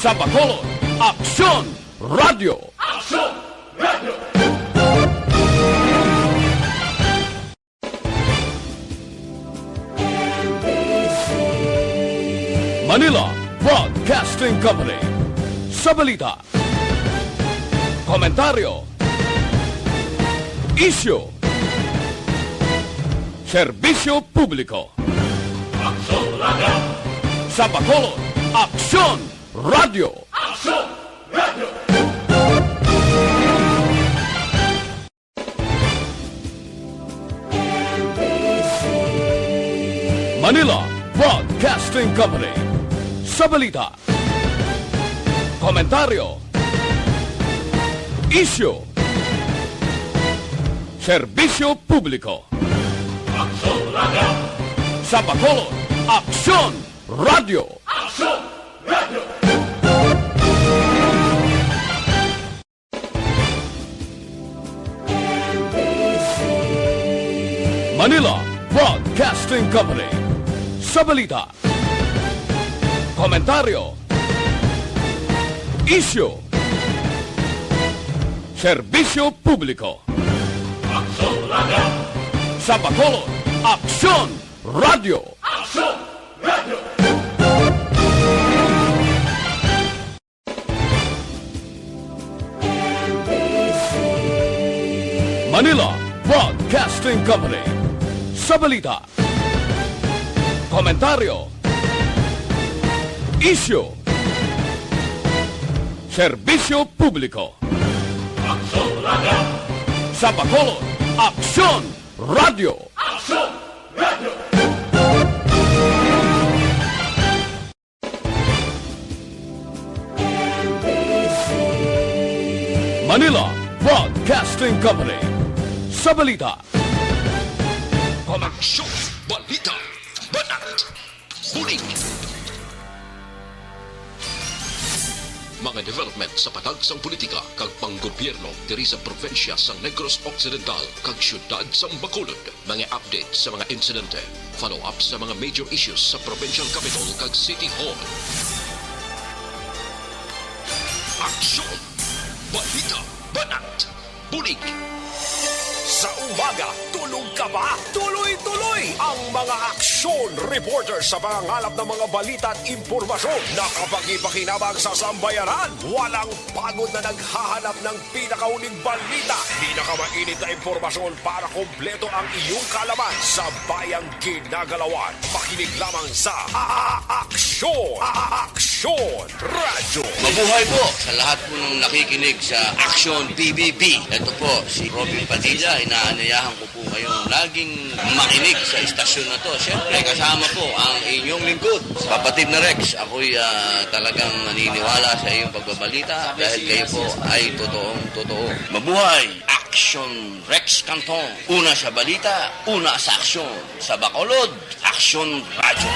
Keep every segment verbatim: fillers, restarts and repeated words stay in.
Sa Bacolod, Aksyon Radyo. Aksyon Radyo. Manila Broadcasting Company. Sa balita, komentaryo, isyu, serbisyo publiko. Aksyon Radyo. Sa Bacolod, Aksyon Radyo. Aksyon Radyo. Manila Broadcasting Company. Sa balita, komentaryo, isyu, serbisyo publiko. Aksyon Radyo. Sa Bacolod, Aksyon Radyo. Aksyon Radyo. Manila Broadcasting Company. Sa balita, komentaryo, isyu, serbisyo publiko. Aksyon Radyo. Sa Bacolod, Aksyon Radyo. Aksyon Radyo. Manila Broadcasting Company. Sa balita, komentaryo, isyu, serbisyo publiko. Aksyon Radyo. Sa Bacolod, Aksyon Radyo. Aksyon Radyo. Manila Broadcasting Company. Sa balita, komentaryo, balita, banat, bulig. Mga development sa patagsang politika kag panggobyerno diri sa probinsya sa Negros Occidental kag siyudad sa Bacolod. Mga update sa mga insidente, follow-up sa mga major issues sa provincial capital kag city hall. Aksyon! Balita! Banat! Bulig! Sa umaga, tulog ka ba? Tuloy-tuloy ang mga aksyon reporter sa pangangalap ng mga balita at impormasyon na kapakipakinabang sa sambayanan. Walang pagod na naghahanap ng pinakauling balita, pinakamainit na impormasyon para kompleto ang iyong kaalaman sa bayang ginagalawan. Makinig lamang sa A-, A-, Aksyon, A-, A-, Aksyon Radyo. Mabuhay po sa lahat po ng nakikinig sa Aksyon P B B. Ito po si Robin Padilla. Inaanyayahan ko po kayong laging makinig sa istasyon na to. Siyempre, kasama po ang inyong lingkod, Kapatid na Rex. Ako'y, ah, talagang naniniwala sa iyong pagbabalita dahil kayo po ay totoong totoo. Mabuhay! Aksyon Rex Cantong. Una sa balita, una sa aksyon. Sa Bacolod, Aksyon Radyo.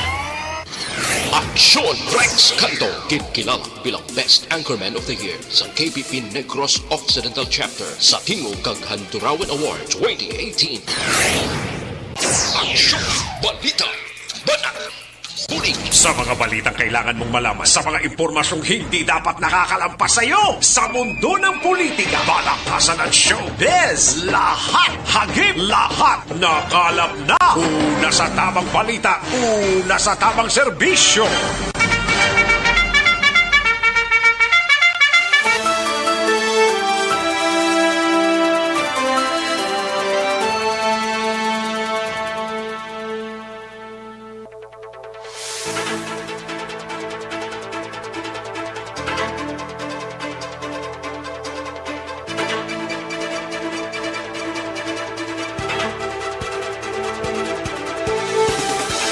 Aksyon Rex Cantong, ginkilala bilang Best Anchorman of the Year sa K P P Negros Occidental Chapter sa Tingog kag Handurawan Award twenty eighteen. Aksyon, balita, banat, bulig. Sa mga balitang kailangan mong malaman, sa mga impormasyong hindi dapat nakakalampas sa iyo, sa mundo ng politika, balakasan at showbiz, lahat, hagip, lahat, nakalap na. Una sa tamang balita, una sa tamang serbisyo.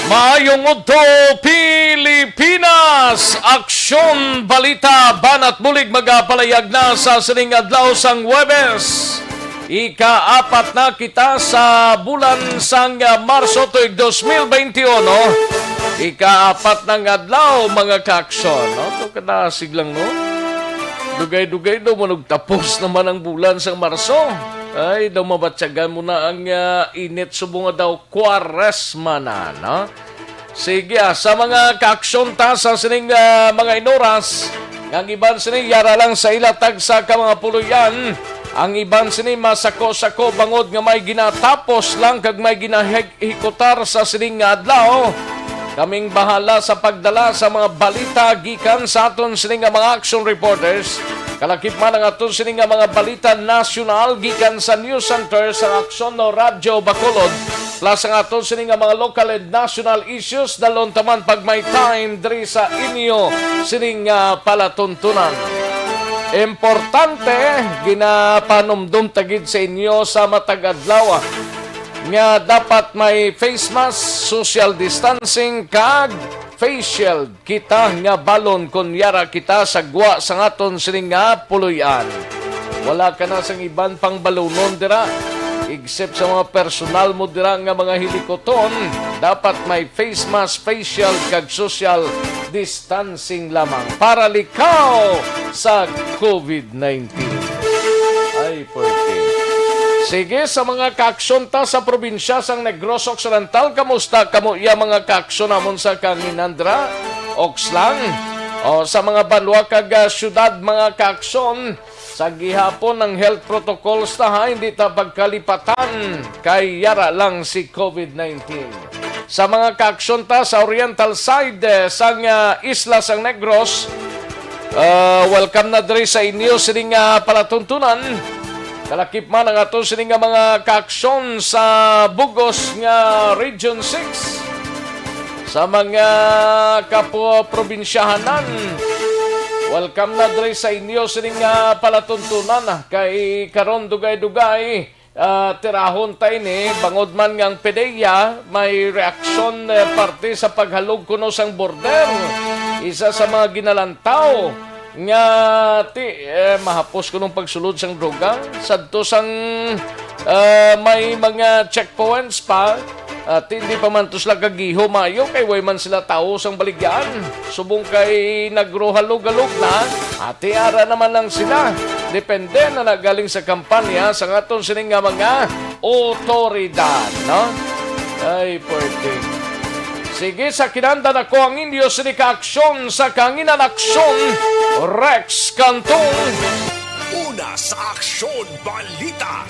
Maayong udto, Pilipinas! Aksyon, balita, banat bulig magapalayag na sa sining adlaw sang Huwebes. Ikaapat na kita sa bulan sang, ah, Marso tuig dos mil beinti uno. Ikaapat na nga adlaw, mga kaaksyon, no? To kadasig lang, no? Dugay-dugay daw man og tapos naman ang bulan sang Marso. Ay, daw mabatyagan mo na ang, ah, init subong nga daw Kwaresma na, no? Sige, ah, sa mga kaaksyon ta sa sining, ah, mga inoras, Ang iban sini yara lang sa ila tagsa ka mga puloy-an. Ang iban sini masako-sako bangod nga may ginatapos lang kag may ginahikutar sa sining nga adlaw. Kaming bahala sa pagdala sa mga balita gikan sa aton sini nga mga action reporters. Kalakip man ang aton sini nga mga balita nasyonal gikan sa news center sa Aksyon no Radyo Bacolod. Plus ang aton sini nga mga local and national issues, dalon taman pag may time diri sa inyo sining nga palatuntunan. Importante, ginapanumdom ta gid sa inyo sa matag adlaw nga dapat may face mask, social distancing, kag face shield kita nga balon kon yara kita sa gwa sa aton sini nga puloy-an. Wala ka na sang iban pang balunon dira, except sa mga personal mo dira nga mga hilikoton. Dapat may face mask, face shield, kag social distancing lamang para likaw sa covid nineteen. Ay, pwerte. Sige, sa mga kaaksyon ta sa probinsya sang Negros Occidental, kamusta kamo iya mga kaaksyon namon sa kanginan dira? Okslang? O sa mga banwa kag, ah, syudad, mga kaaksyon, sa gihapon ang health protocols ta, ha, hindi ta pagkalipatan kay yara lang si covid nineteen. Sa mga kaaksyon ta sa oriental side, eh, sang, ah, isla sang Negros, ah, welcome na diri sa inyo sining, ah, palatuntunan. Kalakip man ang ato sining nga mga kaaksyon sa bugos nga Region six. Sa mga kapo-, probinsyahanan, welcome na diri sa inyo sining, ah, palatuntunan, ah, kay karon dugay-dugay, ah, tirahon ta ini, bangod man nga ang PDEA may reaksyon, eh, parte sa paghalog kuno sang border. Isa sa mga ginalantaw nga ti, eh, mahapos kunong pagsulod sang droga. Sadto sang, ah, may mga checkpoints pa, ah, ti, hindi pa man to sila kagiho maayo kay way man sila tawo sang baligyan. Subong kay nagrohalog-halog na, ati ara naman lang sila. Depende na nagaling sa kampanya sa aton sini nga mga otoridad, no? Ay, pwerte. Sige, sa kinanda na ko ang inyo sini ka aksyon sa kanginan aksyon, Rex Cantong. Una sa aksyon, balita.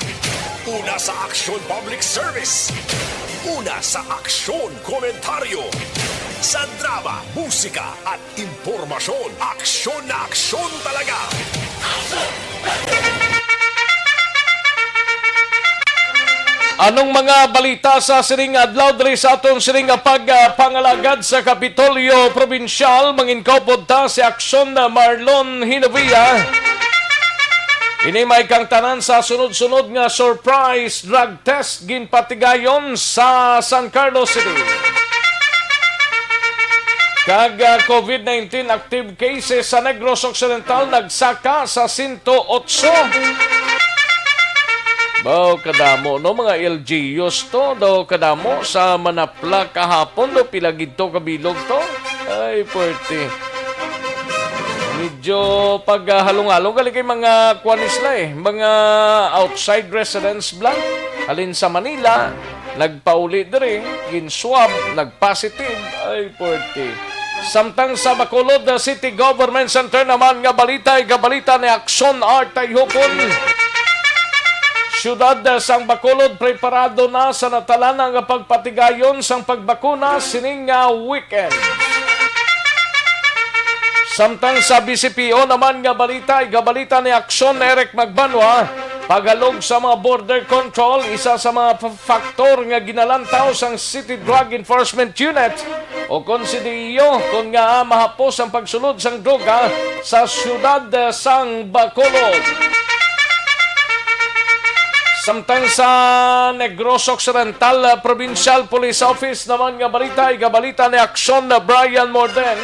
Una sa aksyon, public service. Una sa aksyon, komentaryo. Sa drama, musika, at impormasyon, aksyon na aksyon talaga. Anong mga balita sa sining adlaw diri sa aton sining nga pagpangalagad sa Kapitolyo Probinsyal? Manginkupod ta si Aksyon Marlon Hinovia. Ini may kang tanan sa sunod-sunod nga surprise drug test ginpatigayon sa San Carlos City. Kag, ah, covid nineteen active cases sa Negros Occidental nagsaka sa sento otso. Baw kadamo, no, mga L G Us to, daw kadamo sa Manapla kahapon, do pila gid to kabilog to. Ay, pwerte. Medyo paghalong-halong gali kay mga kuan sila, eh, mga outside residents bla. Halin sa Manila, nagpauli diri, gin-swab, nag-positive. Ay, pwerte. Samtang sa Bacolod City Government Center naman nga balita, ikabalita ni Aksyon Art Tayhukon. Siyudad sang Bacolod preparado na sa natalana nga pagpatigayon sang pagbakuna sining nga weekend. Samtang sa B C P O naman nga balita, igabalita ni Aksyon Eric Magbanwa, paghalog sa mga border control, isa sa mga f-, faktor nga ginalantaw sang City Drug Enforcement Unit o kon C D E U, kon nga mahapos ang pagsulod sang droga sa siyudad, eh, sang Bacolod. Samtang sa Negros Occidental, eh, Provincial Police Office naman nga balita, igabalita ni Aksyon na Brian Morden.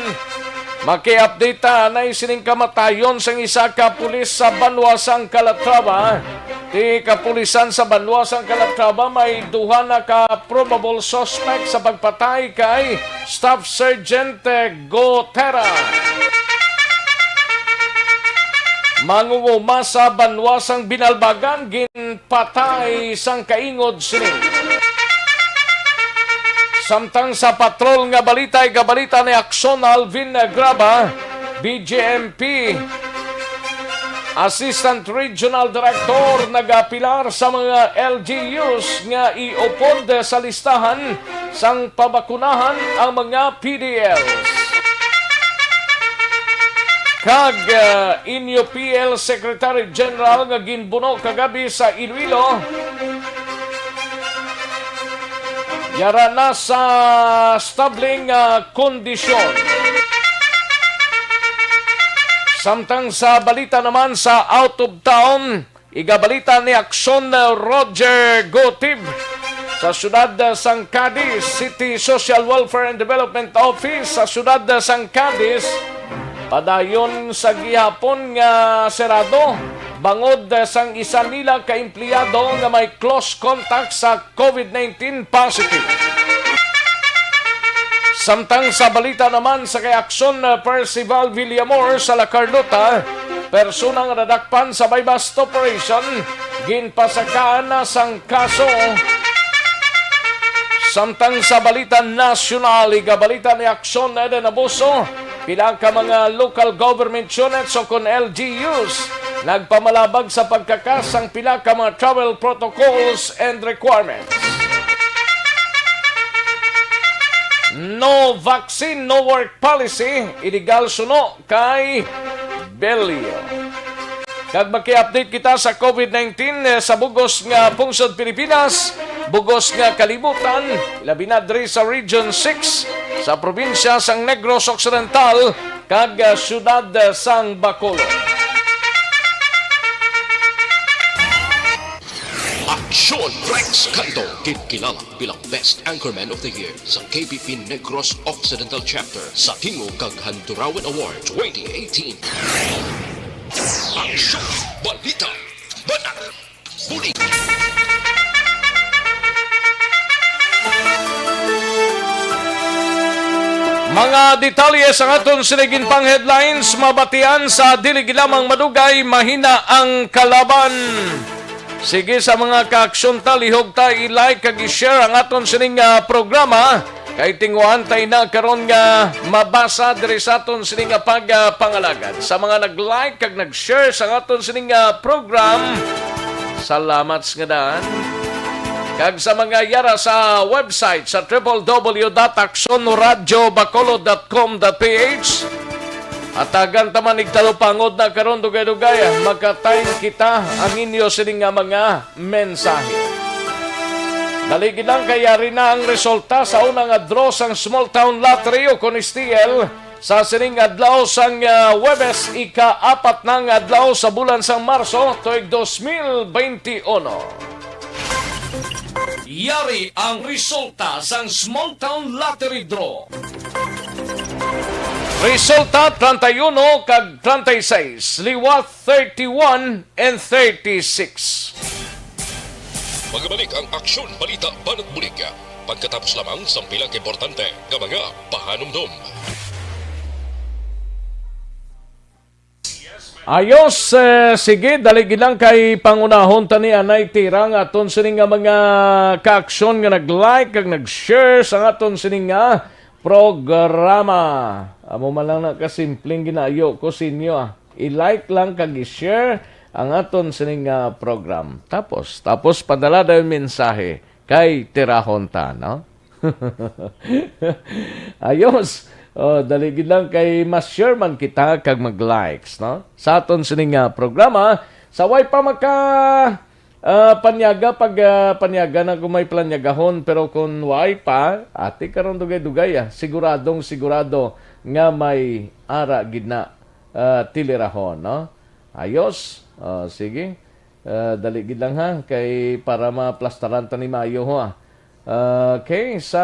Maki-update ta anay sining kamatayon sang isa ka pulis sa banwa sang Calatrava. Ti kapulisan sa banwa sang Calatrava may duha na ka probable suspect sa pagpatay kay Staff Sergeant, eh, Gotera. Mangunguma sa banwa sang Binalbagan, ginpatay sang kaingod sini. Samtang sa patrol nga balita, igabalita ni Aksyon Alvin Graba, B J M P Assistant Regional Director nagapilar sa mga L G Us nga iupod sa listahan sang pabakunahan ang mga P D Ls. Kag, ah, N U P L Secretary General nga ginbuno kagabi sa Iloilo, yara na sa stabling, ah, kondisyon. Samtang sa balita naman sa out of town, igabalita ni Aksyon, ah, Roger Gotib sa siyudad, ah, sang Cadiz, City Social Welfare and Development Office sa siyudad, ah, sang Cadiz, padayon sa gihapon nga serado bangod, ah, sang isa nila ka empleyado nga may close contact sa COVID nineteen positive. Samtang sa balita naman sa kay Aksyon, uh, Percival Villamor sa La Carlota, persona nga nadakpan sa buy-bust operation, ginpasakaan na sang kaso. Samtang sa balita nasyonal, igabalita ni Aksyon Eden Abuso, pila ka mga local government units o kon L G Us nagpamalabag sa pagkakas sang pila ka mga travel protocols and requirements. No vaccine, no work policy, iligal suno kay Bello. Kag maki-update kita sa COVID nineteen, eh, sa bugos nga pungsod Pilipinas, bugos nga kalibutan, labi na diri sa Region six, sa probinsya sang Negros Occidental, kag, ah, siyudad, ah, sang Bacolod. Aksyon Rex Canto, ginkilala bilang Best Anchorman of the Year sa K P P Negros Occidental Chapter sa Tingog kag Handurawan Award twenty eighteen. Aksyon, balita, banat, bulig. Mga detalye sa aton sini ginpang headlines, mabatian sa dili gid lamang madugay, mahina ang kalaban. Sige, sa mga kaaksyon ta, lihog ta i-like kag i-share ang aton sining, ah, programa. Kay tinguhaan ta ina karon nga mabasa diri sa aton sining nga pag, ah, pangalagad. Sa mga nag-like kag nag-share sa aton sining, ah, program, salamat sa nga daan. Kag sa mga yara sa website sa triple W dot aksyon radio bacolod dot com dot P H, atagan ta man ig talupangod na karon, dugay-dugay, ah, magka-time kita ang inyo sining nga mga mensahe. Dali gid lang kay yari na ang resulta sa una nga draw sang Small Town Lottery o kon S T L sa sining adlaw sang, ah, Huwebes, ika-apat na nga adlaw sa bulan sang Marso, tuig dos mil bente uno. Yari ang resulta sang Small Town Lottery Draw. Resulta, treinta y uno kag treinta y seis, liwat thirty-one and thirty-six. Magabalik ang Aksyon Balita Banat Bulig pagkatapos lamang sang pila ka importante nga mga pahanumdom. Ayos, eh, sige, dali gid lang kay pangunahon ta ni anay tira nga aton sini nga mga kaaksyon nga nag-like kag nag-share sa aton sini nga programa. Amo man lang na kasimpleng ginaayo ko sa inyo, ah. I-like lang kag i-share ang aton sini nga program. Tapos, tapos padala dayon mensahe kay tirahon ta, no? Ayos. Oh, dali gid lang kay mas share man kita kag mag-likes, no? Sa aton sini nga programa, sa way pa maka, ah, panyaga pag, ah, panyaga na kung may planyagahon, pero kung way pa, ati karon dugay-dugay, ah, siguradong sigurado nga may ara gid na, ah, tilirahon, no? Ayos. Oh, sige. Ah, dali gid lang ha, kay para maplastaran ta ni maayo ha. Okay, sa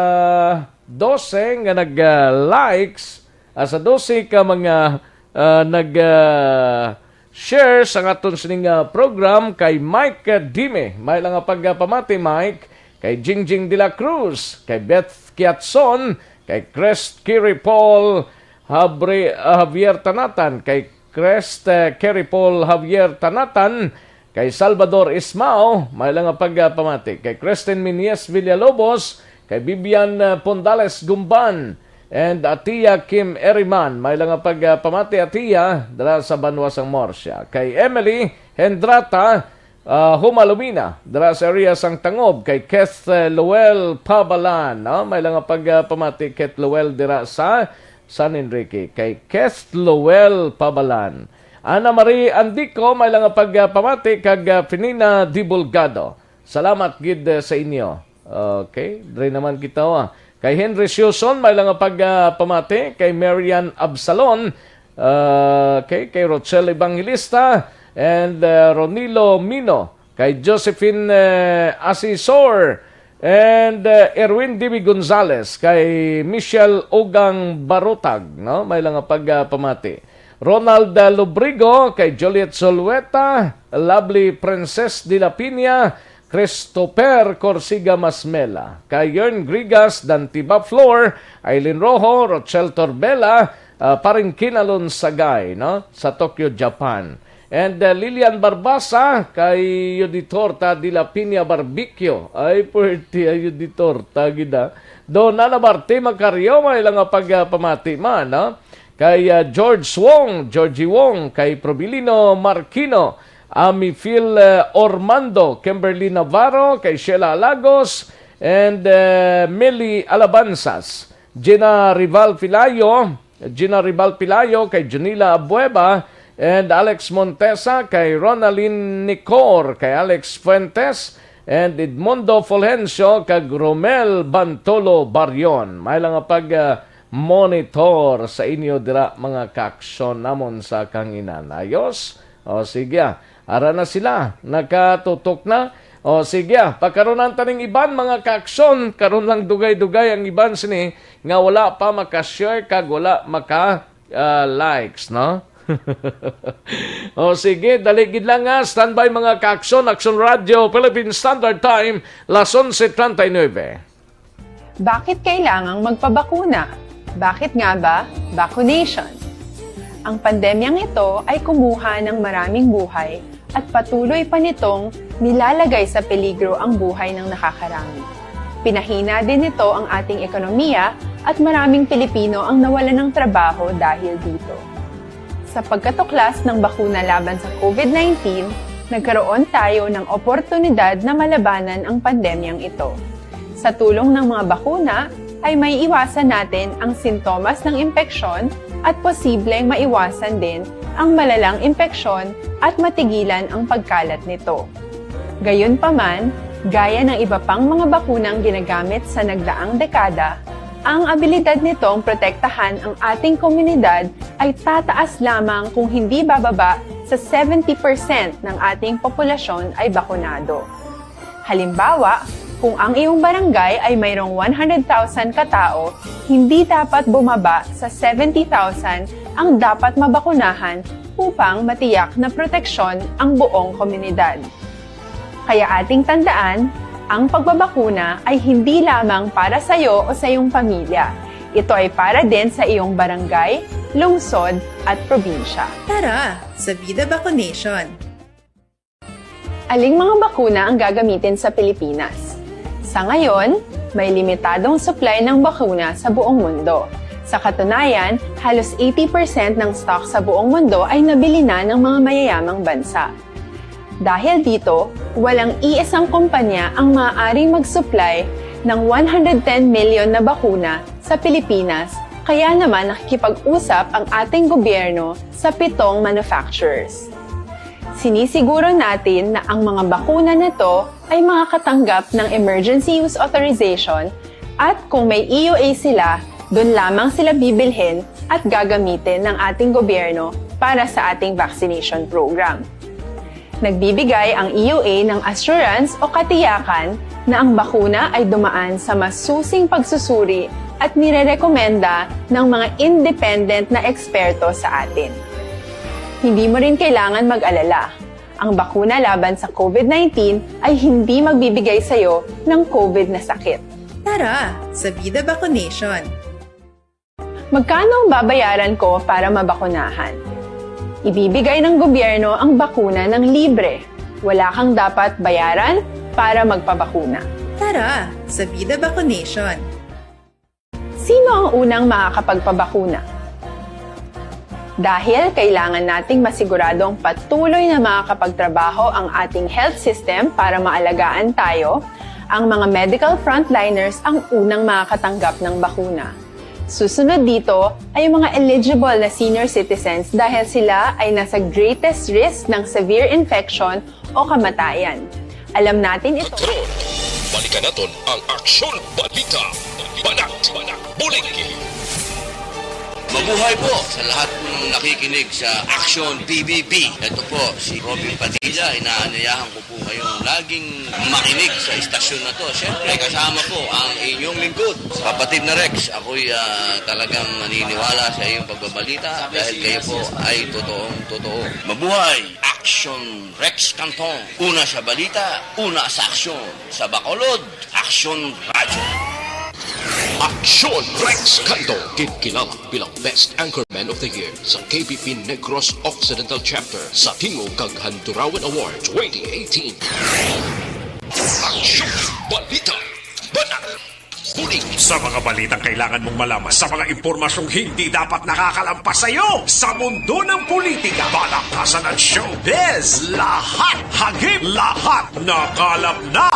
dose nga nag, ah, likes, ah, sa dose ka mga, ah, nag, ah, share sa aton sining, ah, program, kay Mike, ah, Dime. May lang nga pagpamati, Mike, kay Jingjing de la Cruz, kay Beth Kiatson, kay Crest Kiri Paul, Habre-, ah, Javier Tanatan, kay Crest, eh, Kerry Paul Javier Tanatan, kay Salvador Ismao, may lang nga pagpamati, kay Kristen Minies Villalobos, kay Vivian, eh, Pondales Gumban, And Atiya Kim Eriman, may lang nga pagpamati, Atiya, dira sa banwa sang Murcia. Kay Emily Hendrata, ah, Humalumina, dira sa area sang Tangob. Kay Keth, eh, Luel Pabalan, no? May lang nga pagpamati, Keth Luel, dira sa San Enrique. Kay Keth Luel Pabalan. Ana Marie Andico, may lang nga pagpamati, kag, ah, Finina Dibulgado. Salamat gid, eh, sa inyo. Okay, diri naman kita, ah. Kay Henry Siuson, may lang nga pagpamati. Kay Marian Absalon, ah, okay, kay Rochelle Evangelista, and, ah, Ronilo Mino, kay Josephine, eh, Asisor, and, ah, Erwin D B Gonzalez, kay Michelle Ugang Barutag, no? May lang nga pagpamati. Ronald, ah, Lubrigo, kay Juliet Zulueta, Lovely Princess de la Piña, Christopher Corsiga Masmela, kay Yern Grigas, Dantiba Flor, Aileen Rojo, Rochelle Torbela, ah, Paring Kinalon Sagay, no? Sa Tokyo, Japan. And, ah, Lilian Barbasa, kay Yoditorta de la Piña Barbiquio. Ay, pwerte, ay, Yoditorta, gid, ah. Don Ana Marte Macario, may lang nga pagpamati man, no? Kay, ah, George Wong, Georgie Wong, kay Probilino Marquino, Ami Phil, eh, Ormando, Kimberly Navarro, kay Sheila Alagos, and, eh, Millie Alabanzas, Gina Rival Pilayo, Gina Rival Pilayo, kay Junila Abueva, and Alex Montesa, kay Ronaldin Nicor, kay Alex Fuentes, and Edmundo Fulgencio, kag Romel Bantolo Barion. May lang nga pag, ah, monitor sa inyo dira, mga kaaksyon namon sa kahanginan. Ayos? O, sige, ah. Ara na sila. Nakatutok na. O, sige, ah. Pagkaronan ta ning iban, mga kaaksyon. Karon lang dugay-dugay ang iban sini nga wala pa maka-share kag wala maka, ah, likes, no? O, sige, dali gid lang, ah. Standby, mga kaaksyon. Aksyon Radio, Philippine Standard Time, las onse treinta y nueve. Bakit kailangang magpabakuna? Bakit nga ba vacunation? Ang pandemyang ito ay kumuha ng maraming buhay at patuloy pa nitong nilalagay sa peligro ang buhay ng nakakarami. Pinahina din nito ang ating ekonomiya at maraming Pilipino ang nawalan ng trabaho dahil dito. Sa pagkatuklas ng bakuna laban sa COVID nineteen, nagkaroon tayo ng oportunidad na malabanan ang pandemyang ito. Sa tulong ng mga bakuna, ay maiiwasan natin ang sintomas ng impeksyon at posibleng maiwasan din ang malalang impeksyon at matigilan ang pagkalat nito. Gayunpaman, gaya ng iba pang mga bakunang ginagamit sa nagdaang dekada, ang abilidad nitong protektahan ang ating komunidad ay tataas lamang kung hindi bababa sa seventy percent ng ating populasyon ay bakunado. Halimbawa, kung ang iyong barangay ay mayroong one hundred thousand katao, hindi dapat bumaba sa seventy thousand ang dapat mabakunahan upang matiyak na proteksyon ang buong komunidad. Kaya ating tandaan, ang pagbabakuna ay hindi lamang para sa iyo o sa iyong pamilya. Ito ay para din sa iyong barangay, lungsod, at probinsya. Tara, sa Vida Vacunation! Aling mga bakuna ang gagamitin sa Pilipinas? Sa ngayon, may limitadong supply ng bakuna sa buong mundo. Sa katunayan, halos eighty percent ng stock sa buong mundo ay nabili na ng mga mayayamang bansa. Dahil dito, walang iisang kumpanya ang maaaring mag-supply ng one hundred ten million na bakuna sa Pilipinas, kaya naman nakikipag-usap ang ating gobyerno sa pitong manufacturers. Sinisiguro natin na ang mga bakuna na to ay makakatanggap ng emergency use authorization, at kung may E U A sila, doon lamang sila bibilhin at gagamitin ng ating gobyerno para sa ating vaccination program. Nagbibigay ang E U A ng assurance o katiyakan na ang bakuna ay dumaan sa masusing pagsusuri at nirerekomenda ng mga independent na eksperto sa atin. Hindi mo rin kailangan mag-alala. Ang bakuna laban sa COVID nineteen ay hindi magbibigay sa iyo ng COVID na sakit. Tara, sa Vida Vacunation! Magkano ang babayaran ko para mabakunahan? Ibibigay ng gobyerno ang bakuna ng libre. Wala kang dapat bayaran para magpabakuna. Tara, sa Vida Vacunation! Sino ang unang makakapagpabakuna? Dahil kailangan nating masiguradong patuloy na makakapagtrabaho ang ating health system para maalagaan tayo, ang mga medical frontliners ang unang makakatanggap ng bakuna. Susunod dito ay ang mga eligible na senior citizens dahil sila ay nasa greatest risk ng severe infection o kamatayan. Alam natin ito. Karon, balikan naton ang Aksyon Balita. Banat, Banat, Buliki. Mabuhay po sa lahat po ng nakikinig sa Aksyon B B B. Ito po si Robin Padilla. Inaanyayahan ko po kayong laging makinig sa istasyon na to. Siyempre, kasama po ang inyong lingkod, kapatid na Rex. Ako'y ah, talagang naniniwala sa iyong pagbabalita dahil kayo po ay totoong totoo. Mabuhay! Aksyon Rex Canton. Una sa balita, una sa aksyon. Sa Bacolod, Aksyon Radyo. Aksyon Rex Canton, ginkilala bilang Best Anchorman of the Year sa K B P Negros Occidental Chapter sa Tingog kag Handurawan Award twenty eighteen. Aksyon Balita. Banat. Bulig. Sa mga balitang kailangan mong malaman, sa mga impormasyong hindi dapat nakakalampas sa iyo, sa mundo ng politika, palakasan at showbiz, lahat hagip, lahat nakalap na.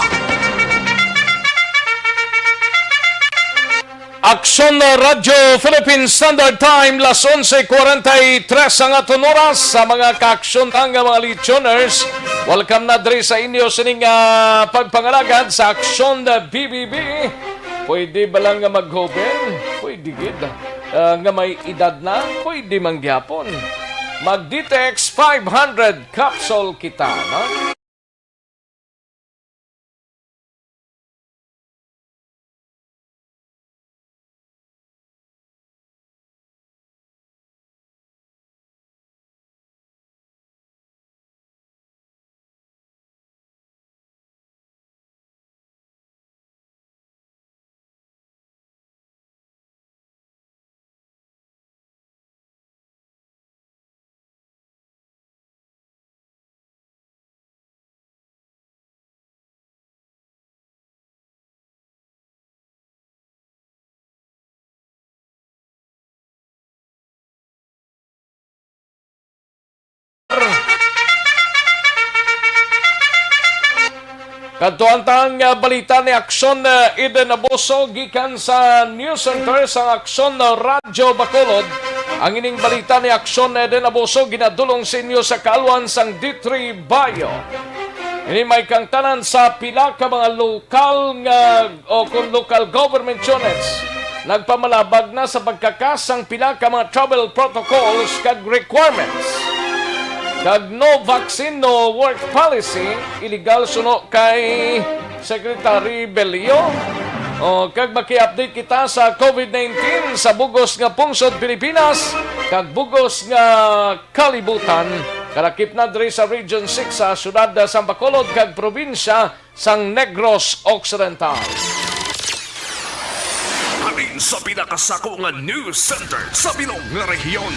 Aksyon Radyo Philippine Standard Time, las onse cuarenta y tres ang aton oras. Sa mga kaaksyon nga mga lichoners, welcome na diri sa inyo sining ah, pagpangalagad sa Aksyon B B B. Pwede ba lang nga maghoben? Pwede gid. Ah, nga may edad na? Pwede man gyapon. Mag-Ditex five hundred capsule kita, no? Kadto ang tang, ah, balita ni Aksyon, ah, Eden Abuso gikan sa News Center sang Aksyon, ah, Radyo Bacolod. Ang ining balita ni Aksyon Eden Abuso ginadulong sa inyo sa kaalwan sang D three Bayo. Ini may kangtanan sa pila ka mga lokal nga o kon local government units, nagpamalabag na sa pagkakas sang pila ka mga travel protocols kag requirements. Kag no vaccine, no work policy, illegal suno kay Secretary Belio. O, kag maki-update kita sa COVID nineteen sa bugos nga pungsod Pilipinas kag bugos nga kalibutan. Kalakip na diri sa Region six sa siyudad sang Bacolod kag probinsya sang Negros Occidental. Halin sa pinakasako nga news center sa bilog nga rehiyon.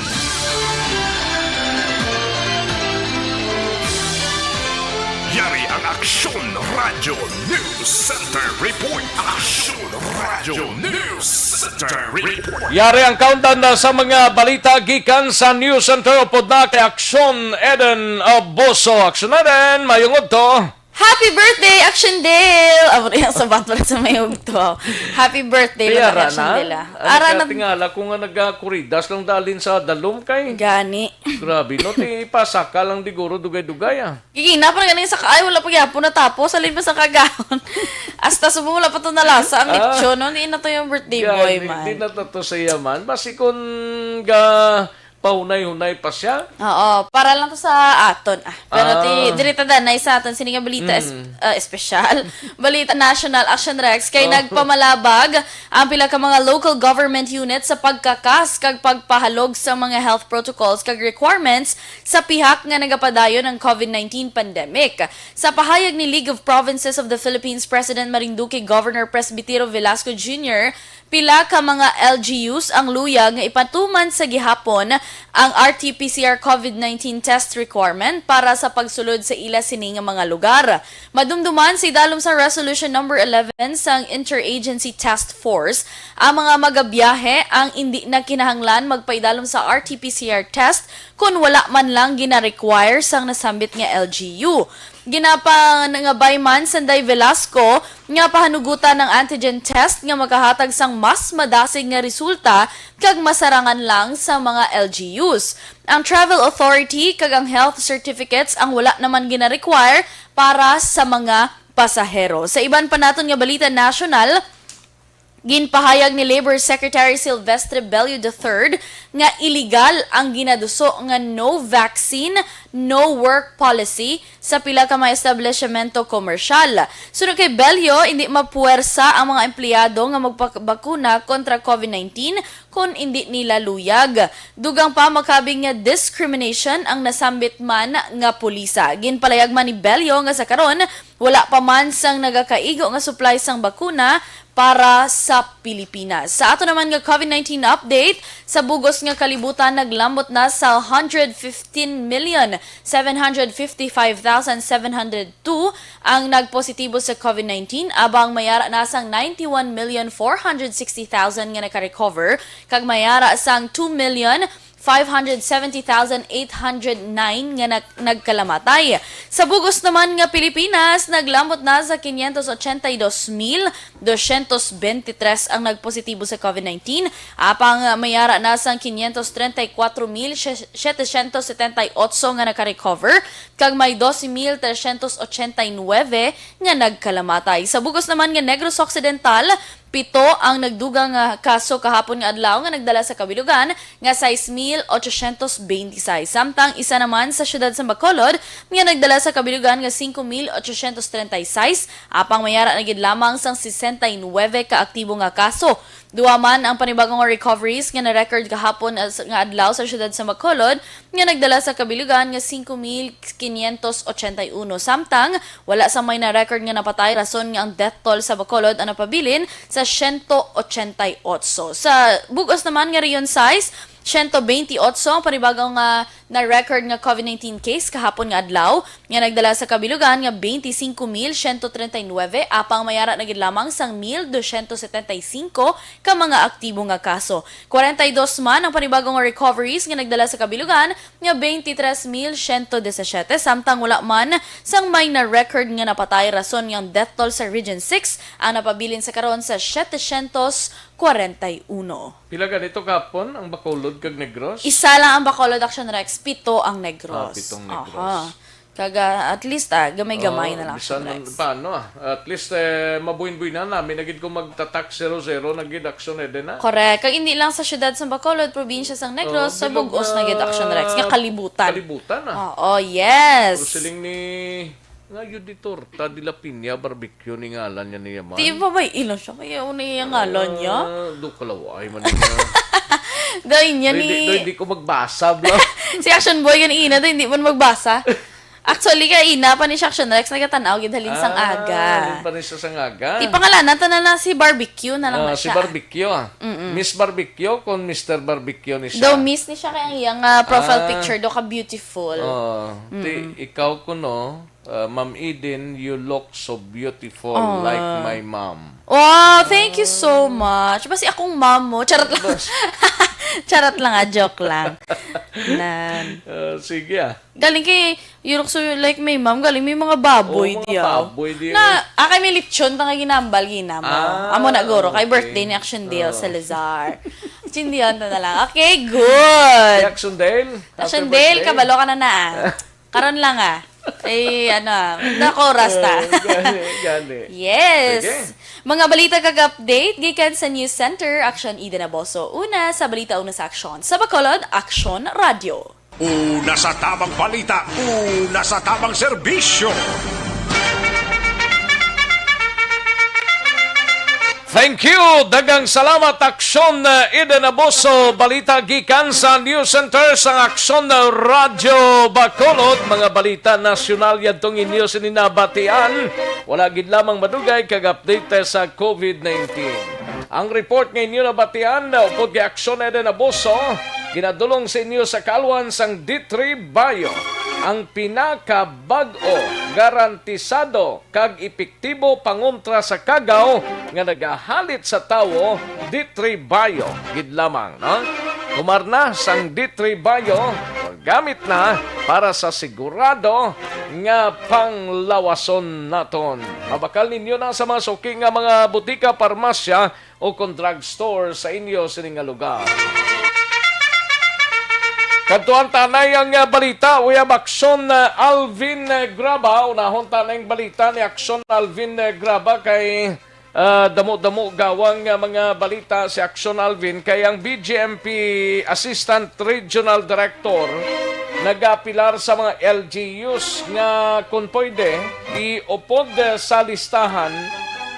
Yari ang Aksyon Radyo News Center Report. Aksyon Radyo News Center Report. Yari ang countdown na sa mga balita gikan sa News Center. Upod na kay Aksyon Eden Abuso. Aksyon Eden, mayong udto. Happy birthday, Action Dale! Amo rin ang sabat para sa may ugto. Happy birthday, Piyara Action na? Dale, ah. Ang Ara na tingala ko nga nagakuridas lang dalin sa dalom kay. Gani. Grabe, no? Ti pasaka lang diguro dugay-dugay, ah. Gigina pa ganing sa kaay, wala pa gyapon natapos. Halin pa sa kagahon. Hasta subo wala pa to nalasa ang Ah. lechon, no? Hindi na to yung birthday Gani, boy, man. Hindi na to, to sa yaman. Basi kung ga pahunay-hunay pa siya. Oo, para lang to sa aton, ah. Pero ti, Ah. diri ta danay sa aton sini nga balita es-, Mm. ah, espesyal. Balita national, Action Rex, kay Oh. nagpamalabag ang pila ka mga local government units sa pagkakas kag pagpahalog sa mga health protocols kag requirements sa pihak nga nagapadayon ang COVID nineteen pandemic. Sa pahayag ni League of Provinces of the Philippines President Marinduque Governor Presbitero Velasco Junior, pila ka mga L G Us ang luyag nga ipatuman sa gihapon ang R T P C R COVID nineteen test requirement para sa pagsulod sa ila sini nga mga lugar. Madumduman sa idalom sa Resolution Number eleven sang Interagency Task Force, ang mga magabiyahe ang indi na kinahanglan magpaidalom sa R T P C R test kon wala man lang gina-require sang nasambit nga L G U. Ginapangabay man sanday Velasco nga pahanugutan ang antigen test nga makahatag sang mas madasig nga resulta kag masarangan lang sa mga L G Us. Ang travel authority kag ang health certificates ang wala naman gina-require para sa mga pasahero. Sa iban pa naton nga balita nasyonal, ginpahayag ni Labor Secretary Silvestre Bello the third nga iligal ang ginaduso nga no vaccine, no work policy sa pila ka mga establishmento komersyal. Suno kay Bello, hindi mapuwersa ang mga empleyado nga magpabakuna kontra COVID nineteen kon indi nila luyag. Dugang pa, makabig nga discrimination ang nasambit man nga pulisa. Ginpalayag man ni Bello nga sa karon, wala pa man sang nagakaigo nga supply sang bakuna para sa Pilipinas. Sa ato naman nga COVID nineteen update, sa bugos nga kalibutan naglambot na sa hundred fifteen million seven hundred fifty-five thousand seven hundred two ang nagpositibo sa COVID nineteen, abang mayara na sang ninety-one million four hundred sixty thousand nga nakarecover, kag mayara sang two million five hundred seventy thousand eight hundred nine nga nag-, nagkalamatay. Sa bugos naman nga Pilipinas, naglambot na sa quinientos ochenta y dos mil doscientos veintitrés ang nagpositibo sa COVID nineteen, apang mayara na sang quinientos treinta y cuatro mil setecientos setenta y ocho nga nakarecover, kag may doce mil trescientos ochenta y nuebe nga nagkalamatay. Sa bugos naman nga Negros Occidental, pito ang nagdugang nga kaso kahapon nga adlaw nga nagdala sa kabilugan nga sais mil ochocientos beintisais. Samtang isa naman sa siyudad sa Bacolod nga nagdala sa kabilugan nga singko mil ochocientos treinta y seis, apang mayara na gid lamang sang sesenta y nuebe ka aktibo nga kaso. Duha man ang panibago nga recoveries nga na-record kahapon as-, nga adlaw sa siyudad sa Bacolod, nga nagdala sa kabilugan nga singko mil quinientos ochenta y uno. Samtang, wala sang may na-record nga napatay, rason nga ang death toll sa Bacolod ang napabilin sa siyento ochenta y otso. Sa bugos naman nga Region sais, siyento beinti otso ang panibago nga na-record nga COVID nineteen case kahapon nga adlaw, nga nagdala sa kabilugan nga beinti singko mil siyento treinta y nuebe, apang mayara na gid lamang sang mil dosyentos setenta y singko ka mga aktibo nga kaso. Kwarenta y dos man ang panibago nga recoveries nga nagdala sa kabilugan nga beinti tres mil siyento disasiyete, samtang wala man sang may na-record nga napatay, rason nga ang death toll sa Region six ang napabilin sa karon sa setecientos kwarenta y uno. Pila ganito kahapon ang Bacolod kag Negros? Isa lang ang Bacolod, Action Rex, pito ang Negros. Ah, pitong Negros. Aha. Kag, ah, at least, ah, gamay-gamay Oh, na lang, bisan Action Rex. Paano, ah. At least, eh, mabuin-buin na namin na gid kung magtatak zero zero na gid, Action Eden, ah. Correct. Kag hindi lang sa siyudad sa Bacolod, probinsya sang Negros, Oh, sa bilog, bug-os na gid, Action Rex, nga ah, kalibutan. Kalibutan, ah. Oo, yes. Pero siling ni, nga Yuditor, ta de la Piña Barbecue ni ngalan niya niya man. Di ba may ilan siya? Kaya una yung ngalan niya? Ah, do kalaway man niya. Daw niya Do ni hindi, do hindi ko magbasa, bro. Si Action Boy ganina, daw hindi man magbasa. Actually, kaina pa ni siya, Action Rex, nagatan-aw gid halin sang Ah, aga. Halin pa ni siya sang aga. Di pangalanan, tanan na si Barbecue na lang Ah, na si siya. Barbecue, ah. Mm-mm. Miss Barbecue kung Mister Barbecue ni siya. Daw miss ni siya kay ang iyang, ah, profile Ah. picture daw ka beautiful. Oh, ti, Mm. ikaw kuno, ah, Ma'am Eden, you look so beautiful Aw. like my mom. Wow, thank you so much. Basi akong mom mo. Charot lang. Bas- Charot lang, ah, joke lang. Nan. Ah, sige, ah. Galing kay, you look so like my mom. Galing may mga baboy Oo, mga diyaw. baboy diyaw. Na, ah, kay may lechon ta nga ginambal, ginamo. Ah, Amo na, guro. Kay okay. birthday ni Action Dale Oo. Salazar. Chindihan ta na lang. Okay, good. Kay Action Dale, happy Action Dale, birthday. kabalo ka na na, ah. Karon lang, ah. Eh, ano, ah, naka oras ta. Ah, gani, gani. Yes. Sige. Mga balita kag update gikan sa News Center, Action Eden Aboso. Una sa balita, una sa aksyon. Sa Bacolod, Action Radio. Una sa tamang balita, una sa tamang serbisyo. Thank you. Daghang salamat, Aksyon, uh, Eden Aboso. Balita gikan sa News Center sang Aksyon, uh, Radyo Bacolod. Mga balita nasyonal yadtong inyo sini nabatian. Wala gid lamang madugay kag update sa COVID nineteen. Ang report nga inyo nabatian, uh, upod kay Aksyon, Eden Aboso. Ginadulong sa inyo sa kaalwan sang D three Bio, ang pinakabag-o, garantisado, kag epektibo pangontra sa kagaw nga nagahalit sa tawo. D three Bio gid lamang, no? Tumar na sang D three Bio, gamit na para sa sigurado nga panglawason naton. Mabakal ninyo na sa mga suki nga mga butika, parmasya, o kon drugstore sa inyo sini nga lugar. Kadtuan ta anay ang, ah, balita. We have Aksyon, ah, Alvin, ah, Graba. Unahon ta anay ang balita ni Aksyon Alvin, ah, Graba kay, ah, damo-damo gawang, ah, mga balita si Aksyon Alvin kay ang B J M P Assistant Regional Director nagapilar sa mga L G Us nga kon pwede iupod, ah, sa listahan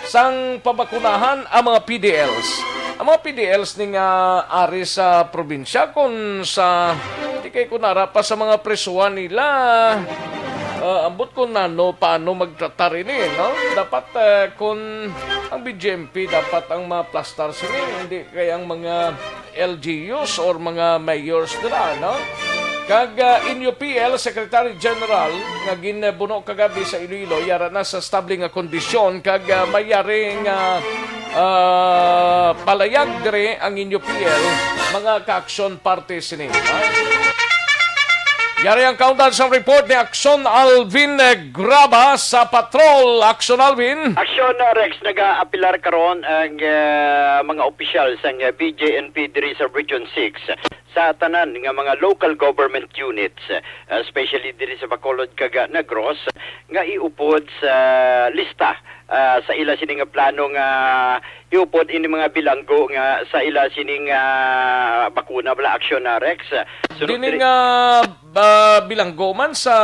sang pabakunahan ang mga P D Ls. Ang mga P D Ls ni nga ari sa probinsya, kun sa, di kay kun ara pa sa mga prisuhan nila, ah, ambot kun ano, paano magtratar ini, no? Dapat, ah, kun ang B J M P dapat ang maplastar sini, hindi kay ang mga L G Us or mga mayors nila, no? Kag, ah, N U P L Secretary General nga ginbuno kagabi sa Iloilo, yara na sa estable nga kondisyon kag, ah, mayari nga, ah, palayag diri ang N U P L, mga kaaksyon parte sini. Yari ang kaundan sa report ni Aksyon Alvin Graba sa Patrol. Aksyon Alvin. Aksyon, uh, Rex, nagaapilar karon ang, uh, mga opisyal sang, uh, B J N P diri sa Region six sa tanan nga mga local government units, uh, especially diri sa Bacolod kag, uh, Negros, nga iupod sa lista, uh, sa ila sini nga plano nga iupod ini mga bilanggo nga sa ila sini nga bakuna bala, Aksyon, uh, Rex. Sunod Dini diri nga, ah, bilanggo man sa,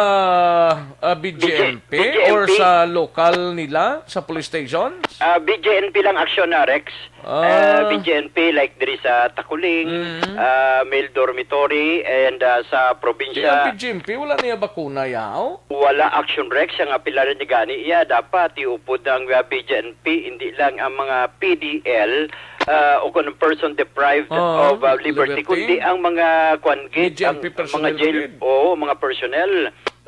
ah, B J M P B J M P. Or sa local nila, sa police stations? Ah, B J N P lang, Aksyon, ah, Rex. Ah. Ah, B J N P, like, diri sa Taculing, Mm. ah, male dormitory, and, ah, sa Di probinsya. Ang B J M P, wala niya bakuna, yaw? Wala, Aksyon, Rex, ang apilaran ni gani iya. Dapat iupod ang, ah, B J N P, hindi lang ang mga P D L, ah, o kung person deprived Oo, of, ah, liberty, liberty. Kundi ang mga kwan gid, B J M P ang mga personnel jail, gid. Oo, mga personnel.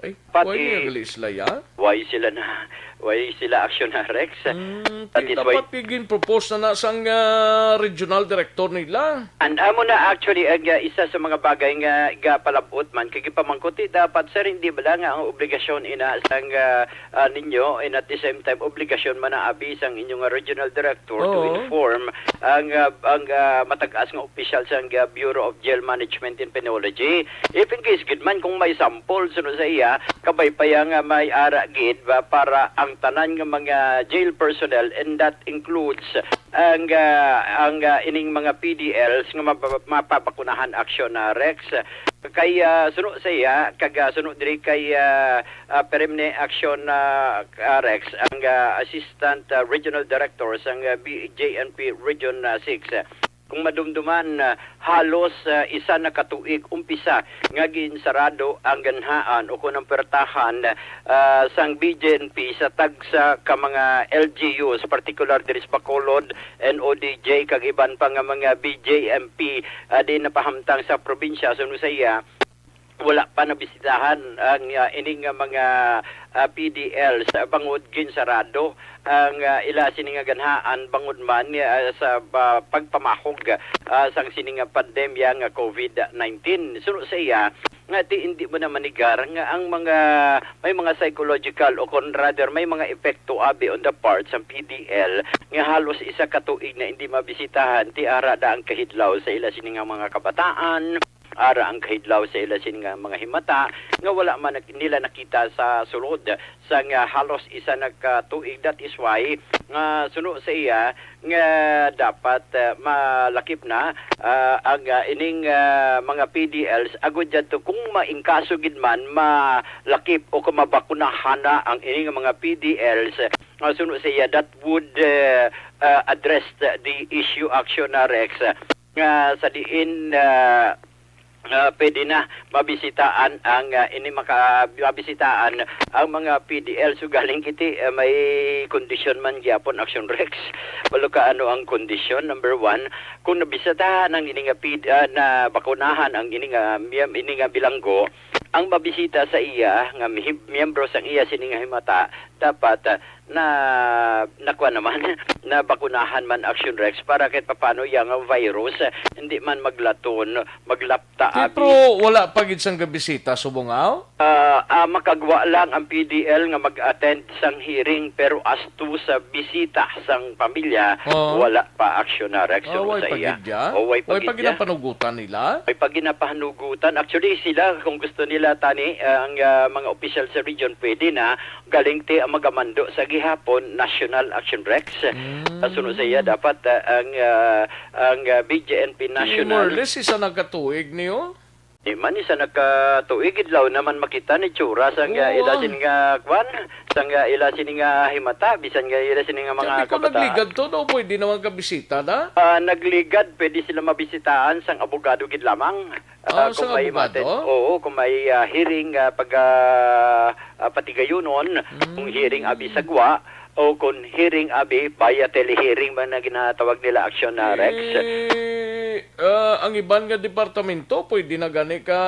Ay, Pati why niya gali sila, ya? Why sila na, why sila, Aksyon, ha, Rex? Mm, That ti-, is why dapat tigin-propose na na sang, ah, regional director nila. An amo na actually ang, ah, isa sa mga bagay nga gapalabot man kay gipamangkot, eh, dapat, sir, hindi bala nga ang obligasyon ina sang, ah, ah, ninyo, and at the same time obligasyon man na abi sang inyong, ah, regional director to Oo. inform ang, ah, ang, ah, matag-as nga opisyal sang, ah, Bureau of Jail Management and Penology? If in case gid man kung may sample suno sa iya, kabay pa iya nga may ara gid ba para ang tanan nga mga jail personnel, and that includes ang, ah, ang, ah, ining mga P D Ls nga mapa-, mapabakunahan, Aksyon, ah, Rex. Kay, ah, suno sa iya, kag, ah, suno diri kay, ah, ah, Peremne, Aksyon, ah, ah, Rex, ang, ah, Assistant, ah, Regional Director sang, ah, B J N P Region, ah, six. Kung madumduman, ah, halos, ah, isa na ka tuig umpisa nga ginsarado ang ganhaan o kun ang puwertahan, ah, sang B J N P sa tagsa ka mga L G Us, sa partikular diri sa Bacolod, N O D J, kag iban pa nga mga B J M P, ah, di napahamtang sa probinsya. Suno sa iya, wala pa nabisitahan ang, ah, ining nga mga, ah, P D L sa bangod ginsarado ang, ah, ila sini nga ganhaan bangod man, ah, sa, ah, pagpamahog, ah, sang sini nga pandemya nga COVID nineteen. Suno sa iya, nga ti hindi mo na manigar nga ang mga, may mga psychological o kon rather may mga epekto abi on the part sa P D L nga halos isa ka tuig na hindi mabisitahan, ti ara da ang kahidlaw sa ila sini nga mga kabataan, ara ang kahidlaw sa ila sini nga mga himata nga wala man nak-, nila nakita sa sulod sa nga halos isa na ka tuig. That is why nga suno sa iya nga dapat, ah, malakip na, ah, ang, ah, ining, ah, mga P D Ls agud yadto kung maingkaso gid man malakip o kung mabakunahan na ang ining mga P D Ls, ah, suno sa iya, that would, ah, ah, address the, the issue, Aksyon, ah, Rex, nga sa diin, ah, Ah, pwede na mabisitaan ang, ah, ini maka-, mabisitaan ang mga P D L. So, galing kiti, ah, may kondisyon man gyapon, Action Rex. Walo ka ano ang kondisyon. Number one, kung nabisitahan ang ini nga P D, ah, na bakunahan ang ini nga miyem-, ini nga bilanggo, ang mabisita sa iya nga mihib-, miyembro sang iya sini nga himata, dapat, ah, na, nakuha naman, na bakunahan man, Action Rex, para kahit papano yang virus, ah, hindi man maglaton, maglapta, Ti, abi. Pero wala pa gid sang gabisita subong aw? Ah, ah, makagwa lang ang P D L nga mag-attend sang hearing, pero as to sa bisita sang pamilya, Oo. wala pa, Action Rex, Ah, suno way sa pa iya. gid ya? O, way pa Way pa gid gid ya. ang panugutan nila? Way pa gid na panugutan. Actually, sila, kung gusto nila, tani, ah, ang, ah, mga opisyal sa region, pwede na, galing ti ang magamando sa gihapon, National Action Rex. Mm. Sa suno sa iya, dapat, ah, ang, ah, ang, ah, B J N P Ti, National. more or less, isa na ka tuig niyo? Di man, isa na ka tuig, idlaw naman makita ni tsura sang, ah, Oo. ila sini nga kwan, sang, ah, ila sini nga himata, bisan nga ila sini nga mga Sabi ko, kabataan. nagligad to, no? Pwede naman kabisita na? Ah, nagligad, pwede sila mabisitaan sang abogado gid lamang. Ah, Ah, sang kung may abogado? maten-, oo, kung may, ah, hearing, ah, pag, ah, ah, patigayunon, kung hearing abi sa gwa, o kung hearing abi via telehearing man na ginatawag nila, Action, ah, Rex. Eh, ah, ang iban nga departamento, pwede na gani ka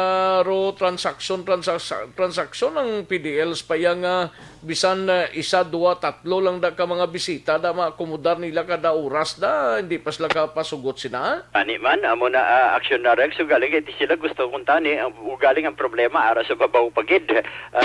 ro transaksyon, transaks-, transaksyon ang P D Ls pa iya nga bisan, ah, isa, duwa, tatlo lang da ka mga bisita da maakomodar nila kada oras da, hindi pa sila kapasugot sina? Ani man, amo na, ah, Action, ah, Rex, ugaling kay di sila gusto kung tani, ang, ugaling ang problema ara sa babaw pa gid.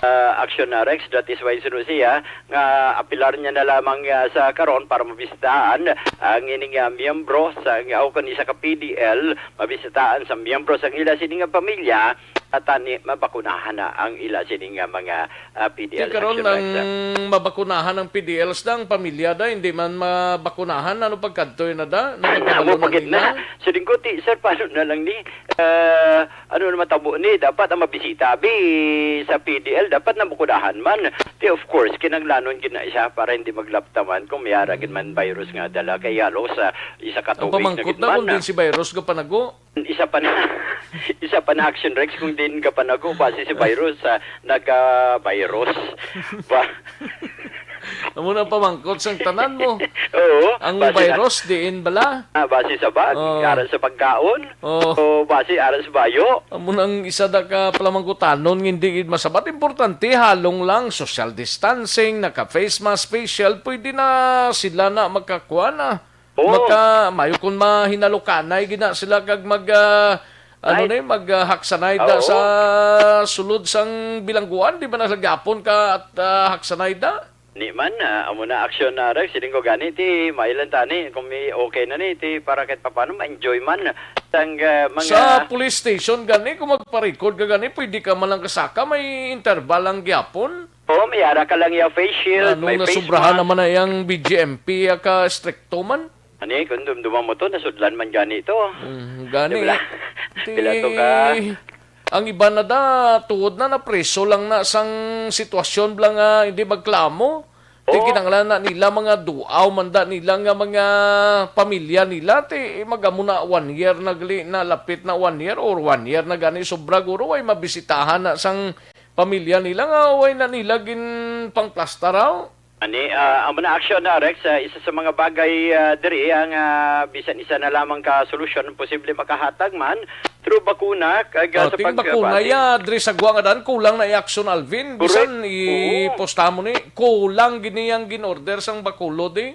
Ah, Action, ah, Rex, that is why suno siya nga apilar niya na lamang, ah, sa karon para mabisitahan ang ining, ah, miyembro sa, o kung isa ka P D L, mabisitahan sa miyembro sa ila sini nga pamilya, at tani mabakunahan na ang ila sini nga mga, ah, P D L. Di karon Action, ang Rex, ah. mabakunahan ang P D Ls da, ang pamilya da, hindi man mabakunahan, ano pagkadto na da? Amo Nakakabalo pa na gid nila? na. Siling ko, ti, sir, paano na lang ni? Ah, ano na matabo ni? Dapat ang mabisita, bi, sa P D L, dapat nabakunahan man. Ti, of course, kinahanglanon gid na isa para hindi maglapta man kung may ara gid man virus nga dala. Kay halos, ah, isa ka Ang tuig na pamangkot gid na man kung na. din si virus gapanago. Isa pa na, isa pa na, Action, Rex, kung din gapanago, base si virus, ah, naga-virus. Ba? Amo na ang pamangkot sang tanan mo. Oo, Ang base na virus, diin bala? Ah, base sa bag, Oo. aral sa pagkaon, Oo. o base aral sa bayo. Amo nang isa da ka palamangkutanon nga hindi gid masabat. Importante, halong lang, social distancing, naka-face mask, face shield, pwede na sila na makakuha na. Oo. Maka, mayo kung mahinalukanay gid na sila kag mag, ah, ano Ay. ni, mag, ah, haksanay da Oo. sa sulod sang bilangguan, di ba na gapon ka at, ah, haksanay da? Ni man, ah, amo na, Action, ah, Rex, siling ko gani, ti, mailan tani, kung may okay na ni, ti, para kahit papano ma-enjoy man. Sang, ah, mga Sa police station gani, kung magpa-record ka gani, pwede ka man lang kasaka, may interval lang gyapon. Oo, may ara ka lang ya face shield, Ano, may face nasubrahan mask. naman na yang B J M P, ya ka stricto man. Ani, kung dumduma mo to, nasudlan man gani to. Mm, gani. Di ba? Ti, Pila to ka? ang iba na da, tuod na, napreso lang na sang sitwasyon bala nga hindi magklamo. Ti Oo. kinahanglan na nila mga duaw man da nila nga mga pamilya nila. Ti mag-amo na one year na gali, na lapit na one year or one year na gani sobra guro, way mabisitahan na sang pamilya nila nga way na nila ginpangplastar, aw. Ani, ah, amo na, Action, ah, Rex, ah, isa sa mga bagay, ah, diri ang, ah, bisan isa na lamang ka solusyon ang posible makahatag man through bakuna kag, ah, Oh, sa ting pag-, bakuna, base. ya, diri sa Guangadan, kulang na i-action, Alvin. Correct. Bisan Oo. i-posta mo ni, kulang gini ang gin-order sang Bacolod, eh.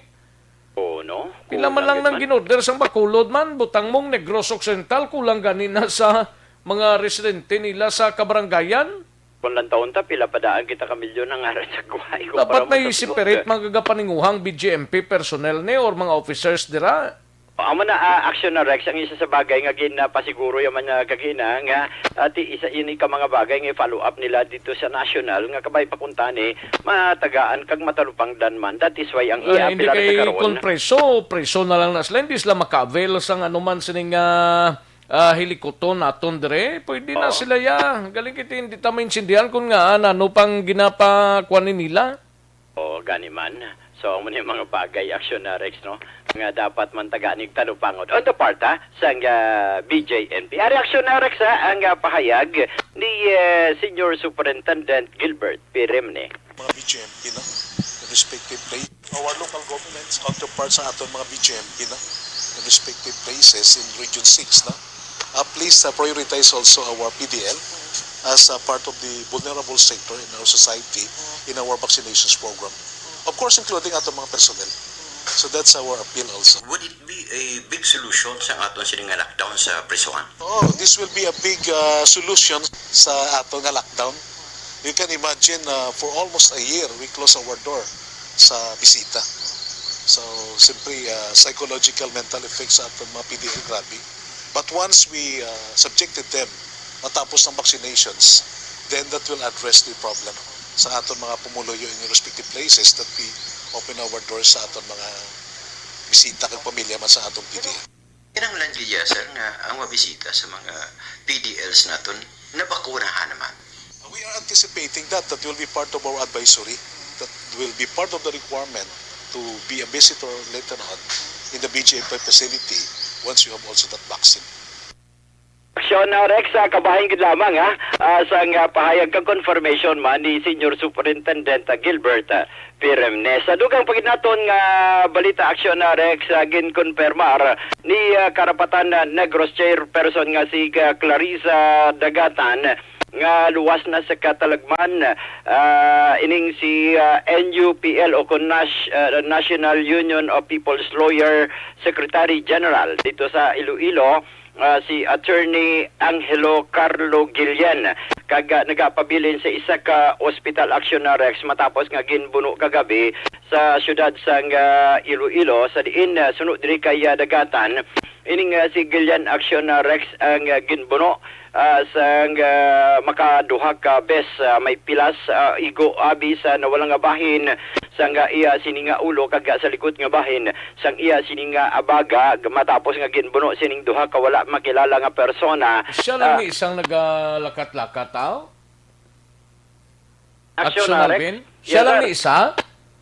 Oo, no? Pila man Kulang lang gid nang man. gin-order sang Bacolod man, butang mong Negros Occidental, kulang gani na sa mga residente nila sa kabarangayan. Kung lang taon ta, pila pa daan kita ka milyon ang aral sa kuhay kumpara Dapat mo may sa separate Bacolod. mga gagapaninguhang B J M P personnel ni or mga officers dira. Amo na, ah, Action, ah, Rex, ang isa sa bagay nga ginapasiguro yaman nga kagina nga, ah, ti, isa ini ka mga bagay nga i-follow up nila dito sa national nga kabay pa kuntani matagaan kag matalupangdan man. That is why ang Ay, iya hindi pilar sa kay karon. Kung preso, preso na lang na sila. Hindi sila maka-avail sang anuman sining, ah, ah, hilikuton naton dire. Pwede na Oo. sila ya. Galing kita hindi ta maintindihan kung nga, ah, ano pang ginapakuan ni nila. Oo, gani man. So, amo ni mga bagay, Aksyon na Rex, no? Nga dapat man taga nig talupangod. On the part, ha, sang, ah, B J N P. Ari, Aksyon na Rex, ha, ang, ah, pahayag ni, eh, Senior Superintendent Gilbert Piremne. Mga B J M P, no? Respective place. Our local governments counterparts sa aton mga B J M P, no? Respective places in Region six, no? Uh, please, uh, prioritize also our P D L as a part of the vulnerable sector in our society, in our vaccinations program. Of course, including ato mga personnel. So that's our appeal also. Would it be a big solution sa aton sini nga lockdown sa prisuhan? Oh, this will be a big, uh, solution sa ato nga lockdown. You can imagine, uh, for almost a year, we close our door sa bisita. So, simply, uh, psychological, mental effects sa aton mga P D L, grabe. But once we, uh, subjected them, matapos ang vaccinations, then that will address the problem sa aton mga pumuluyo in respective places that we open our doors sa aton mga bisita kag pamilya man sa atong P D L. Kinahanglan gid, sir, nga ang mabisita sa mga P D Ls naton nabakunahan naman. We are anticipating that, that will be part of our advisory, that will be part of the requirement to be a visitor later on in the B J M P facility once you have also that vaccine. Aksyon, ah, Rex, ah, kabahin gid lamang, ha, ah, sang, ah, pahayag kag confirmation man ni Senior Superintendent, ah, Gilbert, ah, Piremne. Sa dugang pa gid naton nga balita, Aksyon, ah, Rex, ah, ginkonfirmar ni, ah, Karapatan, ah, Negros Chairperson nga si, ah, Clarissa Dagatan nga luwas na sa katalagman, ah, ining si, ah, N U P L o kon Nas-, ah, National Union of People's Lawyer Secretary General dito sa Iloilo, ah, si Attorney Angelo Carlo Guillen, kag, ah, nagapabilin sa isa ka ospital, Aksyon na Rex, matapos nga ginbuno kagabi sa siyudad sang, ah, Iloilo, sa diin, ah, suno diri kay, ah, Dagatan, ining, ah, si Guillen, Aksyon na Rex, ang, ah, ginbuno, ah, sang, ah, makaduha ka bes, ah, may pilas, ah, igo abi sa nawala nga bahin, sang, ah, iya sini nga ulo kag, ah, sa likod nga bahin sang iya sini nga abaga, g-, matapos nga ginbuno sining duha ka wala makilala nga persona. Siya lang Ah, ni isang nagalakat-lakat, aw? Aksyon, Aksyon, ah, Rex? Alvin? Siya Yes, lang sir. ni isa?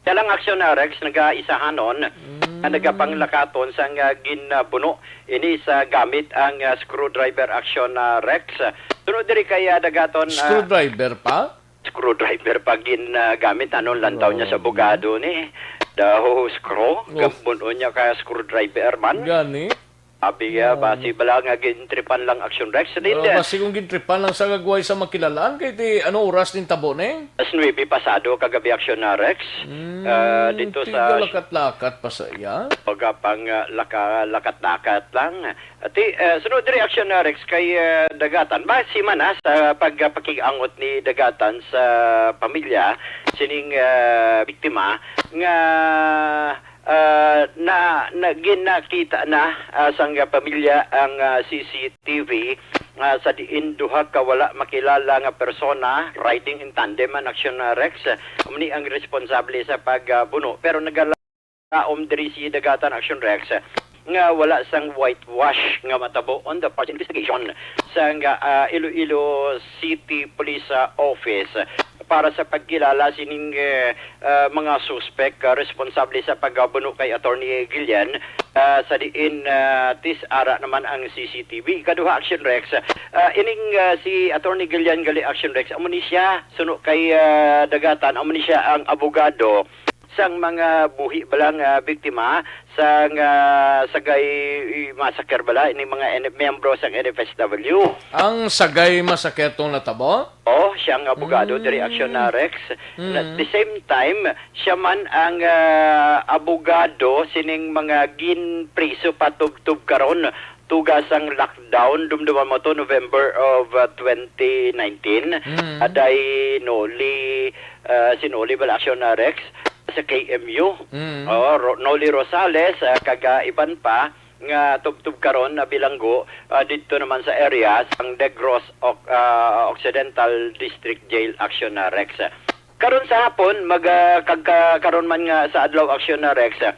Siya lang, Aksyon, ah, Rex, nagaisahanon, Mm. nga nagapanglakaton sang, ah, ginbuno ini sa gamit ang, ah, screwdriver, Aksyon, ah, Rex. Sunod diri kay, ah, Dagaton, ah, Screwdriver pa? Screwdriver pa gin, ah, gamit. Ano, lantaw niya sa Grabe. Abogado ni. Daw screw, Oh. gambun-on niya ka screwdriver man. Gani? Abi, ah, Oh. basi bala nga gintripan lang, Aksyon Rex. Din, Oh, eh. basi kung gintripan lang sa gagway sa makilalaan, kay ti, ano oras din tabo ni? Alas nuebe pasado kagabi, Aksyon na Rex. Mm, Ah, dito sa tigalakat-lakat pa sa iya? Pagkapang, ah, laka-, lakat-lakat lang. Ati, eh, sunod reaksyon na Rex kay, eh, Dagatan. Basi man, ah, sa pagpakig-angot ni Dagatan sa pamilya sining, eh, biktima nga, ah, na, na ginakita na, ah, sang pamilya ang, ah, C C T V, ah, sa diin duha ka wala makilala nga persona riding in tandem ang aksyon na Rex. Amo ni ang responsable sa pagbuno, pero nagala- Taom diri si Dagatan Action Rex nga wala sang whitewash nga matabo on the part investigation sang, ah, Iloilo City Police, ah, Office para sa pagkilala sining, eh, ah, mga suspek, ah, responsable sa pagbuno kay Attorney Gillian, ah, sa diin, ah, tis ara naman ang C C T V. Ikaduha, Action Rex, ah, ining, ah, si Attorney Gillian gali, Action Rex, amo ni siya, suno kay, ah, Dagatan, amo ni siya ang abogado sang mga buhi bala nga biktima sang, ah, Sagay Massacre bala, ini mga N-, miyembro sang N F S W. Ang Sagay Massacre tong natabo? Oh, siya ang abogado diri, Action na Rex. Mm. At the same time, siya man ang, ah, abogado sining mga ginpriso patubtob karon tuga sang lockdown, dumduman mo to, November of, uh, twenty nineteen. Mm. Aday Noli, uh, si Noli bala, Action na Rex, sa K M U. Mm. Oh, Ro-, Noli Rosales, uh, kag, uh, iban pa nga tubtob karon na bilanggo, uh, didto naman sa area sang Negros Oc-, uh, Occidental District Jail, Action na Rex. Karon sa hapon, mag, uh, kag, uh, karon man nga sa adlaw, Action na Rex, uh,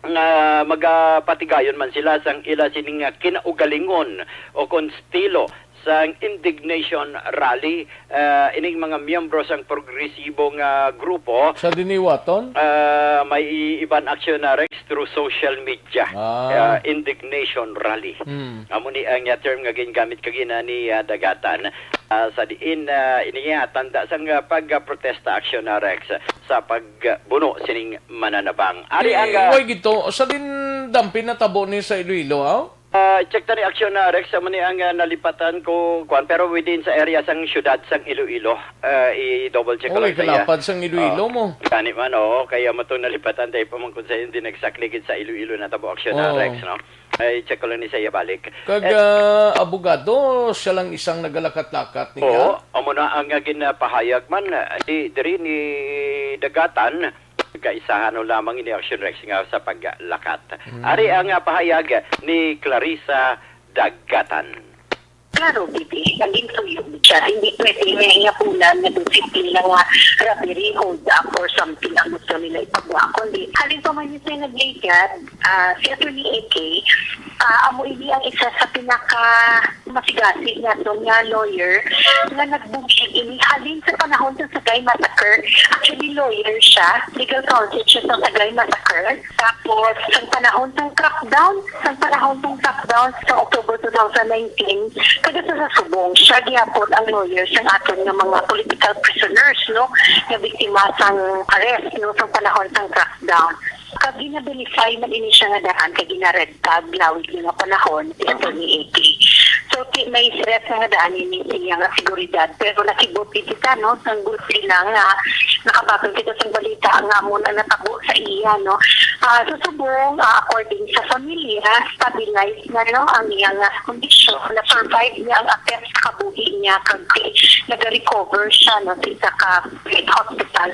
nga magapatigayon man sila sang ila sining nga kinaugalingon o kon estilo sang indignation rally, ah, ining mga miyembro sang progresibo nga grupo, Sa diniwaton? ah, may i-, iban aksyon na, Rex, through social media. Ah. Ah, indignation rally. Hmm. Amo ni ang, ah, term nga gingamit kagina ni, ah, Dagatan. Ah, sa diin, ah, ini nga tanda sang, ah, pagprotesta aksyon na, Rex, sa pagbuno sining mananabang. Ari ang, ah, Way gito, sa din dampin natabo ni sa Iloilo, aw? Ah, check ta ni aksyon na, Rex, amo ni ang, ah, nalipatan ko, kuan, pero within sa area sang syudad sang Iloilo. Ah, i-double check ko Oy, lang sa iya. kalapad sang Iloilo Oh, mo. gani man, oo, kaya mo itong nalipatan, dahil pa man kung sa hindi nagsakligid sa Iloilo na tabo aksyon na, Oh. Rex, no? Ay, check ko lang ni sa iya balik. Kag, Eh, ah, abogado, siya lang isang nagalakat-lakat niya. Oo, amo na ang, ah, ginapahayag man, ah, di, diri ni Dagatan, kaisahan lamang ini aksyon, Rex, nga sa paglakat. Mm. Ari ang, ah, pahayag ni Clarissa Dagatan. Klaro, bibi, naging tuyo siya. Hindi pwede nga iyabulan nga disiplina nga robbery, hold up, or something ang gusto nila ipagawa. Kundi, halin pa man yung nagligad, ah, si Attorney A K, ah, amo ini ang isa sa pinaka masigasig naton nga lawyer nga nagbulig ini halin sa panahon sa Sagay Massacre. Actually, lawyer siya, legal counsel siya sa Sagay Massacre. Tapos, sa panahon ng crackdown, sa panahon ng crackdown sa October two thousand nineteen, taga sa Subong, siya gyapon ang lawyer sang aton nga mga political prisoners, no, nga biktima sang arrest, no, sa panahon ng crackdown. Kag gina-verify man ini siya nga daan kay gina-red tag lawig nga panahon si Attorney A K. So, ti-, may stress nga daan ini sa iya nga seguridad, pero nakibot gid kita, no, sang gulpi lang nga nakabaton kita sa balita nga amo na natabo sa iya, no. Ah, sa Subong, ah, according sa pamilya, stabilized na, no, ang iya nga kondisyon. Na-survive niya ang attempt sa kabuhi niya kag nag-recover siya, no, sa isa ka hospital.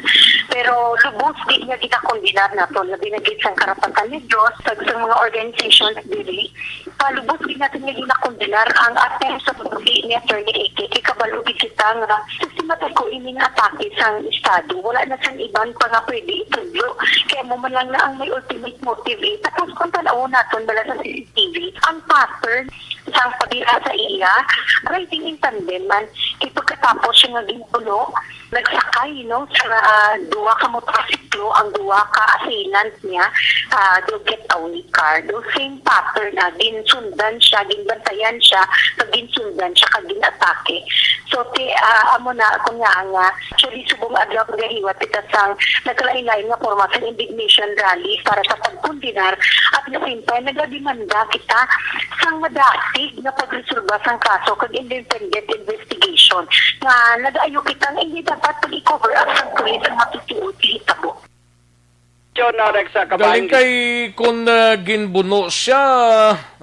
Pero lubos di niya ginakondenar nato, labi na gid sang karapatan ni Dios, kag sa mga organizations diri. Palubos gid natin nga ginakondenar ang attempt sa pagbuhi ni Attorney A K. Kay kabalo gid kita nga sistematiko ining atake sang Estado. Wala na sang iban pa nga pwede itudlo. Kaya mo man lang na ang may ultimate motive, eh. Tapos kung tan-awon naton bala sa C C T V, ang pattern sang pagdira sa iya, riding in tandem man. Kay pagkatapos siya nga ginbuno, nagsakay, no, sa, ah, duha ka motorsiklo ang duha ka assailant niya, ah, do get away car. Do same pattern na ginsundan siya, ginbantayan siya, kag ginsundan siya, kag ginatake. So, ti, ah, amo na, kun nga, nga, actually, subong adlaw pagahiwat kita sang nagkalain-lain nga porma sang indignation rally para sa pagkondenar at the same time, nagademanda kita sang madasig nga pagresolba sang kaso kag independent investigation nga nag-ayo kita nga hindi dapat pag-i-cover up sang pulis ang matutuo nga hitabo. John, ah, Rex, ah, Galing kabahin. Kay kun, ah, ginbuno siya,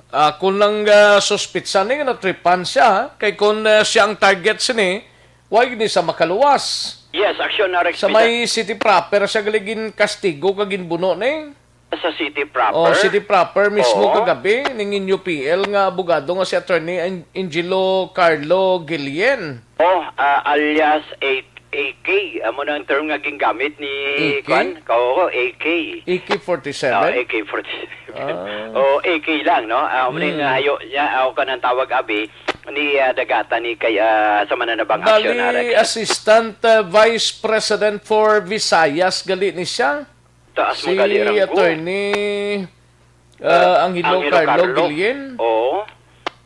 ah, kun lang, ah, suspitsa ni nga natripan siya, kay kun, ah, siya ang target sini, why ni sa makaluwas? Yes, aksyon na, Rex Sa Pita. May city proper siya gali ginkastigo kag ginbuno ni. Sa city proper? Oh, city proper mismo Oo. Kagabi ning inyo P L nga abogado nga si Attorney An-, Angelo Carlo Guillen. Oh, ah, alias A-, A K. Amo na ang term nga gingamit ni A K? Kwan? Oo, A K. A K forty-seven? Oh, A K forty-seven. Ah. Oh, A K lang, no? Ah, amo na yung, Hmm. ah, hayo niya, ah, kanang tawag abi ni, ah, Dagata ni kay, ah, sa mananabang Bali, aksyon na, Rex. Assistant, ah, Vice President for Visayas gali ni siya. Taas Si man gali ranggo. Attorney, ah, Ah, Angelo Angelo Carlo Carlo. Guillen. Oo.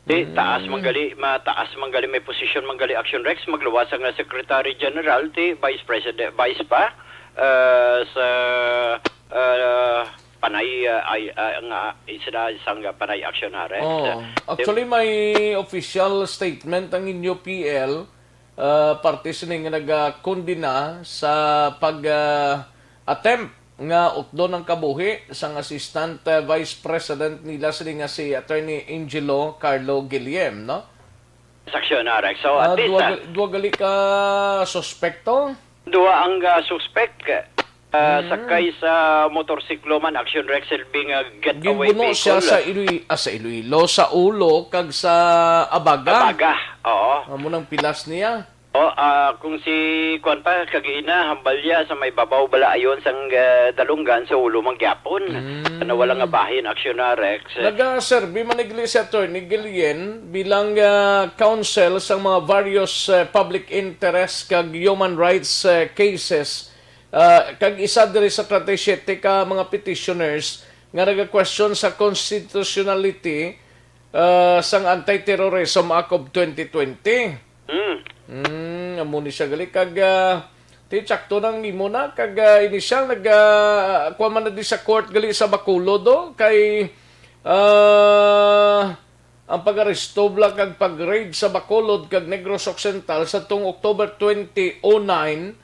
Di, Mm. taas man gali, mataas man gali, may position man gali, Action Rex, magluwas ang, ah, Secretary General, ti Vice President, Vice pa, ah, sa, ah, panay, ah, ay, ah, nga, isda sang panay aksyon na, Rex. Oh, Di- actually, may official statement ang inyo P L, ah, parte sini nga nagakondena sa pag, ah, attempt nga utdon ang kabuhi sang Assistant, ah, Vice President nila sini nga si Attorney Angelo Carlo Guillen, no? Saksyon na, Rex. So, at Ah, least, duha ah, gal-, duha gali ka suspekto? Duha ang, ah, suspek. Ah, Mm. sakay sa motorsiklo man, Action Rex L B nga getaway Ginbuno siya vehicle. Sa Iloy-, ah, sa Iloilo, sa ulo, kag sa abaga. Abaga, oo. Amo nang pilas niya. O, ah, kung si, kuwan pa, kag-ina, hambalya sa may babaw bala ayon sang, ah, dalunggan sa ulo man gyapon. Mm. Ano, wala nga bahin, Aksyon na, Rex. Nagaserbi man ni gali si Attorney Guillen bilang, ah, counsel sang mga various, ah, public interest kag human rights, ah, cases, ah, kag isa diri sa treinta y siete ka mga petitioners nga naga-question sa constitutionality, ah, sang Anti-Terrorism Act of twenty twenty. Mm. Mm, amo ni siya gali kag, ah, ti, tsakto nang imo na kag, ah, inisyal nag, ah, kuha man na di sa court gali sa Bacolod, do, kay, ah, ang pag-aresto bala kag pag-raid sa Bacolod kag Negros Occidental sa tong October twenty oh nine,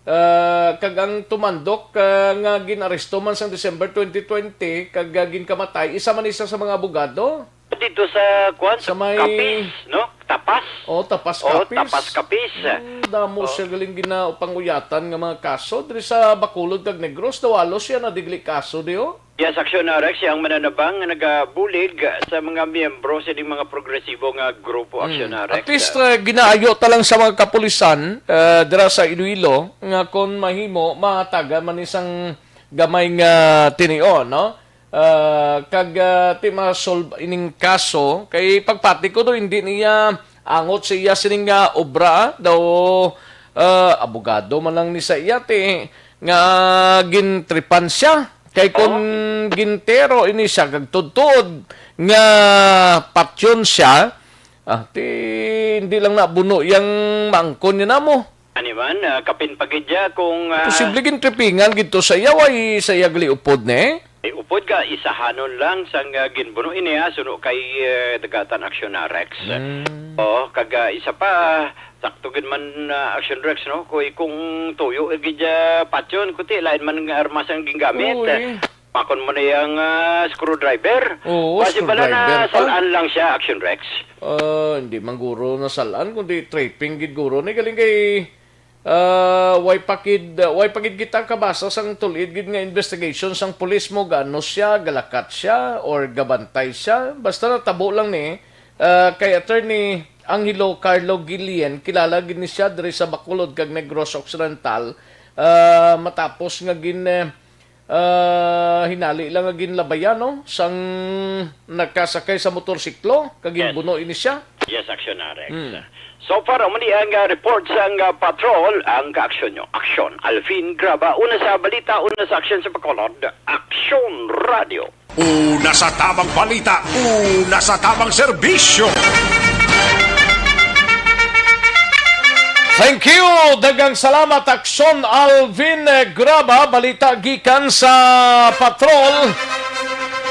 ah, kag ang tumandok, ah, nga gin-aresto man sang December twenty twenty kag, ah, ginkamatay, isa man isa sa mga abogado. Dito sa, kuwan, Sa may Capiz, no? Tapas. Oh, Tapas, Oh, Capiz. Tapas, Capiz. Hmm, damo Oh. siya galing ginaupanguyatan nga mga kaso diri sa Bacolod kag Negros. Daw halos siya na digli kaso, di, oh? Yes, Aksyon na, Rex, siya ang mananabang nga nagabulig sa mga miyembro sa ining mga progresibo nga grupo, Aksyon Hmm. na, Rex. At least, uh, ginaayo ta lang sa mga kapulisan, uh, dira sa Iloilo nga kung mahimo, mahatagan man ni sang gamay nga tinion, no? Uh, kag, uh, ti masolve ining kaso kay pagpati ko do hindi niya angot sa iya sining nga obra daw, uh, abogado man lang ni sa iya ti nga gintripan siya. Kay kung Oh. gintero ini siya kag tuod-tuod nga patyon siya, ah, ti hindi lang nabuno yang maangkon niya namo. Ani man, ah, kapin pa gid ya kung, ah, Posible gintripingan gid to sa iya, way sa iya gali upod ni. Ay upod ka, isahanon lang sang, ah, ginbuno ini, ah, suno kay, eh, Dagatan Aksyon na, Rex. Mm. Oo, kag, ah, isa pa, sakto gid man, ah, Aksyon Rex, no? Kung, kung tuyo, eh, gid, ah, patyon, kuti, lain man nga armas ang gingamit. Uy. Pakon mo na yang, ah, screwdriver. Oo, Basi pala screwdriver na pa. Salan lang siya, Action Rex. Ah, hindi man guro nasalan, kundi tripping gid guro. Ni galing kay, ah, way pa kid, ah, way pa gid kita kabasa sang tulid gid nga investigation sang pulis mo, gaano siya, galakat siya, or gabantay siya. Basta natabo lang ni, ah, kay Attorney Angelo Carlo Guillen, kilala gid ni siya diri sa Bacolod kag Negros Occidental, ah, matapos nga gin, eh, ah, hinali lang nga ginlabayan, no, sang nakasakay sa motorsiklo, kag Yes. ginbuno ini siya. Yes, Aksyon na, Rex. Hmm. So far, amo ni ang, ah, report sang, ah, patrol, ang kaaksyon nyo. Aksyon, Alvin Graba. Una sa balita, una sa aksyon sa Bacolod, Aksyon Radio. Una sa tamang balita, una sa tamang serbisyo. Thank you. Daghang salamat, Aksyon Alvin Graba. Balita gikan sa Patrol.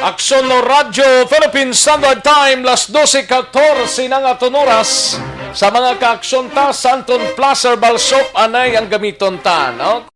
Aksyon Radyo Philippine Standard Time, las dose katorse na nga aton oras. Sa mga kaaksyon ta, Santon Placer Balsop, anay ang gamiton ta, no?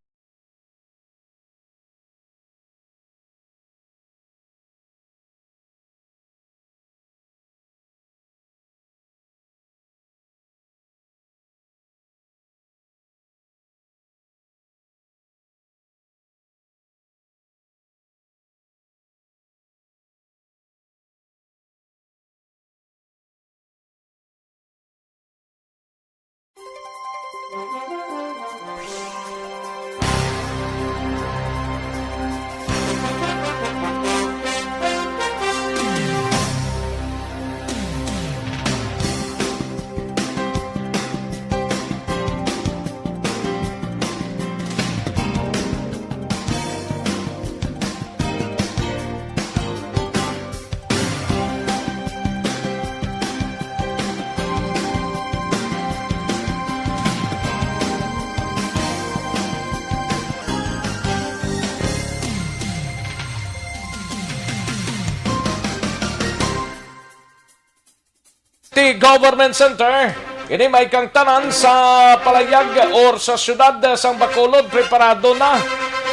Ti Government Center, ini may kang tanan sa palayag or sa siyudad sang Bacolod preparado na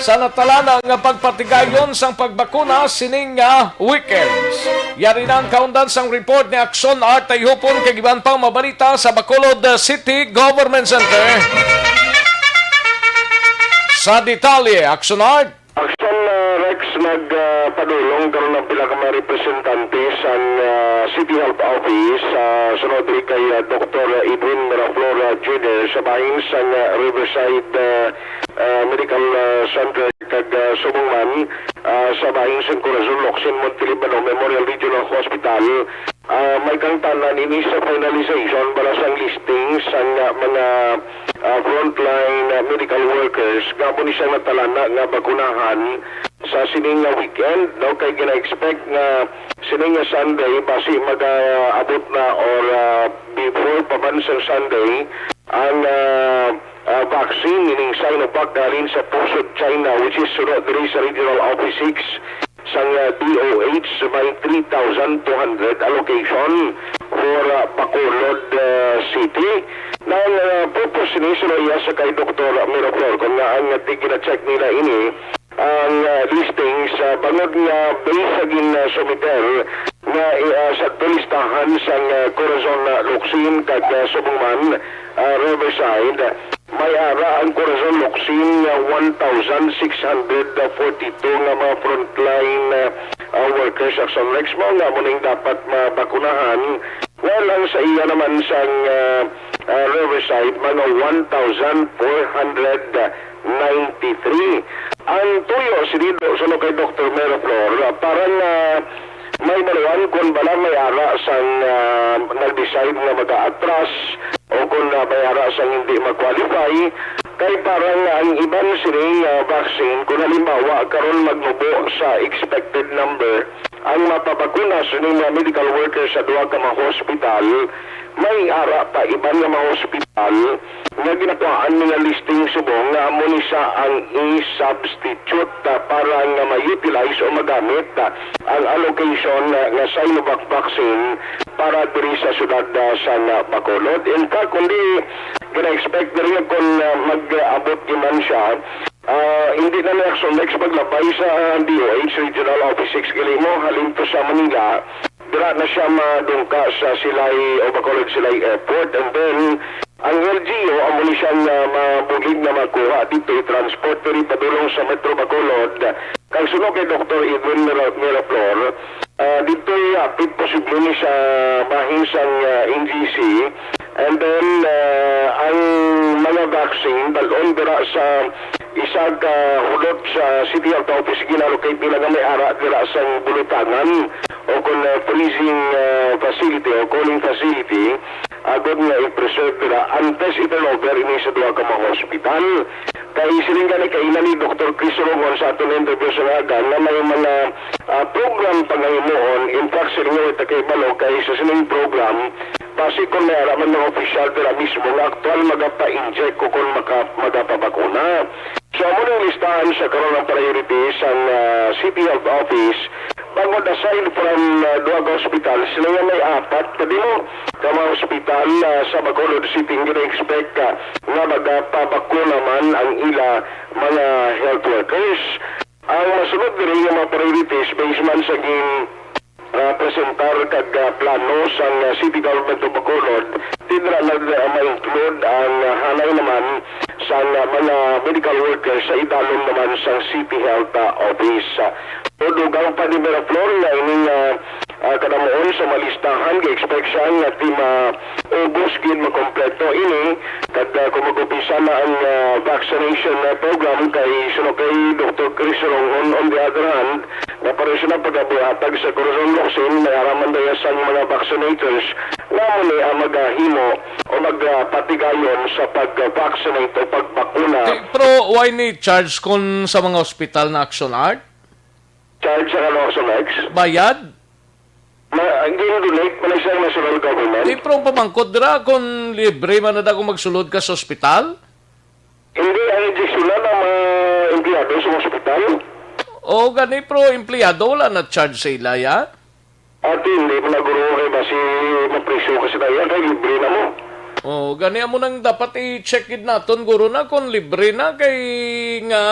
sa natalan nga pagpatigayon sang pagbakuna sining nga weekends. Yari na ang kaundan sang report ni Action Art Tayhupon kag iban pang mabalita sa Bacolod City Government Center. Sa detalye, Action Art. Action, ah, Rex, nag, ah, Padulong karon ang pila ka mga representante sang, ah, City Health Office, ah, sunod diri kay, ah, Doktor Edwin Miraflor, ah, Junior sa bahin sang, ah, Riverside, ah, ah, Medical, ah, Center kag, ah, subong man, ah, sa bahin sang Corazon Locsin Montelibano Memorial Regional Hospital. Ah, may kangtanan ini sa finalization bala sang listing sang, ah, mga, ah, frontline, ah, medical workers nga amo ni siyang natalana nga bakunahan sa sini nga weekend, no, kay gina-expect nga sini nga Sunday basi mag-abot na or, ah, before pa man sang Sunday ang, ah, ah, vaccine ining Sinovac halin sa Puso, China, which is suno diri sa Regional Office six sang, ah, D O H. May three thousand two hundred allocation for, ah, Bacolod, ah, City. Nang, ah, purpose ni sa iya sa kay Doktor Miraflor, kung nga ang, ah, gina-check nila ini, ang, ah, listings, ah, bangod nga based sa gin, ah, sumiter nga, ah, sa listahan sang, ah, Corazon, ah, Locsin kag, ah, subong man, ah, Riverside, may ara ang Corazon Locsin nga one thousand six hundred forty-two nga mga frontline, ah, ah, workers, Action Rex, mao nga amo ning dapat mabakunahan. Nga lang sa iya naman sang, ah, ah, Riverside, mga one thousand four hundred ninety-three. Ang tuyo sini, suno kay Doktor Miraflor, ah, para nga may maluan kung bala may ara sang, ah, nag-decide nga mag-aatras o kung, ah, may ara sang hindi mag-qualify. Kay para nga ang iban sining, ah, vaccine, kung halimbawa karon magnubo sa expected number ang mapabakuna sining mga medical workers sa duha ka mga hospital, may ara pa iban nga mga hospital nga ginakuhaan nila listing subong nga amo ni sa ang i-substitute, ah, para nga ma-utilize o magamit, ah, ang allocation, ah, nga Sinovac vaccine para diri sa syudad, ah, sa, ah, Bacolod. In fact, kundi gina-expect diri nga kung, ah, mag-abot gyud man siya, ah, hindi na ni Action Rex maglabay sa D O H Regional Office six Guillermo, halin to sa Manila. Dira na siya madungka sa Silay o Bacolod Silay Airport, and then ang L G U amo ni siyang, ah, mabulig na makuha dito, i-transport diri padulong sa Metro Bacolod. Kag suno kay Doktor Edwin Mira-, Miraflor, ah, dito hapit posible ni sa bahin sang, ah, N G C. And then, ah, ang mga vaccine, dalon dira sa isa ka hulot sa City Health Office, gin-allocate nila nga may ara dira sang bulutangan o kon, ah, freezing, ah, facility o cooling facility, agod nga i-preserve nila antes i-turnover ini sa duha ka mga hospital. Kay siling gani kaina ni Doktor Chris Rongon sa aton interview sa aga nga may mga, ah, program pa nga himuon. In fact, siling nga wala ta kahibalo kay sa sining program, basi kon may ara man mga opisyal dira mismo nga aktual magapa-inject o kon maka-, magapabakuna. So, amo ning listahan sa karon ang priority sang, ah, City Health Office. Bangod aside from, ah, duha ka hospital, sila nga may apat ka dimo ka mga hospital, ah, sa Bacolod City nga gina-expect, ah, nga magapabakuna man ang ila mga health workers. Ang masunod diri nga mga priorities based man sa gin, ah, presentar kag, ah, plano sang, ah, City Government of Bacolod, didra na, ah, ma-include ang, ah, halay naman sang, ah, mga medical workers sa idalom naman sang City Health, ah, Office. Ah, so, dugang pa ni Miraflor nga ining, ah, ah, kadamuon sa malistahan, ga-expect siya nga ti maubos gid makompleto ini, kag, ah, kung mag-umpisa na ang, ah, vaccination, ah, program kay suno kay Doktor Chris Rongon, on the other hand, nga pareho sila pagabuhatag sa Corazon Locsin, may ara man daw sang mga vaccinators nga amo ni ang magahimo o magpatigayon sa pag-vaccinate o pagbakuna. Ti, pero wala ni charge kon sa mga ospital na Action Art? Charge sa kano, Action Art? Bayad? Ma-, ang gin-donate man sa national government. Ti, pero ang pamangkot dira, kung libre man na daw kung magsulod ka sa ospital? Hindi, ang injeksyonan ang mga empleyado sa ospital. O, gani, pero empleyado, wala na charge sa ila, ya? Ati, hindi mo na, guro, kay basi mapriso ka sa kaya, kay libre na mo. O, gani, amo nang dapat i-check gid naton, guro, na kung libre na, kay nga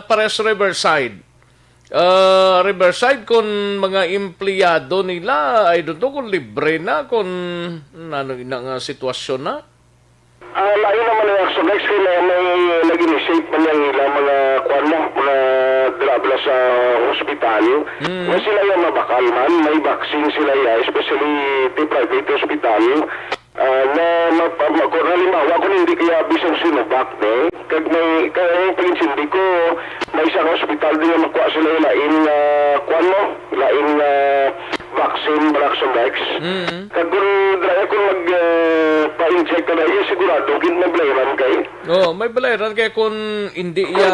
pares Riverside. Ah, Riverside, kung mga empleyado nila, I don't know kung libre na, kung ano ina nga sitwasyon na. Ah, lain naman ang Action Rex kay may, may nag-initiate man ang ilang mga, kuwan mo, mga dra-, sa hospital, Mm. nga sila ya mabakal man, may vaccine sila ya, especially the private hospital, ah, na mapa-, ma-, kung halimbawa, kung hindi kaya bisang Sinovac, eh, kag may, kaya ang pag-intindi ko, may isang hospital din nga makuha sila yung lain, ah, kuwan mo, lain, ah, vaccine, Malaxon Rex. Mm. Kag kung dra-, kung mag, ah, pa-inject ka na, yung sigurado, gid may bayaran kay. Oh, may bayaran kay kung hindi iya,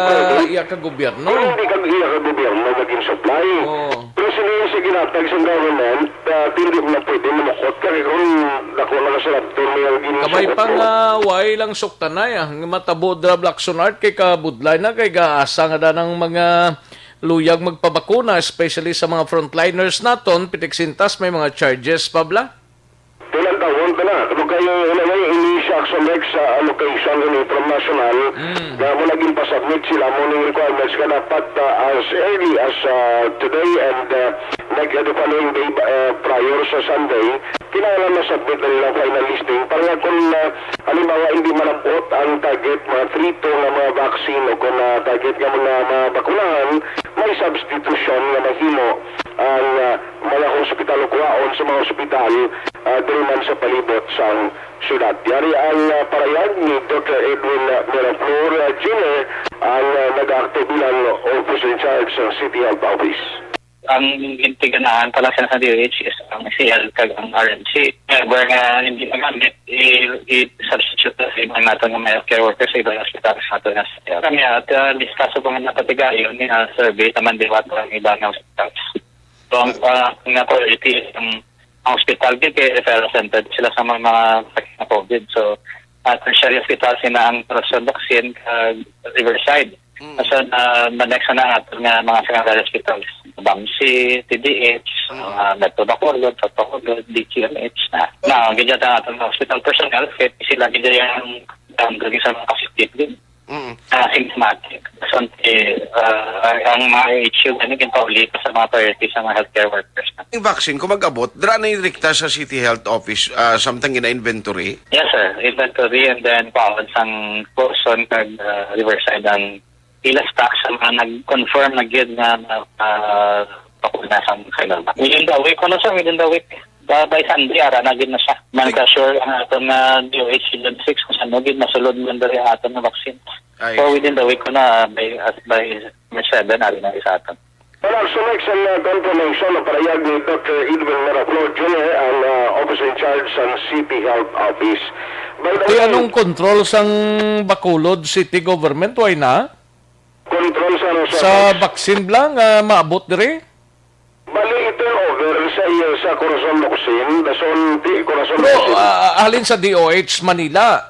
iya ka gobyerno. Kung hindi ka iya ka gobyerno naging supply. Oh. Pero sila yung sa ginatag sa government, ah, hindi mo na pwede manukot ka kay kung dako na ka sa labton, may ang Kamay ginsukot pa mo. Nga, way lang suktanay, ah, nga matabo dra Blackson Art kay kabudlay na kay gaasa nga danang mga luyag magpabakuna, especially sa mga frontliners naton, pitiksintas may mga charges pa bala. Tulang tawon ta na. Ano kayo, ano kayo, ini sa Action Rex sa allocation ng International Mm. na mo naging pasubmit sila mo ng requirements ka dapat, ah, as early as, ah, today and, ah, nag-, the following day, ah, prior sa Sunday, kinahanglan na submit na nila final listing para nga kung, ah, halimbawa hindi malabot ang target mga three to nga mga vaccine o kung, ah, target nga mga mabakunahan, may substitution nga mahimo ang, ah, mga hospital o kuwaon sa mga hospital, ah, diri man sa palibot sang syudad. Yari ang, ah, parayag ni Doktor Edwin, ah, Miraflor, ah, Junior, ang, ah, nag-aakto bilang officer in charge sa City Health Office. Ang gintiganahan pala sa, sa D O H is ang C L kag ang R M C. However, nga hindi magamit, i-, i-substitute na sa ibang nato nga mga healthcare workers sa ibang hospital sa ato nga sa Kami at, ah, discuss pa nga napatigayon ni, ah, survey naman diwat ang iba nga hospitals. So, ang, ah, nga priority is ang, ang hospital gid kay referral center sila sa mga, mga sakit nga COVID. So, ah, tertiary hospital sina ang Corazon Locsin kag Riverside. Mm. So, na, na next na ato nga mga secondary hospitals, BAMC, T D H, Mm. mga Metro Bacolod, South Bacolod, D Q M H na. Na, ganyan ang atong hospital personnel, kay sila ganyan ang down sa mga positive din. Mm. Ah, symptomatic. So, eh, ah, ang, ang mga H U, ano, ginpauli pa sa mga priority sa mga healthcare workers na. Yung vaccine, kung mag-abot, dira na yung rekta sa City Health Office, ah, samtang gina-inventory? Yes, sir. Inventory and then paon sang Corazon kag, ah, Riverside ang ila stock sa mga nag-confirm na gyud nga, ah, bakuna sang Sinovac. Within the week, ano, sir? Within the week. By, by Sunday, ara na gyud na siya. Man Ay. Ka sure ang aton nga D O H Region six kung saan mo gyud masulod man dali ang aton nga vaccine. Ay. So, within the week ko na, by, at by March seven, ari na sa aton. Wala, so next ang, uh, confirmation na parayag ni Doctor Edwin Miraflor Junior, ang, uh, officer in charge sa City Health Office. By the Di way, anong control sang Bacolod City Government? Why na? Control sa, ano, sa Sa vac- vaccine bala nga maabot diri? Bali, i-turnover sa iya sa Corazon Locsin, dason, di, Corazon Pero, Locsin. Ah, halin sa D O H Manila.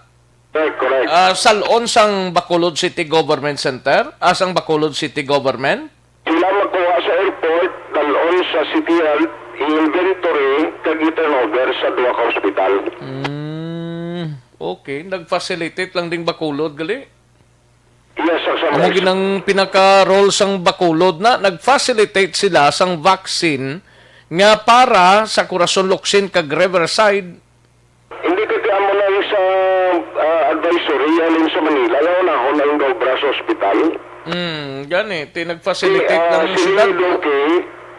Correct, correct. Ah, salon sang Bacolod City Government Center? Ah, sang Bacolod City Government? Sila magkuha sa airport, dalon sa City Health, i-inventory, kag i-turnover sa duha ka hospital. Mm, okay. Nag-facilitate lang ding Bacolod, gali? Yes, sir, sir. Amo gid ang pinaka-role sang Bacolod na nag-facilitate sila sang vaccine nga para sa Corazon Locsin kag Riverside. Hindi, kay amo lang sa, ah, advisory halin sa Manila, nga unahon ang obra sa ospital. Mm, gani, ti nag-facilitate Kay, ah, lang ang sila siyudad. Ni Duque,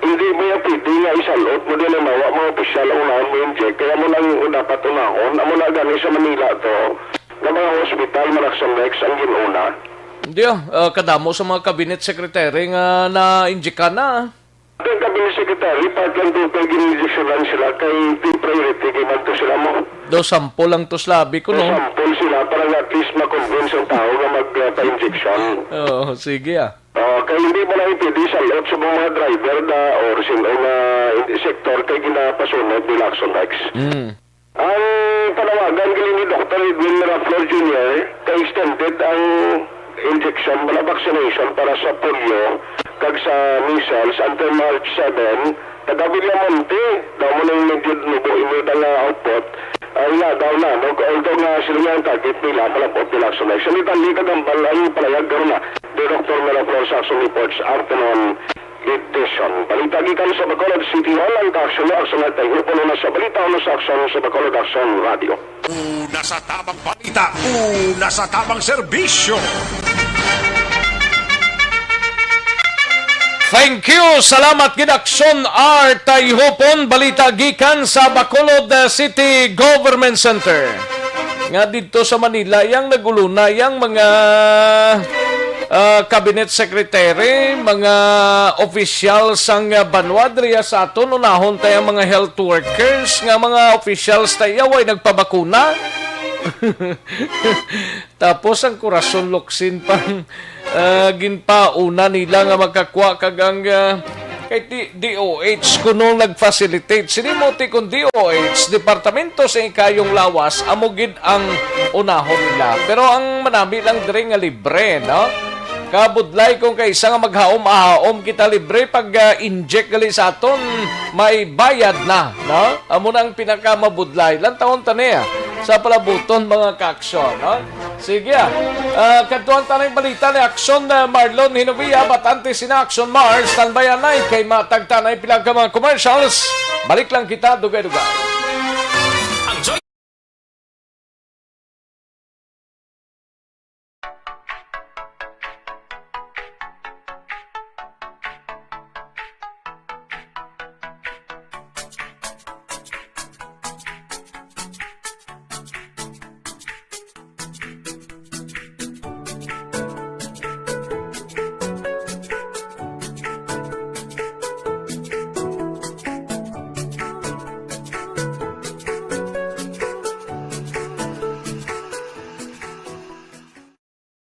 hindi mo yan pwede nga isalot mo din ang mawa, mga opisyal ang unahon mo inject. Kaya mo lang dapat unahon. Amo na gani sa Manila to, nga mga hospital, Malaxon Rex, ang ginuna. Hindi, ah, ah, kadamo sa mga cabinet secretary nga na-injectan na. Ang cabinet secretary, part lang to kay gin-injeksyonan sila kay di priority kay man to sila mo. Do sample lang to sa labi ko, no? Do sample sila para nga at least ma-convince ang tao nga mag, ah, pa-injection. Oo, sige, ah. Ah, kay hindi mo lang pwede salot sa mga driver na or sin-, o na in-, sektor kay ginapasunod ni Lacson X. Mm. Ang panawagan gali ni Doktor Edwin Miraflor Junior, kay extended ang injection bala vaccination para sa polio kag sa measles until March seven. Taga Villamonte, daw mo nang medyo nubo inyo nga output. Ay nga, daw na, no? Although nga sila nga ang target nila, malabot nila sa vaccination. Italikag ang balay, palayag karon na. The Doktor Miraflor sa Action Reports, afternoon edition. Balita gikan sa Bacolod City Hall, ang kaaksyon mo, aksyon at tayo, puno na sa balita, uno sa aksyon sa Bacolod Aksyon Radio. Una sa tabang balita, una sa tabang serbisyo. Thank you. Salamat gid, Action R. Tayhupon, balita gikan sa Bacolod, uh, City Government Center. Nga didto sa Manila, yang naguluna, yang mga, uh, cabinet secretary, mga opisyal sang, uh, banwa diriya sa aton, unahon tay ang mga health workers, nga mga officials tay way nagpabakuna. Tapos ang kurason luksin pang, ah, ginpauna nila nga makakwa kag ang, ah, kay ti-, D O H kuno nag-facilitate. Sini mo ti kon D O H, Departamento sa Ikayong Lawas, amo gid ang unahon nila. Pero ang manami lang diri nga libre, no? Kabudlay kung kaisa nga maghaom-haom kita libre pag, ah, inject gali sa aton, may bayad na, no? Amo na ang pinakamabudlay. Lantawon ta niya sa palabuton, mga ka-aksyon, no? Sige, ah. Ah, kadtuan ta na yung balita ni Aksyon, ah, Marlon Hinovia, batante sina Aksyon Mar, standby anay, kay matagta na yung pila ka mga commercials. Balik lang kita, dugay-dugay.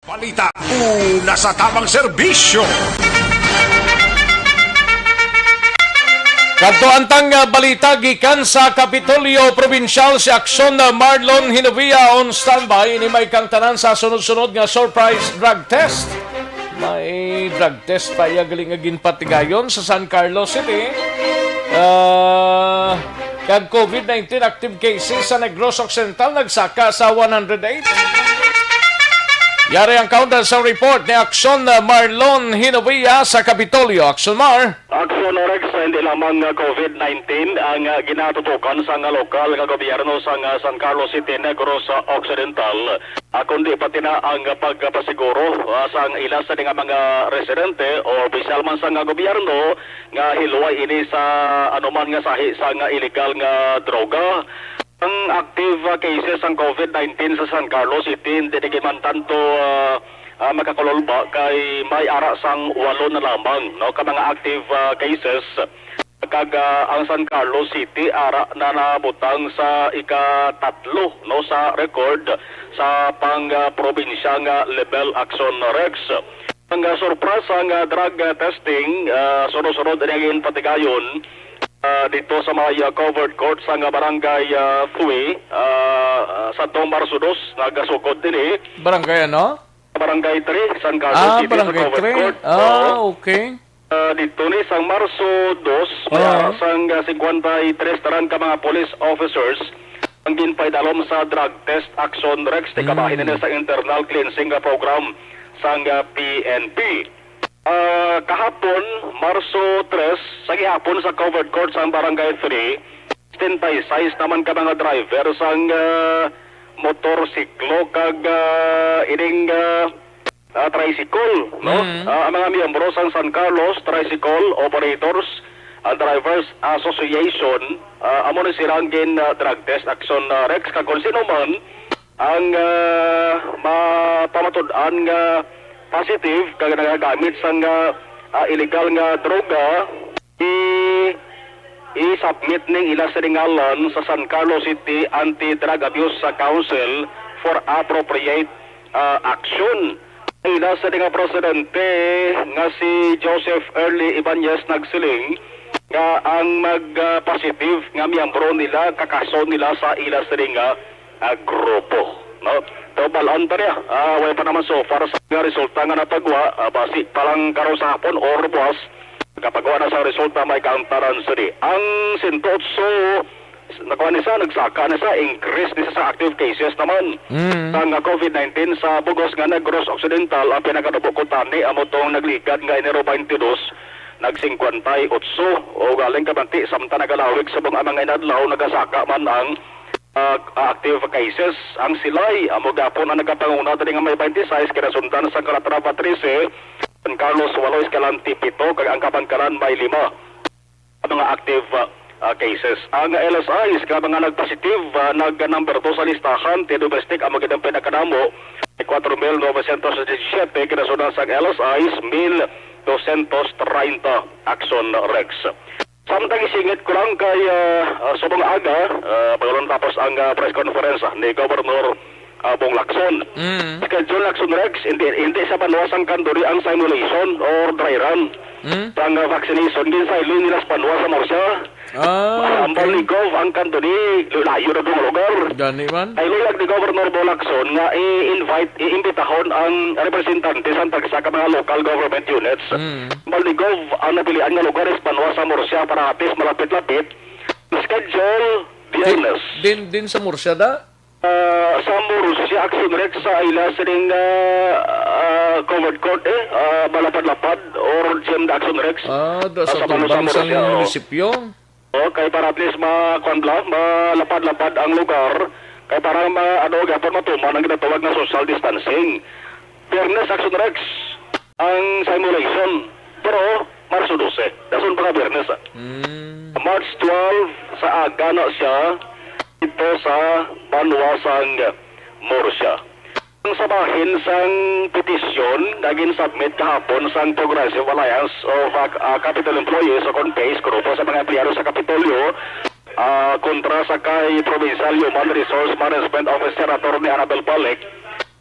Balita, una sa tamang serbisyo. Kadto ang tang, ah, balita gikan sa Kapitolyo Probinsyal, si Aksyon, ah, Marlon Hinovia on standby. Ini may kang tanan sa sunod-sunod nga surprise drug test. May drug test pa iya gali nga ginpatigayon sa San Carlos City. Ah, kag covid nineteen active cases sa Negros Occidental nagsaka sa one hundred eight. Yari ang kaundan sa report ni Aksyon Marlon Hinovia sa Kapitolyo. Aksyon Mar. Aksyon Rex, hindi lamang nga covid nineteen ang, ah, ginatutukan sang lokal nga gobyerno sang, ah, San Carlos City, Negros Occidental, ah, kundi pati na ang pagpasiguro, ah, sang ila sa nga mga residente o opisyal man sang gobyerno nga hiluway ini sa anuman nga sahi sang illegal nga droga. Ang active, ah, cases sang covid nineteen sa San Carlos City, hindi di man tanto, ah, ah, makakululba kay may ara sang walo na lamang, no, ka mga active, ah, cases. Kag, ah, ang San Carlos City ara na nabutang sa ikatatlo, no, sa record sa pang, ah, probinsya nga level, Aksyon Rex. Ang, ah, surprise ang, ah, drug, ah, testing, ah, sunod-sunod ang ginpatigayon, ah, dito sa may, ah, covered court sa, ah, barangay, ah, three, ah, ah, sa tong Marso dos, nagasukod din eh. Barangay ano? Barangay three, San Carlos Ah, City, sa Barangay covered three. Court. Ah, Oo. Okay. Ah, dito ni sang Marso dos, may Ah. ara sang, ah, cincuenta y tres taran ka mga police officers ang ginpaidalom sa drug test, Aksyon Rex, ti Mm. kabahin nila sa internal cleansing nga program sang, ah, P N P. Ah, kahapon, Marso tres, sa gihapon sa covered court sang Barangay three, sixty-six naman ka mga driver sang, ah, motorsiklo kag, ah, ining, ah, ah, tricycle, no? Mm. Ah, ang mga miyembro sang San Carlos Tricycle Operators and Drivers Association, ah, amo ni sila ang gin, ah, drug test, Aksyon, ah, Rex, kag kung sino man ang, ah, mapamatud-an nga positive kag nagagamit sang, ah, ah, illegal nga droga, i-, i-submit ning ila sini ngalan sa San Carlos City Anti-Drug Abuse sa Council for appropriate, ah, action. Ila sini nga presidente nga si Joseph Early Ibanez nagsiling nga ang mag, ah, positive nga miyembro nila kakaso nila sa ila sini nga, ah, grupo, no? Pero bal-an pa niya, ah, wala pa naman so far sa nga resulta nga napagwa, ah, basi pa lang karon sa hapon or buwas, kapagwa na sa resulta, may kaantaran sini. Ang sento otso, nakuha ni sa, nagsaka ni sa, increase ni sa, sa active cases naman Mm. sang covid nineteen sa bugos nga Negros Occidental. Ang pinakadabo ko tani, amo tong nagligad nga Enero twenty-two, nag-singkwenta y otso. O galing kabanti, samtang nagalawig sa mga, mga inadlaw, nagasaka man ang, ah, active cases. Ang Silay, amo gapon ang nagapanguna diri nga may twenty-six, kinasundan sa Calatrava trese, Carlos, walo, Escalante, pito, kag ang Kabangkalan may lima ka mga active, ah, ah, cases. Ang L S Is nga mga nagpositive, ah, nag number two sa listahan ti domestic, amo gid ang pinakadamo, may kuwatro mil novecientos disisiete, kinasundan sang L S Is, mil dosyentos treinta, Action Rex. Samtang isingit ko lang kay, ah, ah, subong aga, ah, bago lang tapos ang, ah, press conference, ah, ni Governor, ah, Bong Lacson. Mm. Schedule, Lacson Rex, hindi, hindi sa banwa sang Candoni ang simulation or dry run Mm. sang, ah, vaccination. Ginsaylo nila sa banwa sa Murcia. Ah, Ang okay. Baligaw, ang Candoni, layo na pong lugar. Gani man. Ay luyag ni Governor Bong Lacson nga i-invite, iimbitahon ang representante sa tagsa ka mga local government units. Mm. Baldigov, ang napilian nga lugar is banwa sa Murcia para at least malapit-lapit. Schedule, Di-, Biyernes. din, din sa Murcia da? Ah, sa Murcia, Action Rex sa ila sining, ah, ah, covered court, eh, ah, malapad-lapad or gym da Action Rex. Ah, da Ah, sa sa Banwa sa tubang sang Murcia, oh. munisipyo? Oh, kay para at least ma-, kuwan bala, malapad-lapad ang lugar. Kay para ma-, ano, gyapon matuman ang ginatawag nga social distancing. Biyernes, Action Rex, ang simulation. Pero, Marso dose. Dason pa nga Biyernes, ah. Mm. March twelve, sa aga na siya, dito sa banwa sang Murcia. Ang sabahin sang petisyon nga gin-submit kahapon sang Progressive Alliance of, ah, ah, Capitol Employees o kon PACE, grupo sa mga empleyado sa Kapitolyo, ah, kontra sa kay Provincial Human Resource Management Officer Attorney Annabel Balic,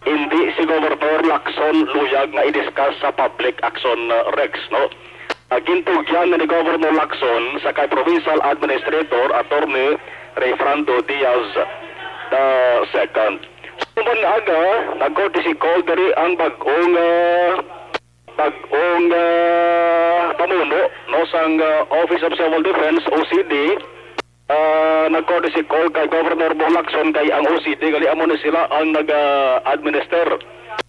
hindi si Governor Lacson luyag nga i-discuss sa public action, ah, Rex, no? Ah, gintugyan na ni Governor Lacson sa kay Provincial Administrator Attorney Rayfrando Diaz the second. Human aga, nag-courtesy call diri ang bag-ong, ah, bag-ong, ah, pamuno, no, sang, ah, Office of Civil Defense, O C D. Ah, nag-courtesy call kay Governor Bong Lacson kay ang O C D gali amo ni sila ang nag-administer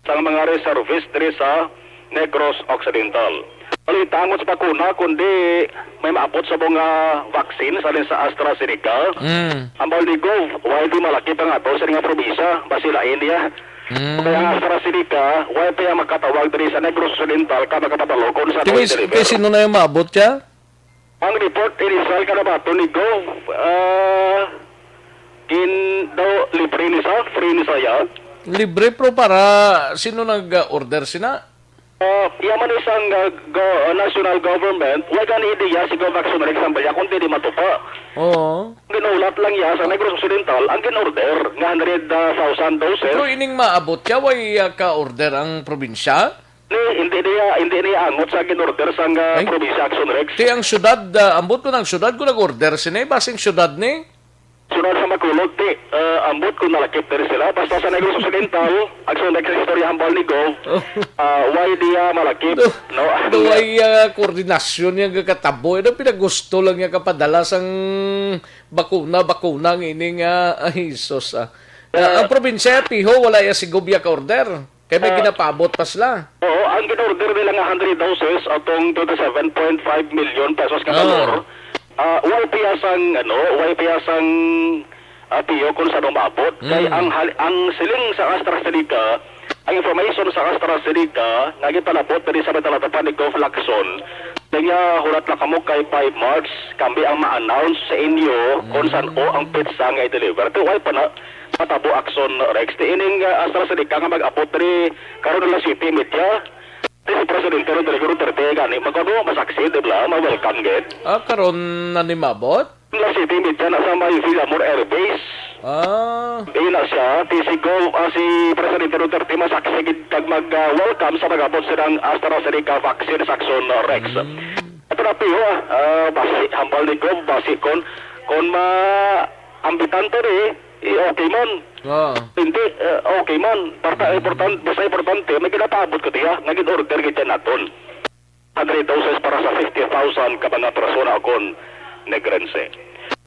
sang mga reservist diri sa Negros Occidental. Balita angot sa bakuna, kundi may maabot sa mga vaccine sa, sa AstraZeneca. Mm. Ang Baldigov, why di malaki pa nga to sa nga probinsya? Basi lain niya. Mm. Kaya ang AstraZeneca, why pa yung makatawag diri sa Negros Occidental ka makapatalokon sa Di ba is-, deliver? Kay sino na yung maabot siya? Ang report initial ka na ba, Tony Gov? Ah, gin-, daw, libre ni sa, free ni sa yan? Libre, pero para sino nag-order sina? Ah, yaman isang, ah, go-, national government, wala gani ideya si Gov Action Rex ang baya kung di matupa. Oo. Ginulat lang iya sa Negros Occidental ang gin-order nga hundred thousand doses. Pero ining maabot siya, way, ah, ka-order ang probinsya? Ni, hindi niya, hindi niya angot sa gin-order sang, ah, Ay. Probinsya Action Rex. Ti ang syudad, ah, ambot ko ng syudad ko nag-order sini, basing syudad ni? Sunod sa Makulog, ti, ah, ambot ko nalakip diri sila. Basta sa Negros Occidental, Action Rex sa istorya hambal ni Gov, Oh. ah, why di, ah, malakip, Do, no? do Ang, ay, ah, koordinasyon niya gakatabo? Ano pinagusto lang niya kapadala sang bakuna, bakuna ang ining, ah, ay, sus, ah. Ah, Ah. ang probinsya, Piho, wala ya si Gov ya ka-order. Kay may Ah. ginapaabot pa sila. Oo, ang gin-order nila nga hundred doses atong twenty-seven point five million pesos ka Ah. valor. Ah, way piya sang, ano, way piya sang, ah, piyo kung saan umabot. Kay Mm. ang hal-, ang siling sa AstraZeneca, ang information sa AstraZeneca nga gipalabot diri sa may talatapan ni Gov Lacson, kaya hulat lang kamo kay by March, kami ang ma-announce sa inyo kung saan Mm. o ang petsa nga i-deliver. Pero way pa na, Matabo Action Rex. Ti ining, ah, AstraZeneca nga mag-abot diri karon alas siyete y media. Ti si Presidente Rodrigo Duterte gani magkano masaksi, di ba? Ma-welcome gid. Ah, karon na ni mabot? Alas siyete y media na sa may Villamor Air Base. Ah. Di na siya, ti si Gov, ah, si Presidente Duterte masaksi gid kag mag, ah, welcome sa mag-abot silang AstraZeneca vaccine sa Action Rex. Mm. Ito na, Piho, ah, basi, hambal ni Gov, basi kon, kon ma-, ambitan to ni, eh, okay man. Oo. Hindi, eh, okay man. Basta Mm. important, basta importante, may ginapaabot ko diya, nga gin-order kita naton. Hundred doses para sa fifty thousand ka mga persona akon Negrense.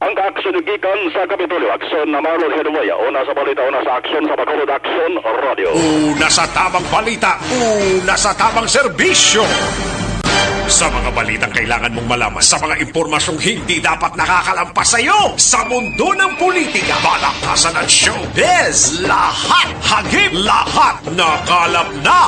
Ang kaaksyon gikan sa Kapitolyo, Aksyon na Marlon Hedoya, una sa balita, una sa aksyon sa Bacolod Aksyon Radio. Una sa tamang balita, una sa tamang serbisyo. Sa mga balitang kailangan mong malaman, sa mga impormasyong hindi dapat nakakalampas sa iyo, sa mundo ng politika, balakasan at showbiz, lahat hagip, lahat nakalap na.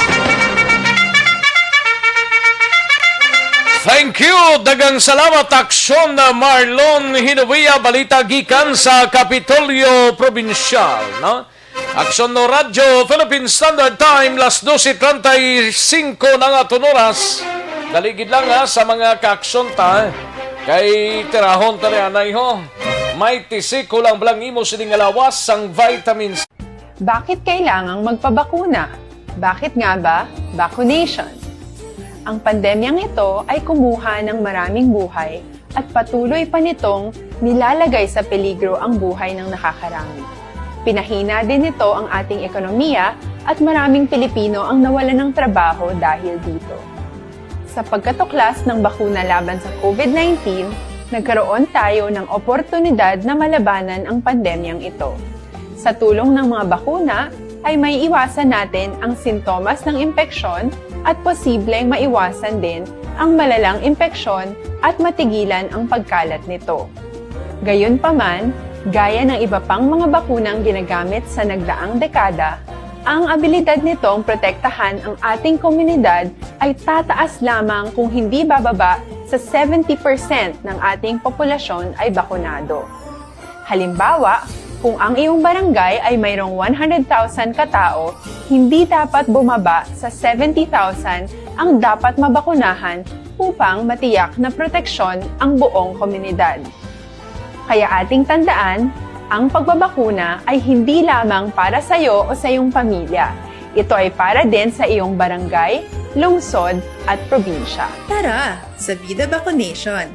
Thank you. Daghang salamat, Aksyon Marlon Hinovia. Balita gikan sa Kapitolyo Probinsyal, no? Aksyon no Radyo Philippine Standard Time, las doce treinta y cinco na nga aton oras. Dali gid lang, ha, sa mga kaaksyon ta, eh. Kay tirahon ta rin, anay, ho. May tisi ko lang blang imo sining nga lawas sang vitamins. Bakit kailangang magpabakuna? Bakit nga ba vaccination? Ang pandemyang ito ay kumuha ng maraming buhay at patuloy pa nitong nilalagay sa peligro ang buhay ng nakakarami. Pinahina din nito ang ating ekonomiya at maraming Pilipino ang nawalan ng trabaho dahil dito. Sa pagkatuklas ng bakuna laban sa COVID nineteen, nagkaroon tayo ng oportunidad na malabanan ang pandemyang ito. Sa tulong ng mga bakuna, ay may iwasan natin ang sintomas ng impeksyon at posibleng maiwasan din ang malalang impeksyon at matigilan ang pagkalat nito. Gayunpaman, gaya ng iba pang mga bakunang ginagamit sa nagdaang dekada, ang abilidad nitong protektahan ang ating komunidad ay tataas lamang kung hindi bababa sa seventy percent ng ating populasyon ay bakunado. Halimbawa, kung ang iyong barangay ay mayroong one hundred thousand katao, hindi dapat bumaba sa seventy thousand ang dapat mabakunahan upang matiyak na proteksyon ang buong komunidad. Kaya ating tandaan, ang pagbabakuna ay hindi lamang para sa iyo o sa iyong pamilya. Ito ay para din sa iyong barangay, lungsod, at probinsya. Tara, sa Vida Vaccination!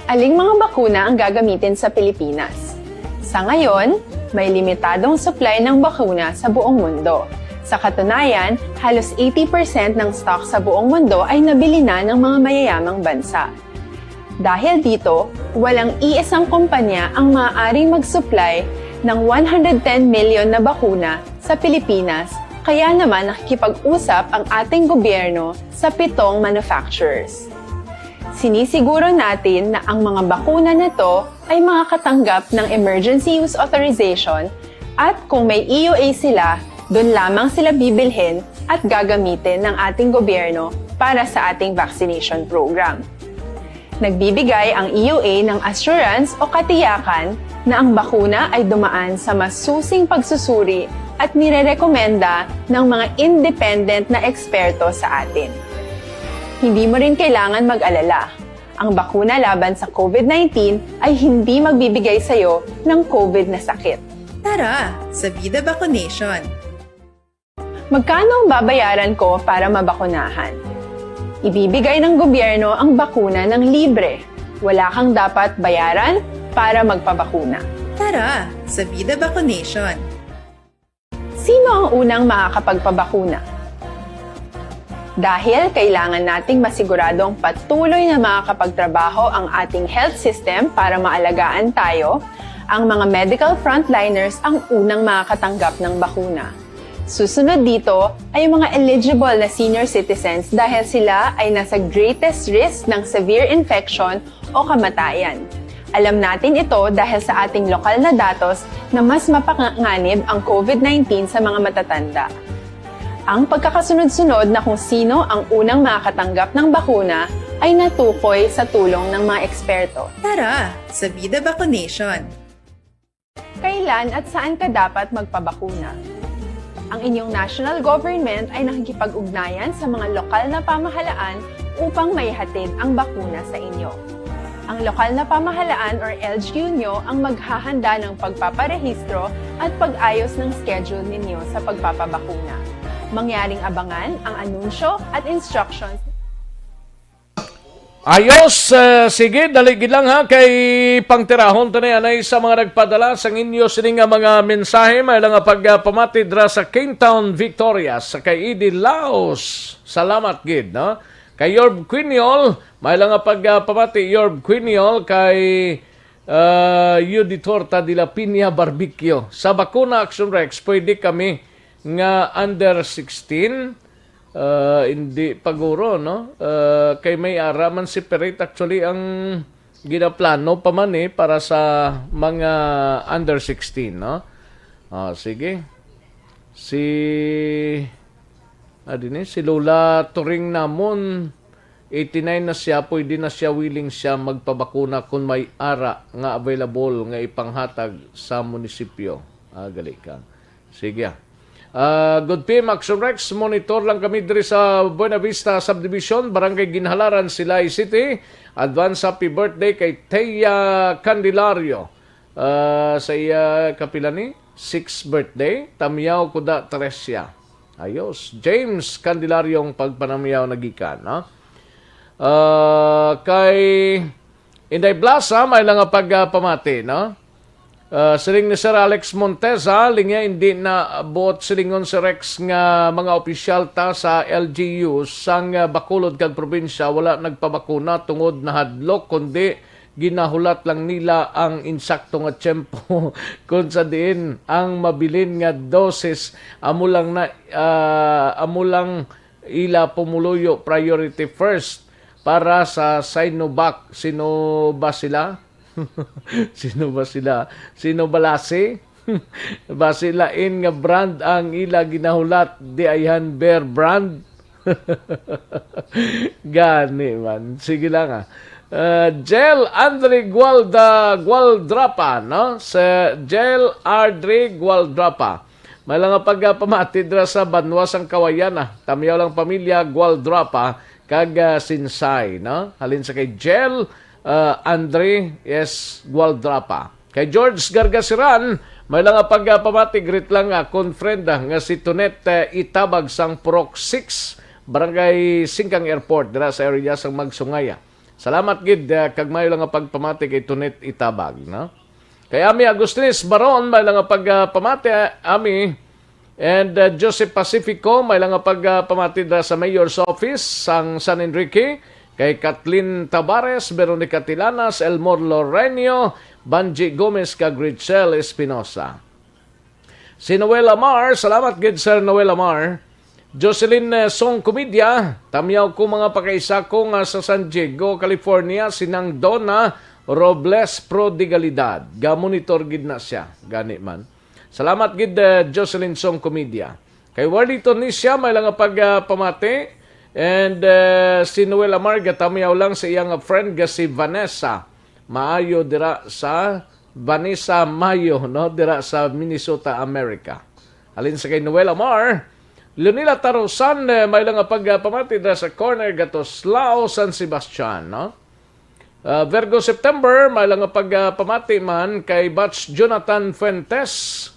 Aling mga bakuna ang gagamitin sa Pilipinas? Sa ngayon, may limitadong supply ng bakuna sa buong mundo. Sa katunayan, halos eighty percent ng stock sa buong mundo ay nabili na ng mga mayayamang bansa. Dahil dito, walang iisang kumpanya ang maaaring mag-supply ng one hundred ten million na bakuna sa Pilipinas, kaya naman nakikipag-usap ang ating gobyerno sa pitong manufacturers. Sinisiguro natin na ang mga bakuna na to ay makakatanggap ng emergency use authorization at kung may E U A sila, doon lamang sila bibilhin at gagamitin ng ating gobyerno para sa ating vaccination program. Nagbibigay ang E U A ng assurance o katiyakan na ang bakuna ay dumaan sa masusing pagsusuri at nirerekomenda ng mga independent na eksperto sa atin. Hindi mo rin kailangan mag-alala. Ang bakuna laban sa COVID nineteen ay hindi magbibigay sa iyo ng COVID na sakit. Tara, sa Vida Vaccination! Magkano ang babayaran ko para mabakunahan? Ibibigay ng gobyerno ang bakuna ng libre. Wala kang dapat bayaran para magpabakuna. Tara, sa Vida Vaccination! Sino ang unang makakapagpabakuna? Dahil kailangan nating masiguradong patuloy na makakapagtrabaho ang ating health system para maalagaan tayo, ang mga medical frontliners ang unang makakatanggap ng bakuna. Susunod dito ay ang mga eligible na senior citizens dahil sila ay nasa greatest risk ng severe infection o kamatayan. Alam natin ito dahil sa ating lokal na datos na mas mapanganib ang COVID nineteen sa mga matatanda. Ang pagkakasunod-sunod na kung sino ang unang makakatanggap ng bakuna ay natukoy sa tulong ng mga eksperto. Tara, sa Vida Vaccination! Kailan at saan ka dapat magpabakuna? Ang inyong national government ay nakikipag-ugnayan sa mga lokal na pamahalaan upang maihatid ang bakuna sa inyo. Ang lokal na pamahalaan or L G U nyo ang maghahanda ng pagpaparehistro at pag-ayos ng schedule ninyo sa pagpapabakuna. Mangyaring abangan ang anunsyo at instructions Ayos, eh, sige, dali gid lang ha, kay pangtirahon ta ni anay sa mga nagpadala sang inyo sini nga mga mensahe, may lang nga pagpamati dra sa Kingtown, Victoria, sa kay Idi Laos. Salamat gid, no? Kay Yorb Quiniol, may lang nga pagpamati Yorb Quiniol kay uh, Yuditor ta de la Piña Barbecue. Sa Bakuna Action Rex, pwede kami nga under sixteen, Ah, hindi paguro, no? Ah, kay may ara man separate actually ang ginaplano pa man eh para sa mga under sixteen, no? Ah, sige. Si, ah, din eh, si Lola Turing namon, eighty-nine na siya, pwede na siya, willing siya magpabakuna kung may ara nga available nga ipanghatag sa munisipyo. Ah, gali ka. Sige, ah. Ah, good P M Action Rex, monitor lang kami diri sa Buena Vista Subdivision, Barangay Ginhalaran, Silay City. Advance happy birthday kay Thea Candelario. Ah, sa iya kapila ni? Sixth birthday. Tamyaw ko da, Tresia. Ayos. James Candelario ang pagpanamyaw nagikan, no? Ah, kay Inday Blasa, may lang nga pagpamati, no? Ah, siling ni Sir Alex Monteza, linya hindi na buot silingon si Rex nga mga opisyal ta sa L G U sang, ah, Bacolod kag probinsya wala nagpabakuna tungod nahadlok, kundi ginahulat lang nila ang insakto nga tiyempo kung sa diin ang mabilin nga dosis amo lang na, ah, amo lang ila pumuluyo, priority first para sa Sinovac. Sino ba sila? Sino ba sila? Sino ba lasi? Basi lain nga brand ang ila ginahulat, di ayhan Bear brand? Gani man. Sige lang, ah. Uh, Jel Andre Gualda, Gualdrapa, no? Sa Jel Andre Gualdrapa. May lang nga pagpamati dira sa banwa sang Kawayan, ah. Tamyaw lang pamilya Gualdrapa kag, ah, Sinsay, no? Halin sa kay Jel, ah, Andre S. Gualdrapa. Kay George Gargasiran, may lang nga pagpamati, greet lang akon friend, ah, nga si Tonet, ah, Itabag sang Purok six, Barangay Singkang Airport, dira sa area sang Magsungaya. Salamat gid, ah, kag mayo lang nga pagpamati kay Tonet Itabag, no? Kay Ami Agustinez Baron, may lang nga pagpamati, ah, Ami. And, uh, Joseph Pacifico, may lang nga pagpamati dira sa Mayor's Office sang San Enrique, kay Kathleen Tabares, Veronica Tilanas, Elmore Lorenio, Banji Gomez, kag Richelle Espinosa. Si Noel Amar, salamat gid, Sir Noel Amar. Jocelyn, uh, Song Comedia, tamyaw ko mga pakaisa ko nga sa San Diego, California, sinang Donna Robles Prodigalidad. Ga-monitor gid na siya, gani man. Salamat gid, uh, Jocelyn Song Comedia. Kay Warley Tornisia, may lang nga pagpamati. And, uh, si Noel Amar, gatamyaw lang sa iya nga friend nga si Vanessa. Maayo dira sa Vanessa Mayo, no? Dira sa Minnesota, America. Halin sa kay Noel Amar, Leonila Tarosan, eh, may lang nga pagpamati dira sa corner, Gatoslao, San Sebastian, no? Ah, Virgo September, may lang nga pagpamati man kay Batch Jonathan Fuentes.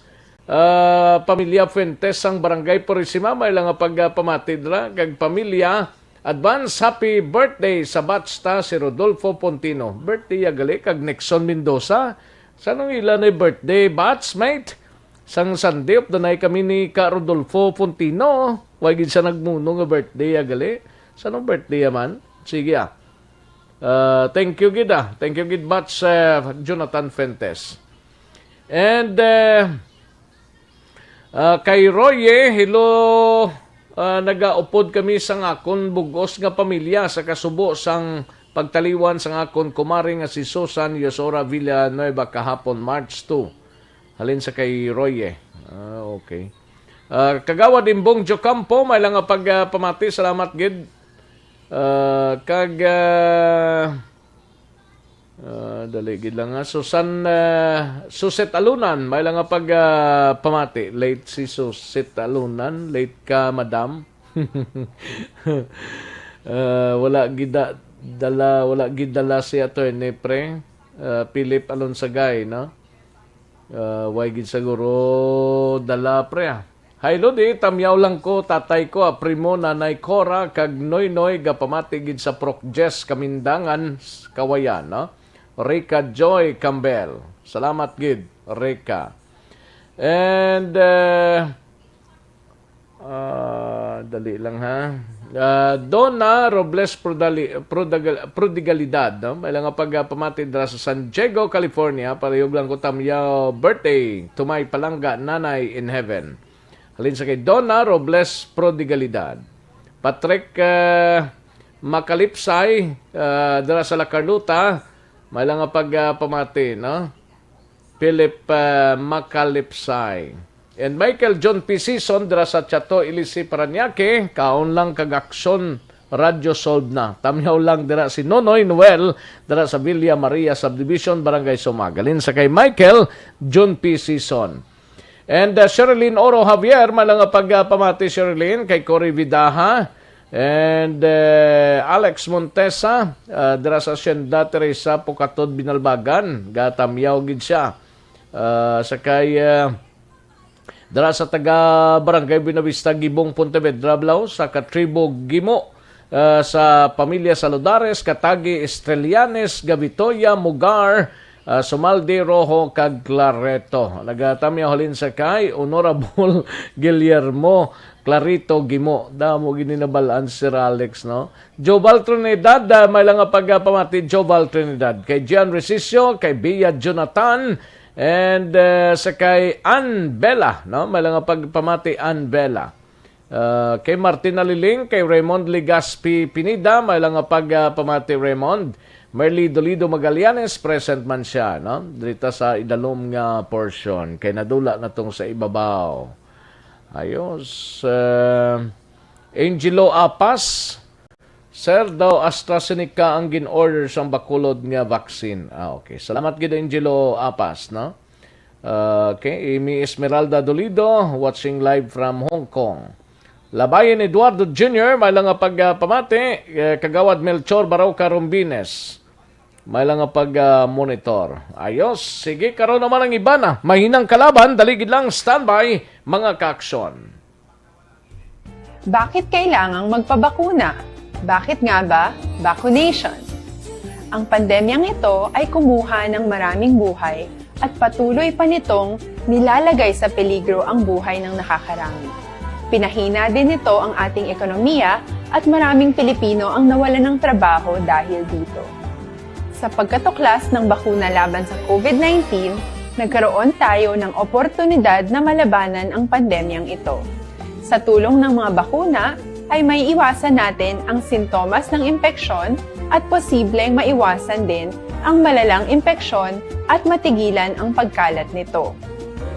Ah, pamilya Fuentes sang Barangay Purisima, may lang nga pagpamati dira kag pamilya. Advance happy birthday sa batch ta si Rodolfo Pontino. Birthday ya gali kag Nixon Mendoza. Sa nung ila ni birthday, batch mate? Sang Sunday of the night kami ni Ka Rodolfo Pontino. Why gid siya nagmuno nga birthday ya gali? Sa nung birthday ya man? Sige, ah. Uh, thank you gid, ah. Thank you gid, Batch, uh, Jonathan Fuentes. And, uh, uh, kay Roye, hello, uh, nagaupod kami sang akon bug-os nga pamilya sa kasubo sang pagtaliwan sang akon kumare nga si Susan Yosora Villanueva kahapon, March two. Halin sa kay Roye. Ah, okay. Ah, Kagawad Imbong Jocampo, may lang nga pagpamati. Salamat gid. Ah, kag, ah, ah, dali gid lang nga. Susan, ah, Suset Alunan, may lang nga pagpamati. Late si Suset Alunan. Late ka, madam. Ah, wala gid da-, dala, wala gid dala si Attorney Pre, ah, Philip Alonsagay, no? Ah, way gid siguro dala, pre, ah. Hi, Lodi, tamyaw lang ko, tatay ko, ah, primo, nanay Cora, kag Noynoy, gapamati gid sa Proc Jess Kamindangan, s-, Kawayan, no? Rica Joy Campbell. Salamat gid, Rica. And, eh, ah, dali lang, ha. Ah, Donna Robles Prodali-, Prodagal-, Prodigalidad, no? May lang nga pagpamati dira sa San Diego, California. Palihog lang ko, tamyaw birthday to my palangga nanay in heaven. Halin sa kay Donna Robles Prodigalidad. Patrick, ah, Makalipsay, ah, dira sa La Carlota. May lang nga pagpamati, no? Philip, ah, Makalipsay. And Michael John P. Sison dira sa Chato Ilisi, Parañaque, kaon lang kag aksyon Radyo Solve Na. Tamyaw lang dira si Nonoy Noel, dira sa Villa Maria Subdivision, Barangay Sumagalin, sa kay Michael John P. Sison. And, uh, Sherilyn Oro Javier, may lang nga pagpamati, Sherilyn, kay Cory Vidaha, and, uh, Alex Montesa, uh, dira sa Hacienda Teresa, Pocatod, Binalbagan, gatamyaw gid siya. Uh, sa kay, uh, dira sa taga Barangay Buenavista, Gibong, Pontevedra, Blaw, sa Katribo, Gimo, uh, sa pamilya Saludares, Katagi, Estrelianes, Gavitoya, Mugar, uh, Sumaldi, Rojo, kag Clareto. Nagatamyaw halin sa kay Honorable Guillermo Clarito Gimo. Damo gini nabalaan, Sir Alex, no? Joval Trinidad, uh, may lang nga pagpamati, Joval Trinidad. Kay Gian Resisio, kay Bia Jonathan, and, uh, sa kay Ann Bella, no? May lang nga pagpamati, Ann Bella. Uh, kay Martin Aliling, kay Raymond Legaspi Pinida, may lang nga pagpamati, Raymond. Merly Dolido Magallanes, present man siya, no? Dito sa idalom nga portion, kay nadula na tong sa ibabaw. Ayos. Uh, Angelo Apas, Sir, daw AstraZeneca ang gin-order sang Bacolod nga vaccine. Ah, okay. Salamat gid, Angelo Apas, no? Ah, okay, Amy Esmeralda Dolido, watching live from Hong Kong. Labayan Eduardo Junior, may lang nga pagpamati, eh, Kagawad Melchor Barauca Rombines. May lang nga pag, ah, monitor. Ayos. Sige, karon naman ang iba na. Mahinang kalaban, dali gid lang, standby, mga kaaksyon. Bakit kailangang magpabakuna? Bakit nga ba vaccination? Ang pandemyang ito ay kumuha ng maraming buhay at patuloy pa nitong nilalagay sa peligro ang buhay ng nakakarami. Pinahina din nito ang ating ekonomiya at maraming Pilipino ang nawalan ng trabaho dahil dito. Sa pagkatuklas ng bakuna laban sa COVID nineteen, nagkaroon tayo ng oportunidad na malabanan ang pandemyang ito. Sa tulong ng mga bakuna, ay maiiwasan natin ang sintomas ng impeksyon at posibleng maiwasan din ang malalang impeksyon at matigilan ang pagkalat nito.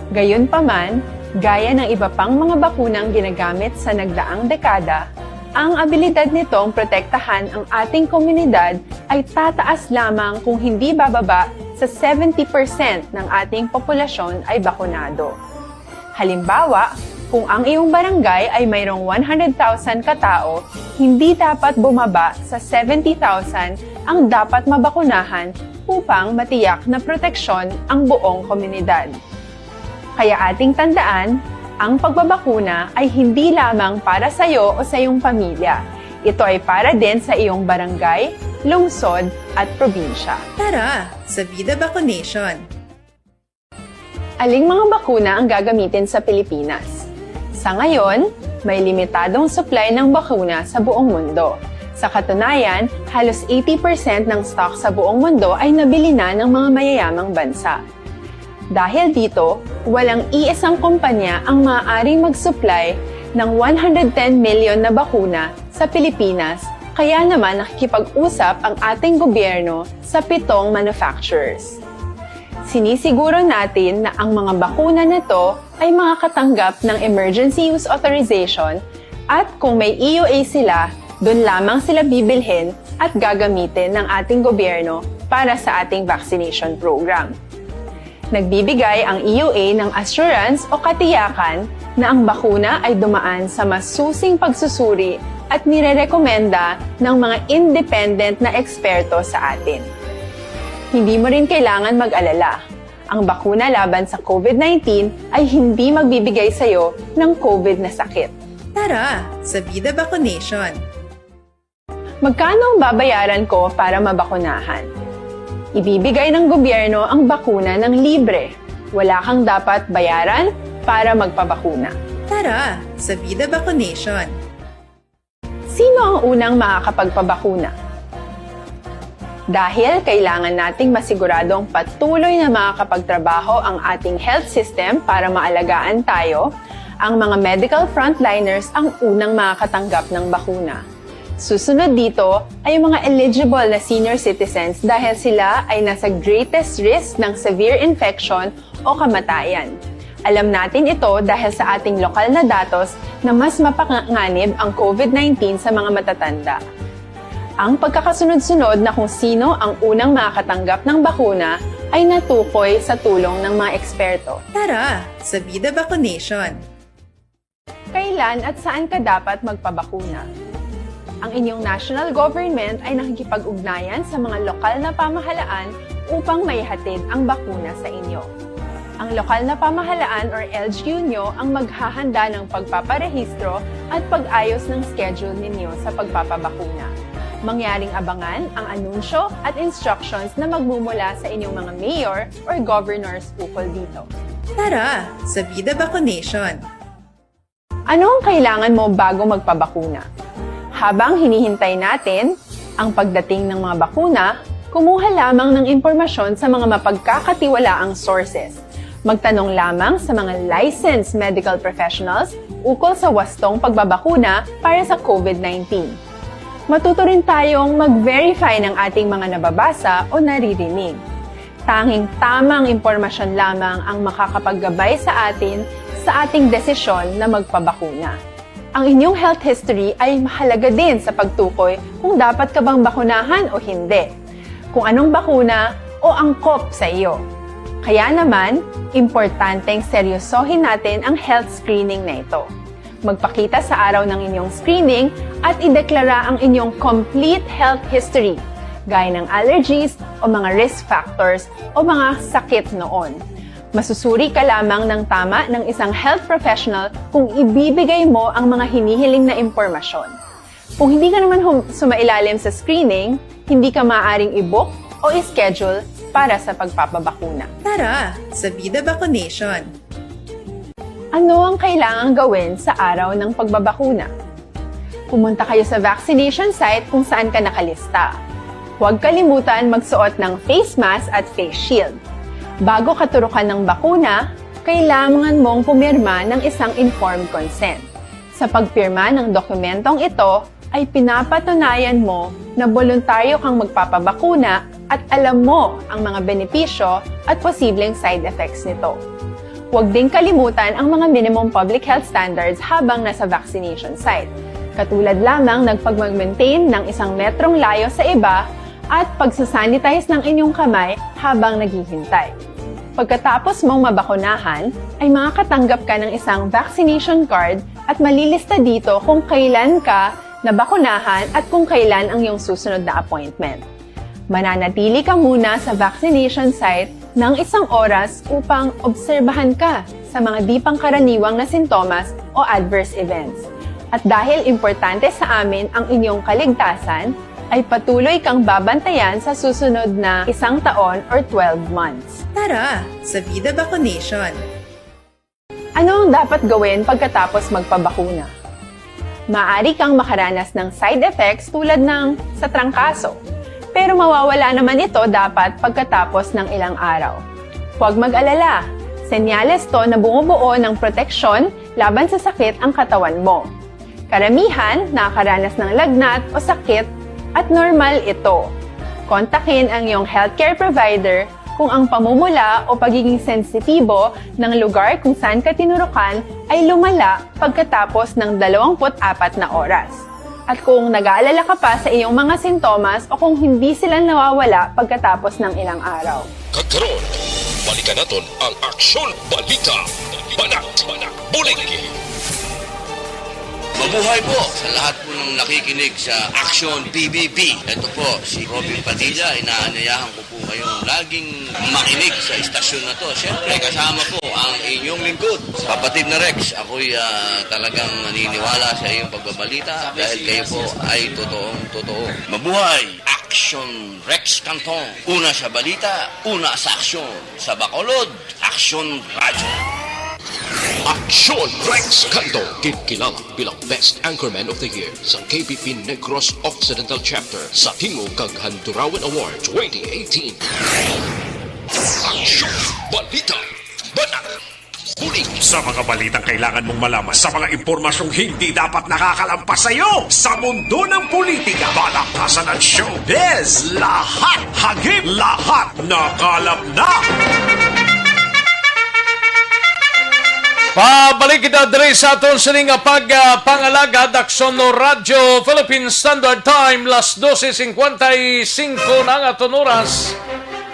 Gayunpaman, gaya ng iba pang mga bakunang ginagamit sa nagdaang dekada, ang abilidad nitong protektahan ang ating komunidad ay tataas lamang kung hindi bababa sa seventy percent ng ating populasyon ay bakunado. Halimbawa, kung ang iyong barangay ay mayroong one hundred thousand ka tao, hindi dapat bumaba sa seventy thousand ang dapat mabakunahan upang matiyak na proteksyon ang buong komunidad. Kaya ating tandaan, ang pagbabakuna ay hindi lamang para sa iyo o sa iyong pamilya. Ito ay para din sa iyong barangay, lungsod, at probinsya. Tara, sa Vida Vaccination! Aling mga bakuna ang gagamitin sa Pilipinas? Sa ngayon, may limitadong supply ng bakuna sa buong mundo. Sa katunayan, halos eighty percent ng stock sa buong mundo ay nabili na ng mga mayayamang bansa. Dahil dito, walang iisang kumpanya ang maaaring mag-supply ng one hundred ten million na bakuna sa Pilipinas, kaya naman nakikipag-usap ang ating gobyerno sa pitong manufacturers. Sinisiguro natin na ang mga bakuna na to ay makakatanggap ng emergency use authorization at kung may E U A sila, dun lamang sila bibilhin at gagamitin ng ating gobyerno para sa ating vaccination program. Nagbibigay ang E U A ng assurance o katiyakan na ang bakuna ay dumaan sa masusing pagsusuri at nirerekomenda ng mga independent na eksperto sa atin. Hindi mo rin kailangan mag-alala. Ang bakuna laban sa COVID nineteen ay hindi magbibigay sa iyo ng COVID na sakit. Tara, sa Vida Vaccination! Magkano ang babayaran ko para mabakunahan? Ibibigay ng gobyerno ang bakuna ng libre. Wala kang dapat bayaran para magpabakuna. Tara, sa Vida Vaccination! Sino ang unang makakapagpabakuna? Dahil kailangan nating masiguradong patuloy na makakapagtrabaho ang ating health system para maalagaan tayo, ang mga medical frontliners ang unang makakatanggap ng bakuna. Susunod dito ay ang mga eligible na senior citizens dahil sila ay nasa greatest risk ng severe infection o kamatayan. Alam natin ito dahil sa ating lokal na datos na mas mapanganib ang COVID nineteen sa mga matatanda. Ang pagkakasunod-sunod na kung sino ang unang makakatanggap ng bakuna ay natukoy sa tulong ng mga eksperto. Tara sa Vida Vaccination! Kailan at saan ka dapat magpabakuna? Ang inyong national government ay nakikipag-ugnayan sa mga lokal na pamahalaan upang maihatid ang bakuna sa inyo. Ang lokal na pamahalaan or L G U nyo ang maghahanda ng pagpaparehistro at pag-ayos ng schedule ninyo sa pagpapabakuna. Mangyaring abangan ang anunsyo at instructions na magmumula sa inyong mga mayor or governors ukol dito. Tara sa Vida Vaccination! Ano ang kailangan mo bago magpabakuna? Habang hinihintay natin ang pagdating ng mga bakuna, kumuha lamang ng impormasyon sa mga mapagkakatiwalaang sources. Magtanong lamang sa mga licensed medical professionals ukol sa wastong pagbabakuna para sa COVID nineteen. Matuto rin tayong mag-verify ng ating mga nababasa o naririnig. Tanging tamang impormasyon lamang ang makakapaggabay sa atin sa ating desisyon na magpabakuna. Ang inyong health history ay mahalaga din sa pagtukoy kung dapat ka bang bakunahan o hindi, kung anong bakuna o angkop sa iyo. Kaya naman, importanteng seryosohin natin ang health screening na ito. Magpakita sa araw ng inyong screening at ideklara ang inyong complete health history, gaya ng allergies o mga risk factors o mga sakit noon. Masusuri ka lamang ng tama ng isang health professional kung ibibigay mo ang mga hinihiling na impormasyon. Kung hindi ka naman hum- sumailalim sa screening, hindi ka maaaring i-book o i-schedule para sa pagpapabakuna. Tara sa Vida Vaccination! Ano ang kailangang gawin sa araw ng pagbabakuna? Pumunta kayo sa vaccination site kung saan ka nakalista. Huwag kalimutan magsuot ng face mask at face shield. Bago katurukan ng bakuna, kailangan mong pumirma ng isang informed consent. Sa pagpirma ng dokumentong ito, ay pinapatunayan mo na boluntaryo kang magpapabakuna at alam mo ang mga benepisyo at posibleng side effects nito. Huwag ding kalimutan ang mga minimum public health standards habang nasa vaccination site, katulad lamang ng pagmag-maintain ng isang metrong layo sa iba at pagsasanitize ng inyong kamay habang naghihintay. Pagkatapos mong mabakunahan, ay makakatanggap ka ng isang vaccination card at malilista dito kung kailan ka nabakunahan at kung kailan ang iyong susunod na appointment. Mananatili ka muna sa vaccination site ng isang oras upang obserbahan ka sa mga di pangkaraniwang na sintomas o adverse events. At dahil importante sa amin ang inyong kaligtasan, ay patuloy kang babantayan sa susunod na isang taon or twelve months. Tara sa Vida Vaccination! Ano ang dapat gawin pagkatapos magpabakuna? Maaari kang makaranas ng side effects tulad ng sa trangkaso, pero mawawala naman ito dapat pagkatapos ng ilang araw. Huwag mag-alala, senyales to na bumubuo ng proteksyon laban sa sakit ang katawan mo. Karamihan nakakaranas ng lagnat o sakit at normal ito. Kontakin ang iyong healthcare provider kung ang pamumula o pagiging sensitibo ng lugar kung saan ka tinurukan ay lumala pagkatapos ng dalawampu't apat na oras. At kung nag-aalala ka pa sa iyong mga sintomas o kung hindi sila nawawala pagkatapos ng ilang araw. Kag karon, balikan naton ang Aksyon Balita. Banat, Banat, Bulig. Mabuhay po sa lahat po ng nakikinig sa Aksyon P B B. Ito po si Robin Padilla, inaanyayahan ko po kayong laging makinig sa istasyon na to. Siyempre, kasama po ang inyong lingkod, Kapatid na Rex. Ako'y, ah, talagang naniniwala sa iyong pagbabalita dahil kayo po ay totoong totoo. Mabuhay! Aksyon Rex Cantong. Una sa balita, una sa aksyon. Sa Bacolod, Aksyon Radyo. Aksyon Rex Cantong, ginkilala bilang Best Anchorman of the Year sa K P P Negros Occidental Chapter sa Tingog kag Handurawan Award twenty eighteen. Aksyon, balita, banat, bulig. Sa mga balitang kailangan mong malaman, sa mga impormasyong hindi dapat nakakalampas sa iyo, sa mundo ng politika, balaktasan at showbiz, lahat hagip, lahat nakalap na. Pabalik kita diri sa aton sini nga pag, ah, pangalagad, Aksyon no Radyo Philippine Standard Time, las dose cincuenta y cinco na nga aton oras.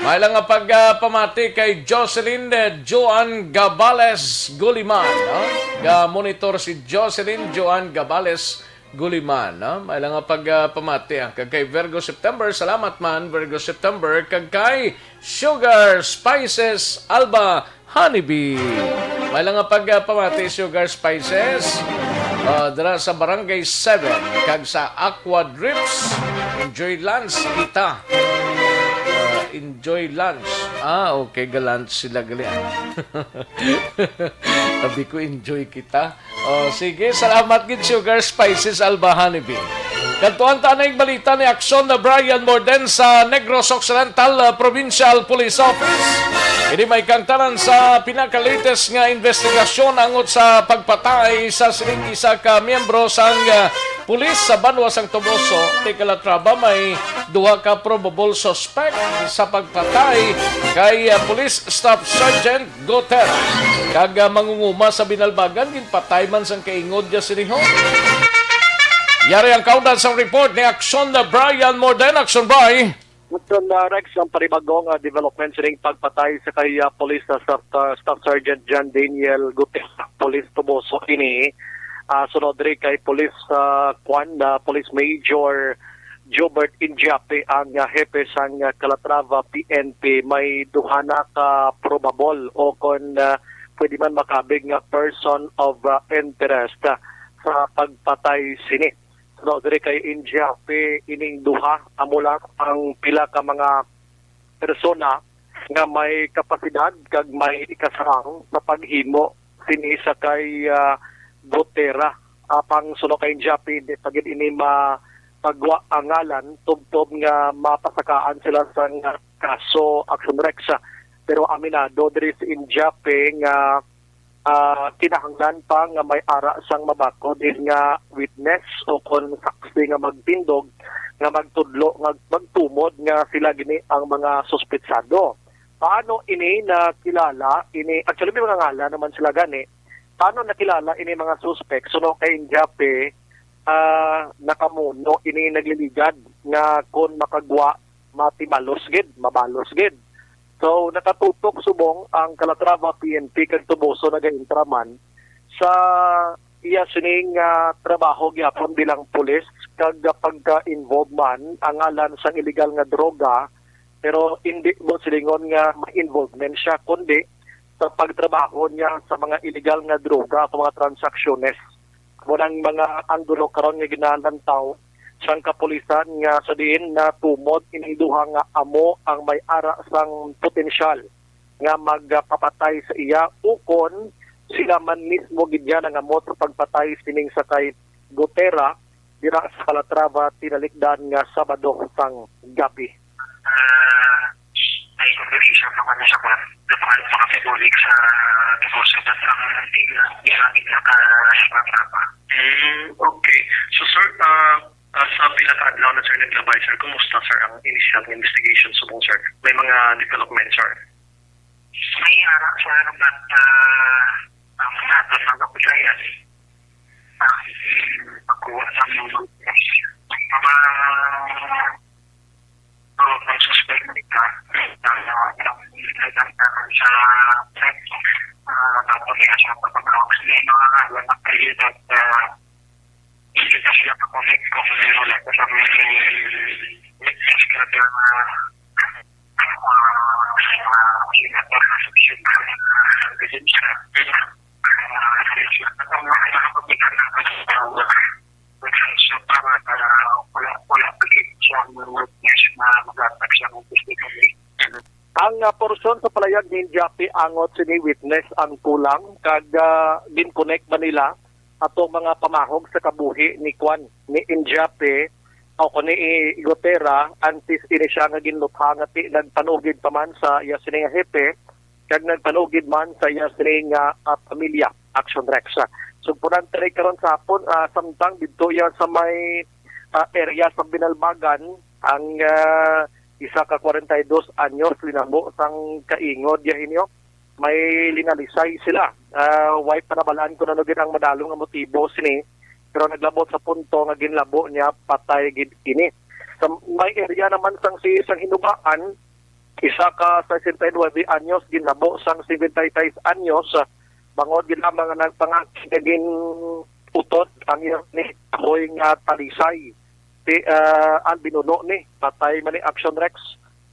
May lang nga pag, ah, pamati kay Jocelyn, eh, Joan Gabales Guliman, no? Ga-monitor si Jocelyn Joan Gabales Guliman, no? May lang nga pag, ah, pamati, ah. Kag kay Virgo September, salamat man, Virgo September. Kag kay Sugar Spices Alba Honeybee. May lang nga pag, ah, pamati, Sugar Spices. Ah, dira sa Barangay seven, kag sa Aqua Drips. Enjoy lunch kita. Ah, enjoy lunch. Ah, okay, ga-lunch sila gali, ah. Sabi ko, enjoy kita. Oh, sige, salamat gid, Sugar Spices Alba Honeybee. Kadtuan ta na yung balita ni Aksyon na Brian Morden sa Negros Occidental, uh, Provincial Police Office. Ini may kangtanan sa pinaka-latest nga investigasyon angot sa pagpatay sa sining isa ka miyembro sang, uh, pulis sa banwa sang Toboso. Ti Calatrava, may duha ka probable suspect sa pagpatay kay, uh, Police Staff Sergeant Gotera. Kag, ah, mangunguma sa Binalbagan, ginpatay man sang kaingod niya sini, ho. Yari ang kaundan sang report ni Aksyon na Brian Morden. Aksyon, Bri. Aksyon na, Rex, ang panibagong, ah, development sining pagpatay sa kay, ah, Police, ah, Staff, ah, Staff Sergeant John Daniel Gutierrez, Police Toboso ini. Ah, sunod diri kay Police, ah, Kwan, ah, Police Major Jobert Indiape ang, ah, hepe sang, ah, Calatrava P N P. May duha na ka probable o kon, ah, pwede man makabig nga person of, ah, interest, ah, sa pagpatay sini. So, diri kay Indiape, ining duha, amo lang ang pila ka mga persona nga may kapasidad kag may ikasarang sa paghimo sini sa kay, ah, Gutera. Apang suno kay Japi, di pa gid ini mapagwa ang ngalan, tubtob nga mapasakaan sila sang kaso, Action Rex. Pero aminado diri si Indiape nga, ah, kinahanglan pa nga may ara sang mabakod din nga witness o kon saksi nga magtindog nga magtudlo nga magtumod nga sila gini ang mga suspetsado. Paano ini nakilala? Ini, actually, may mga ngalan naman sila gani. Paano nakilala ini mga suspek? Suno kay Indiape, ah, nakamuno ini nagliligad nga kon makagwa, matibalos gid, mabalos gid. So, nakatutok subong ang Calatrava P N P kag Toboso nagaintraman sa iya sining, ah, trabaho gyapon bilang pulis kag pagka-involve man ang ngalan sang iligal nga droga, pero hindi mo silingon nga may involvement siya, kundi sa pagtrabaho niya sa mga iligal nga droga o mga transaksyones. Amo nang mga anggulo karon nga ginalantaw sang kapulisan nga sa diin natumod ining duha nga amo ang may ara sang potensyal nga magpapatay sa iya, ukon sila man mismo gid niya nangamot sa pagpatay sining sa kay Gutera dira sa Calatrava tinalikdan nga Sabado sang gabi. Ah, may congregation naman sa kwan, sa mga, mga Catholic sa Toboso, but ang tingin nila, hindi naka-, naka-, Mm, okay. So, sir, ah, ah, sa pila ka adlaw na, sir, naglabay, sir, kumusta, sir, ang initial investigation subong, sir? May mga development, sir? May ara, sir, but, ah, ang nato sa kapusayan, ah, pagkuha sa mga, mga, oh, ang suspect nila, ang, ang, ang, ang, sa, ah, tapos niya sa pagkakawag sa mga, wala kayo, ah, Ang, ah, porsyon sa palayag ni Jappy angot sini witness ang kulang kag, ah, gin-connect ba nila ato mga pamahog sa kabuhi ni Kwan, ni Injape, o kani i Gutera, antes ini siya nga ginlutha nga ti nagpanugid pa man sa iya sini nga hepe, kag nagpanugid man sa iya sini nga, ah, pamilya, Action Rex. Sugpunan tani karon sa hapon, ah, samtang didto iya sa may, ah, area sa Binalbagan, ang, ah, isa ka kwarenta y dos anyos linabo sang kaingod ya inyo. may linalisay sila. Ah, way pa nabalaan kung ano gid ang madalom nga motibo sini, pero naglabot sa punto nga ginlabo niya patay gid ini. Sa may area naman sang si sang hinubaan, isa ka sesenta y nuebe anyos ginlabo sang seventy-six anyos, ah, bangod gid lamang nga nagpangakig nga gin-utod ang iya ni kahoy nga talisay. Ti, ah, ang binuno ni, patay man ni Action Rex.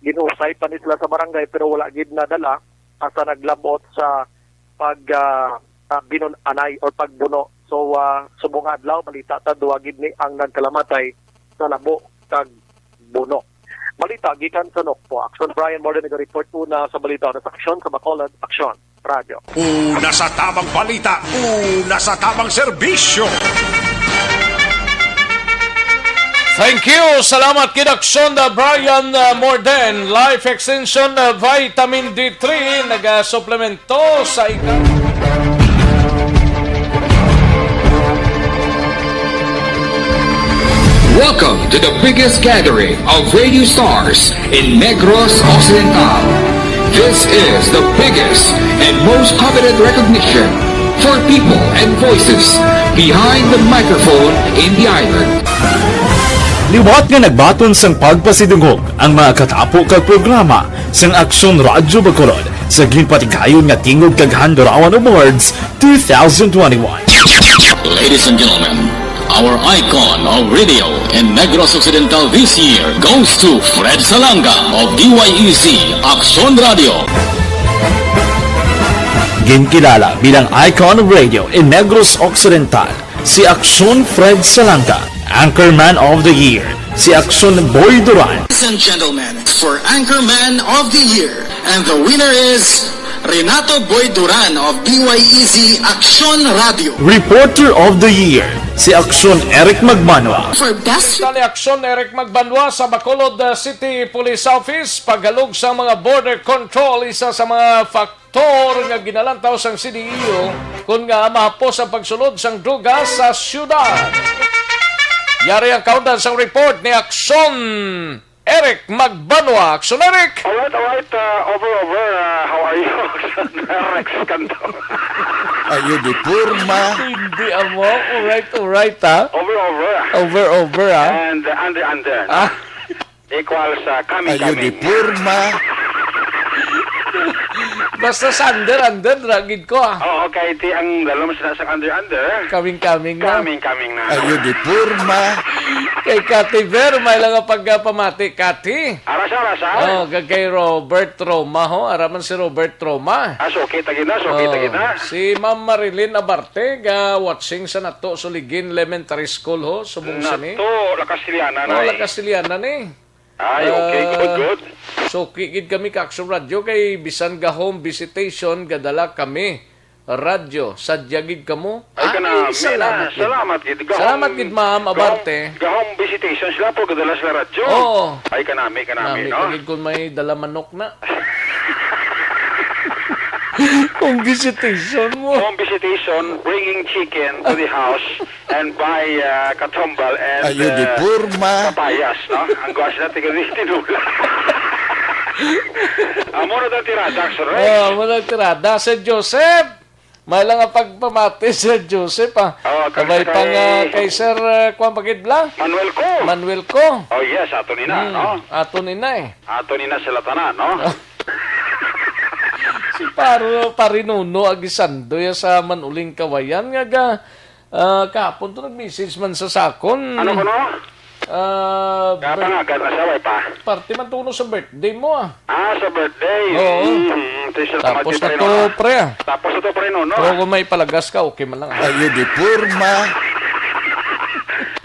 Ginusay pa ni sila sa barangay pero wala gid nadala hasta naglabot sa pag, ah, ah, binun-anay or pagbuno. So, ah, subong nga adlaw, balita ta, duwa gid ni ang nagkalamatay sa labo kag buno. Balita gikan sa Nokpo. Action Brian Morden naga-report una sa balita sa Aksyon sa Bacolod. Aksyon Radio. Una sa tamang balita, una sa tamang serbisyo. Thank you. Salamat kid Aksyon, uh, Brian, uh, Morden. Life Extension, uh, Vitamin D three, nagasuplemento sa ika- Welcome to the biggest gathering of radio stars in Negros Occidental. This is the biggest and most coveted recognition for people and voices behind the microphone in the island. Liwat nga nagbaton sang pagpasidungog ang mga katapo kag programa sang Aksyon Radyo Bacolod sa ginpatigayon nga Tingog kag Handurawan Awards two thousand twenty-one. Ladies and gentlemen, our icon of radio in Negros Occidental this year goes to Fred Salanga of D Y E Z Aksyon Radio. Ginkilala bilang icon of radio in Negros Occidental si Aksyon Fred Salanga, Anchorman of the Year si Aksyon Boy Duran. Ladies and gentlemen, for Anchorman of the Year, and the winner is Renato Boy Duran of D Y E Z Aksyon Radio. Reporter of the Year si Aksyon Eric Magbanwa. For best Tali Aksyon Eric Magbanwa sa Bacolod, uh, City Police Office, paghalog sa mga border control, isa sa mga faktor nga ginalantaw sang C D E U kon nga mahapos ang pagsulod sang droga sa syudad. Yari ang kaundan sang report ni Aksyon Eric Magbanwa. Aksyon Eric! Alright, alright. Uh, over, over. Uh, how are you? Rex Canto. Ayo di purma. Hindi amo. Alright, alright, ha? Over, over. Over, over, ha? And, uh, under, under. Ah. Equal sa coming, Ayo di coming. Purma. Basta sa under, under ra gid ko, ah. Oo, kay ti ang dalom sila sa under, under. Coming, coming na. Coming, coming na. Ayo di purma. Kay Kati Ver, may lang nga pagpamati, Kati. Ara sa, ara sa? Oh, kag kay Robert Roma, ho. Ara man si Robert Roma. Ah, suki, tagi na, suki, Oh, tagi na. Si Ma'am Marilyn Abarte, ga watching sa Nato Suligin Elementary School, ho. Subong sini. Nato, La Castellana na, Oh, La eh. Castellana ni. Ay, okay. Good, Ah, good. Suki gid kami ka Aksyon Radyo kay bisan ga home visitation, gadala kami radyo. Sadya gid kamo? Ay, Ay, kanami na. salamat gid. Salamat gid. Gahom, Salamat gid, ma'am, gahom, Abarte. Gahom visitation sila, pero gadala sila radyo. Oo. Ay, kanami, kanami, Nami no? Ka gid kung may dala manok na. Kung visitation mo. Home visitation, bringing chicken to the house. And buy, uh, katumbal and, Ayo di uh, purma. Papayas, no? Ang guwas na, tiga di tinula. Amo na daw tirada, Sir Rex. Oh, amo na tirada. Sir Joseph, may lang ang pagpamati, Sir Joseph, ah. Oh, kag Kabay sa pa nga kay kay Sir, uh, Kwan Bagid Bla? Manuel Co. Manuel Co. Oh, yes, ato ni na, Hmm, no? Ato ni na, eh. Ato ni na sila tanan, no? Si Paro, Parinuno Aguisando ya sa Manuling Kawayan nga ga, ah, kahapon to nag-message man sa sakon. Ano kuno? Ah, Kapangagan na siya, way pa? Parte man to kuno sa birthday mo, ah. Ah, sa birthday. Oo. Mm, mm, mm. Tapos na to, pre, ah. Tapos na to, pre, no, no, Pero ah. Kung may palagas ka, okay man lang, ah. Ayo di purma.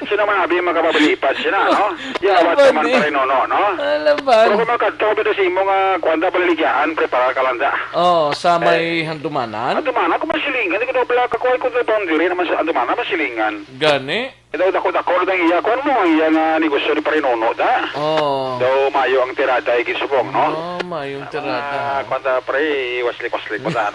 Sino man abi makapapalipad siya na, no? Yan, Laban, awat naman, eh. Pare, no, no, no? Laban. Pero kung magkadto ka sa imo nga, kuwan da, paliligayaan, preparar ka lang da. Oh, sa may Eh, Handumanan? Handumanan, kung masilingan, di ko daw pala kakuha ko sa boundary naman sa Handumanan, masilingan. Gani? Ito, dako-dako na ang iya, kuwan mo, ang iya nga negosyo ni Pare Nono, da? Oh. Daw, mayo ang tirada, ay gisubong, no? Oh, mayo ang Ang mga, tirada. Kuwan da, pre, waslik-waslik mo da.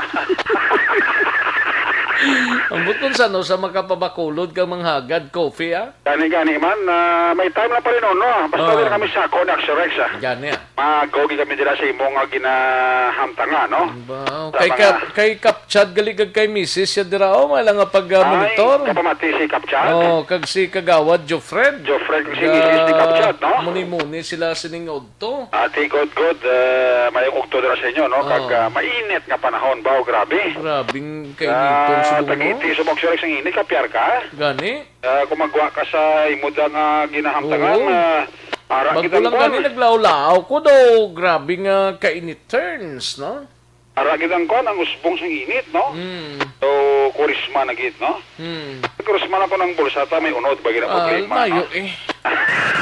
Ambot kung sano sa makapabakulod kang manghagad coffee, ah? Gani, gani man, ah, may time lang pa rin, no? Basta Ah. Wala kami sa ako ni Axorex, ah. Gani, ah. Magogi kami dira sa imo nga ginahamtanga, no? Ba, Sa kay mga Kap-, kay Kapchad gali kag kay misis siya dira, oh, may lang nga pag, ah, Ay, monitor. Kapamati si Kapchad? Oh, kag si Kagawad Jofred. Jofred, si Ga-, misis ni Kapchad, no? Muni-muni sila sining udto. Ati, good, good. Eh, mayong udto dira sa inyo, no? Kag, Oh. Ah, mainit nga panahon ba, oh, grabe. Grabing kainiton Ah, subong, no? Tagiti subong siya sa init, kapyar ka? Gani? Ah, kung magwa ka sa imo da nga ginahamtangan, Oo. Ah, ara Bago lang gani naglaw-law ko daw, grabe nga kainit turns, no? Ara gid ang kwan, ang usbong sang init, no? Mm. So, kurisma na gid, no? Mm. Kurisma na ko ng bulsa ta, may unod, ba gid ang Ah, problema, mayo no? Eh.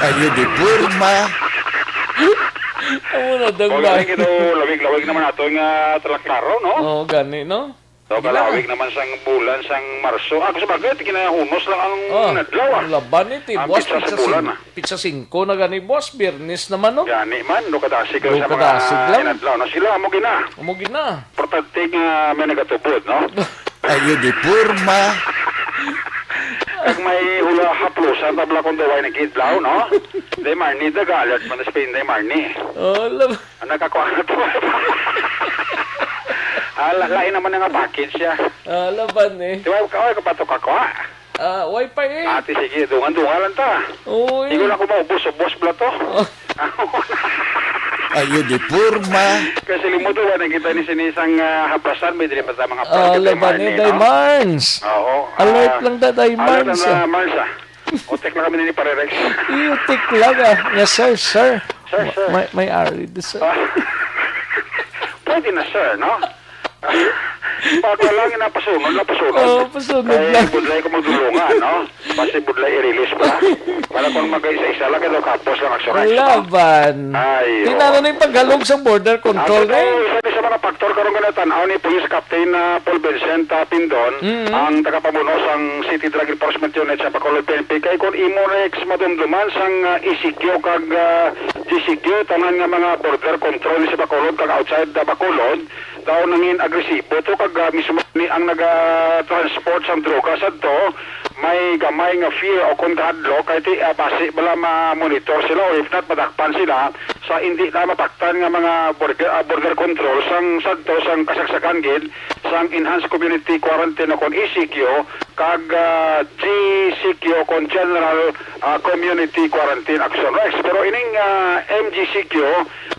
Ayo di porma. Amo na daw. Lawig-lawig naman ato nga talaklaro, no? Oo, gani, no? So, kalawig naman sang bulan sang Marso. Ah, sa bagay, ginahunos lang ang Oh, nadlaw, ah. Laban ni ti, Ang boss, pitsa sa pitsa bulan, sing-, ah. Pitsa singko na gani, boss, Biyernes naman, no? Gani man, no, kadasig lang sa mga inadlaw, no? Sila, amo gina. Amo gina. Importante nga may nagatubod, no? Ayo di porma. Kag may hula haplusan, tabla kung daway nag-idlaw, no? Day Marnie, daga alert man sa Spain, Day Marnie. Oh, lab- Ang nakakuha na to. Ah, la-, lain naman nga package siya. Ah, laban eh. Di ba, kaway ka pa to kakuha? Ah, wifi eh. Ate, sige, dungan-dungan lang ta. Oo, eh. Di ko lang ko maubos, ubos pala to. Oh. Ayo di porma. Kasi limuto ba, nakita ni sinisang, ah, haplasan, may dili pa sa mga Ah, pwede, laban eh, Day Marnie, no? Marns. Oo. Alert Ah, lang ta, Day alert Marns, lang na, ah. Marns, ah. Utek lang kami ni Pare Rex. Iutik lang, ah. Yes, sir, sir. Sir, sir. May, may ari di, sir. Ah. Pwede na, sir, no? Pag wala nga napasunod, napasunod. Oo, pasunod Kay lang. Budlay ko magdulungan, no? Basi budlay i-release pa. Para kung mag-isa-isa lang, ito kapos lang ang surrender, no? Laban. Ay, oo. Tinano na yung paghalog sa border control, Ako to, eh. Isa ni sa mga faktor karong ginatanaw ni Police Captain, ah, Paul Vincent, ah, Pindon, Mm. ang tagapamuno sang City Drug Enforcement Unit sa Bacolod P N P. Kay kung imo, Rex, madumduman sang, ah, E C Q kag, ah, G C Q, tanan nga mga border control sa Bacolod kag outside the Bacolod, daw nangin agresibo to kag, ah, mismo ni ang naga-transport sang droga sadto may gamay nga fear o kon kahadlok kay ti, ah, basi bala ma-monitor sila or if not madakpan sila sa indi na mataktan nga mga border, ah, border control sang sadto sang kasagsagan gid sang Enhanced Community Quarantine o kon E C Q kag, ah, G C Q o kon General, ah, Community Quarantine Action Rex. Pero ining, ah, M G C Q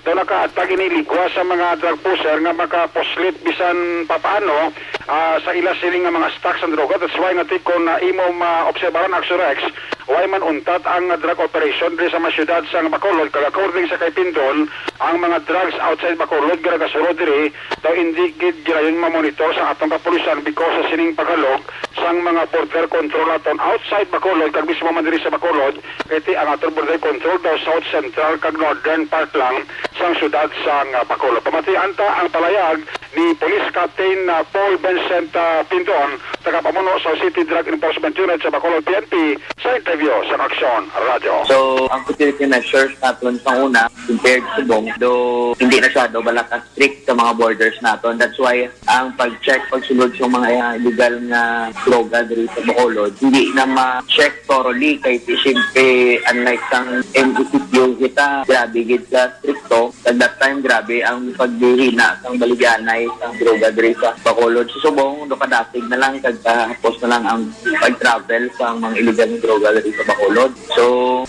daw nakahatag ini ligwa sa mga drug pusher nga makapuslit bisan papaano, ah, sa ila sini nga mga stock sang droga. That's why nga tikon na imo maobserbaran, Action Rex, way man untat ang drug operation diri sa mga syudad sa Bacolod. Kag according sa kay Pindon, ang mga drugs outside Bacolod ginagasulod diri daw indi gid ginayon mamonitor sa atong kapulisan because sa sining paghalog sang mga border control aton outside Bacolod kag mismo man diri sa Bacolod, kay ti ang aton border control daw South Central kag Northern part lang sang syudad sang, ah, Bacolod. Pamatian ta ang palayag ni Police Captain, ah, Paul Vincent, ah, Pindon, tagapamuno sa City Drug Enforcement Unit sa Bacolod P N P, sa interview sa Aksyon Radyo. So, ang security measures naton sa una, compared sa Subong, do hindi na siya do bala ka strict sa mga borders naton. That's why ang pag-check, pagsulod sa mga, ah, illegal nga droga diri sa Bacolod, hindi na ma-check thoroughly kay ti-, siyempre, unlike sang M E C Q kita, grabe gid ka stricto. At that time, grabe ang paghihina sang baligyanay sang droga diri sa Bacolod. Sa Subong, do kadasig na lang, kag kahapos na lang ang pag-travel sa mga illegal nga droga diri sa Bacolod. So,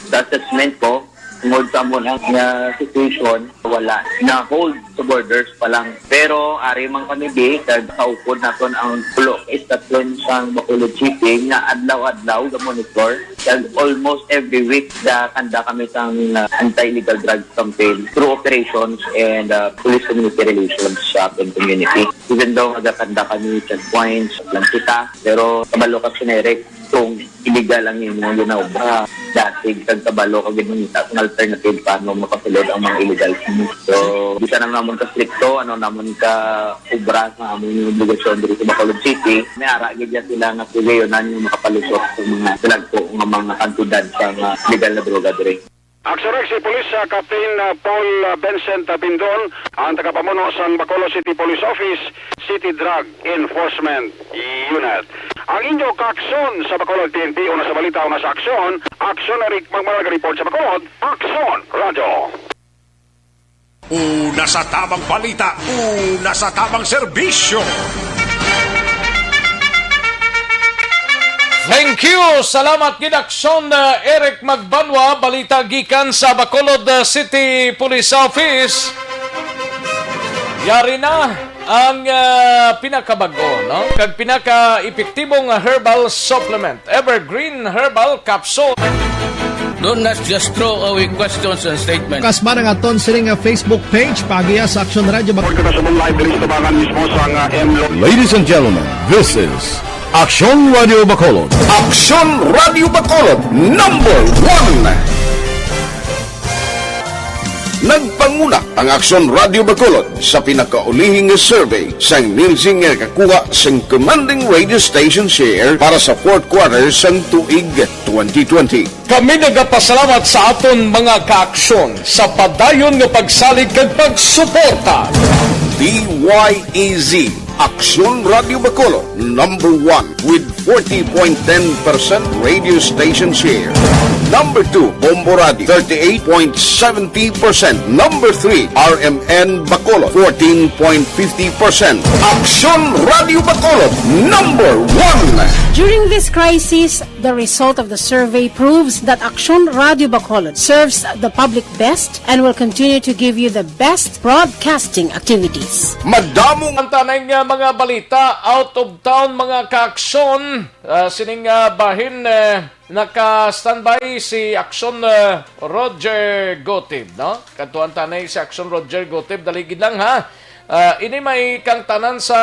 sa assessment ko, tungod sa amo na nga situation, wala na hold sa borders pa lang. Pero ari man kami di, kag kaupod naton ang pulo ka istasyon sang Bacolod City nga adlaw-adlaw ga-monitor. Kag almost every week, ga-conduct kami sang, uh, anti-illegal drugs campaign through operations and, uh, police community relations sa aton community. Even though nagakanda kami checkpoints lang kita, pero kabalo ka, Sir Eric, kung illegal ang imong ginaobra, dasig kag kabalo ka gid mangita sang alternative paano makasulod ang mga illegal. So, bisan ang namon ka strikto, ano namon ka obra sa among obligasyon diri sa Bacolod City, may ara gid ya sila nga sigayonan nga makapalusot sa mga dalagko nga mga kantidad sa mga legal na droga diri. Aksyon Rex, si Police, ah, Captain, ah, Paul, ah, Vincent, ah, Pindon, ang tagapamuno sang Bacolod City Police Office, City Drug Enforcement Unit. Ang inyo kaaksyon sa Bacolod P N P, una sa balita, una sa aksyon, Aksyon Eric Magmarag report sa Bacolod, Aksyon Radio. Una sa tabang balita, una sa tabang serbisyo. Thank you. Salamat gid, Aksyon, uh, Eric Magbanwa. Balita gikan sa Bacolod, uh, City Police Office. Yari na ang, uh, pinakabag-o, no? Kag pinaka-epektibong herbal supplement, Evergreen Herbal Capsule. Don't not just throw away questions and statements. Kasma ang aton sining nga Facebook page, pagiya sa Aksyon Radio Bac- Report ka sa Subong Live, diri sa tubangan mismo sa nga M Lo- Ladies and gentlemen, this is Aksyon Radio Bacolod. Aksyon Radio Bacolod, number one. Nagpanguna ang Aksyon Radio Bacolod sa pinakaulihing nga survey sang Nielsen nga nakakuha sing commanding radio station share para sa fourth quarter sang tuig twenty twenty. Kami nagapasalamat sa aton mga kaaksyon sa padayon nga pagsalig kag pagsuporta. D Y E Z, Aksyon Radio Bacolod, number one with forty point ten percent radio station share. Number two, Bombo Radio, thirty-eight point seventy percent. Number three, R M N Bacolod, fourteen point fifty percent. Aksyon Radio Bacolod, number one. During this crisis, the result of the survey proves that Aksyon Radio Bacolod serves the public best and will continue to give you the best broadcasting activities. Madamo ang tanay nga mga balita out of town, mga kaaksyon. Ah, sining, ah, bahin, eh, naka-standby si Aksyon, eh, Roger Gotib, no? Kadtuan tanay si Aksyon Roger Gotib, dali gid lang, ha. Ah, ini may kang tanan sa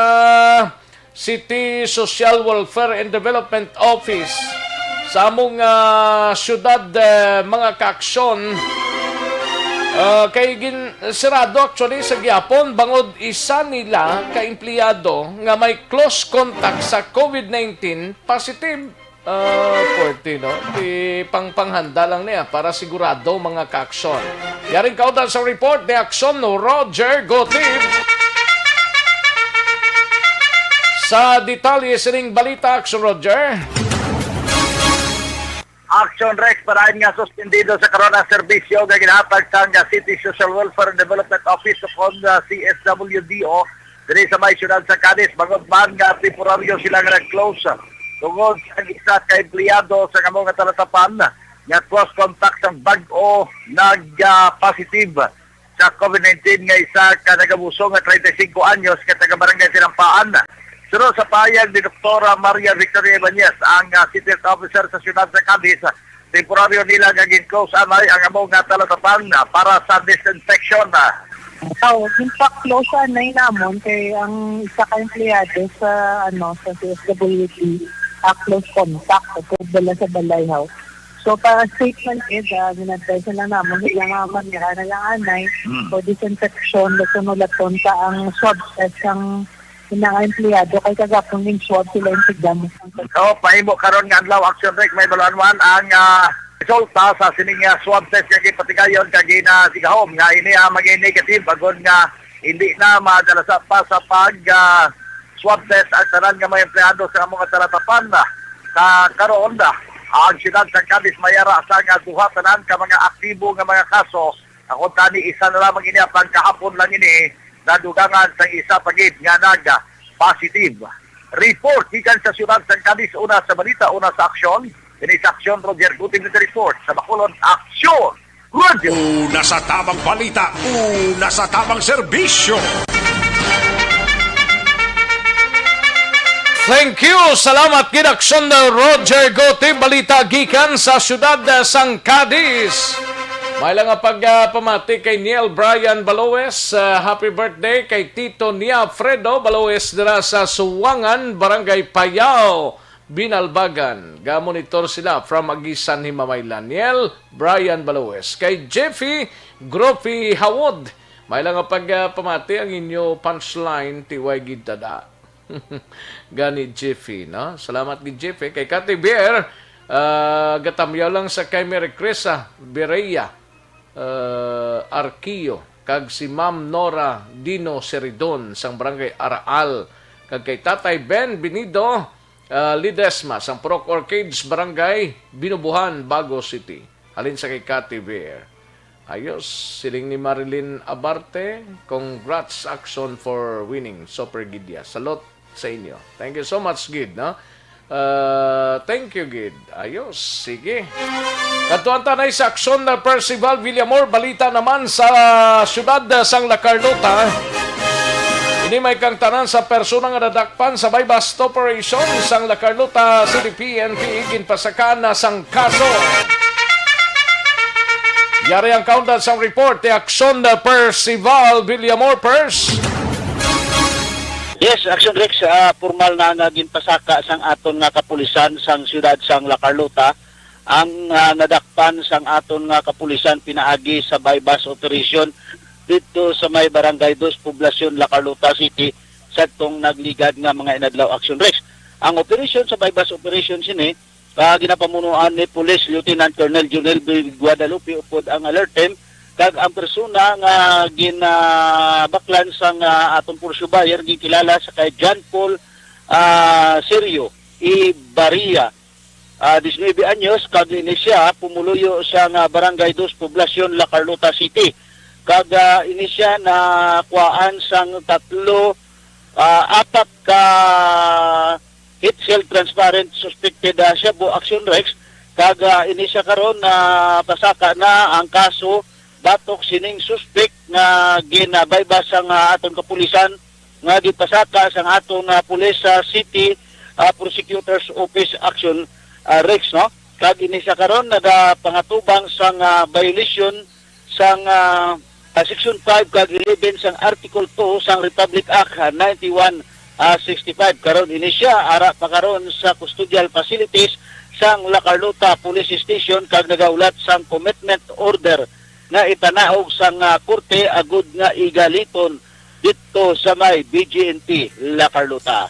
City Social Welfare and Development Office sa among, ah, syudad, eh, mga kaaksyon. Ah, kay gin-, sirado actually sa gihapon bangod isa nila ka empleyado nga may close contact sa COVID nineteen positive. Ah, forty, no? Di pangpanghanda lang niya para sigurado, mga kaaksyon. Yaring kautan sa report ni Aksyon Roger Gotib. Sa detalye sining balita, Aksyon Roger. Action Rex, parahin nga suspendido sa karon ang serbisyo nga ginahatag sang City Social Welfare and Development Office o kon, ah, C S W D O diri sa may siyudad sa Cadiz, bangod man nga temporaryo sila nga nag-close tungod sa isa ka empleyado sa amo nga talatapan nga close contact sang bag-o nag, ah, positive sa COVID nineteen nga isa ka nagabuso nga treinta y cinco anyos nga taga Barangay Tinampaan. Suno sa pahayag ni Doktora Maria Victoria Ibanez, ang, ah, City Health Officer sa siyudad sa Cadiz, temporaryo nila nga gin-close anay ang amo nga talatapan, ah, para sa disinfection, ah. Oh, ginpa-close anay namon kay ang isa ka empleyado sa, ano, sa C S W D, ah, close contact, dala sa balay, haw. So, pa statement gid, ah, gin-advise na lang namon sila nga manira na lang anay Mm. for disinfection, lason-lason sa ang swab test ang mga empleyado kay kagapon ning swab sila yung tigdamo. So, pahimo karon nga adlaw, Action Rec, may baluan-an ang, ah, resulta sa sining, ah, swab test nga gipatigayon kag ginasigahom nga ini, ah, maging negative, agod nga hindi na madala sa pa sa pag, ah, swab test ang tanan nga mga empleyado sa among talatapan. Sa karon, ang siyudad sa Cadiz may ara sa nga duha tanan ka mga aktibo nga mga kaso. Ako tani, isa na lamang ini, ang pagkahapon lang ini, nadugangan sa isa pa gid nga nag-positive. Report gikan sa siyudad sa Cadiz, una sa balita, una sa aksyon. Ini sa aksyon, Roger Gutim nag-report. Sa Bacolod, Aksyon Roger. Una sa tabang balita, una sa tabang serbisyo. Thank you. Salamat gid, Aksyon Roger Gote. Balita gikan sa siyudad, uh, sang Cadiz. May lang nga pag, uh, pamati kay Niel Brian Baloes. Uh, happy birthday kay Tito Nia Fredo Baloes dira sa Suwangan, Barangay Payao, Binalbagan. Ga-monitor sila from Aguisan, Himamaylan. Niel Brian Baloes. Kay Jeffy Grofi Hawod. May lang nga pag, uh, pamati ang inyo punchline, tiway gid tada. Gani, Jeffy, no? Salamat gid, Jeffy. Kay Kati Bear, ah, gatamyaw lang sa kay Mary Chris, ah, Berea. uh, Arquio, kag si Ma'am Nora Dino Seridon sang Barangay Araal, kag kay Tatay Ben Benido, uh, Ledesma sang Purok Orchids, Barangay Binubuhan, Bago City. Halin sa kay Cathy Bear. Ayos, siling ni Marilyn Abarte, "Congrats, Action, for winning Super Gidya. Salot sa inyo." Thank you so much, Gid, no? Uh, thank you, Gid. Ayos, sige. Kadtuan ta na sa Aksyon na Percival Villamor, balita naman sa siyudad sang La Carlota. Ini may kang tanan sa persona nga nadakpan sa buy-bust operation sang La Carlota City P N P, ginpasakaan na sang kaso. Yari ang kaundan sang report ni Aksyon na Percival Villamor, Pers. Yes, Action Rex, ah, formal na nga ginpasaka sang aton nga kapulisan sang siyudad sang La Carlota ang, ah, nadakpan sang aton nga kapulisan pinaagi sa buy-bust operation didto sa may Barangay Dos, Poblacion, La Carlota City, sadtong nagligad nga mga inadlaw, Action Rex. Ang operasyon sa buy-bust operation sini, ah, ginapamunuan ni Police Lieutenant Colonel Junel B. Guadalupe upod ang alert team, kag ang persona nga ginabaklan sang, ah, atong pursubayer ginkilala sa kay John Paul, ah, Serio Ibaria, ah, diecinuebe anyos, kag ini siya pumuluyo sa nga Barangay Dos, Poblacion, La Carlota City. Kag, ah, ini siya nakuhaan sang tatlo, ah, apat ka heat shield transparent suspected, ah, shabu, Action Rex, kag, ah, ini siya karon na pasaka na ang kaso batok sining suspek nga gin-buy-bust sang, ah, aton kapulisan nga gipasaka sang aton, ah, pulis sa City, ah, Prosecutor's Office, Action, ah, Rex, no? Kag ini siya karon nagapangatubang sang, ah, violation sang, ah, ah, Section five kag eleven sang Article two sang Republic Act, ah, ninety-one, ah, sixty-five. Karon ini siya ara pa karon sa custodial facilities sang La Carlota Police Station kag nagahulat sang commitment order nga ipanaog sang, ah, korte agud nga igaliton didto sa may B G N P La Carlota.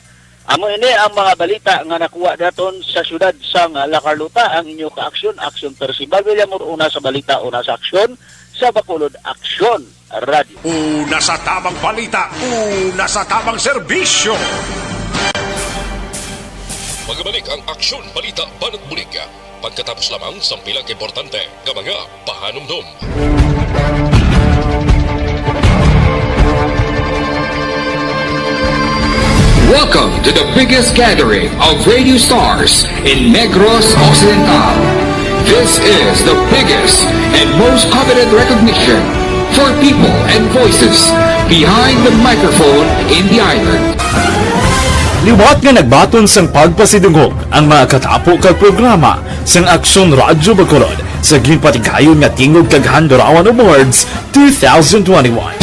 Amo ini ang mga balita nga nakuha naton sa siyudad sang La Carlota. Ang inyo ka-aksyon, Aksyon Percival Villamor, una sa balita, una sa aksyon, sa Bacolod Aksyon Radio. Una sa tamang balita, una sa tamang serbisyo. Magbalik ang Aksyon Balita Banat Bulig. Pagkatapos lamang sang pila ka importante nga mga pahanumdom. Welcome to the biggest gathering of radio stars in Negros Occidental. This is the biggest and most coveted recognition for people and voices behind the microphone in the island. Liwat nga nagbaton sang pagpasidungog ang mga katapo kag programa sang Aksyon Radyo Bacolod sa ginpatigayon nga Tingog kag Handurawan Awards two thousand twenty-one.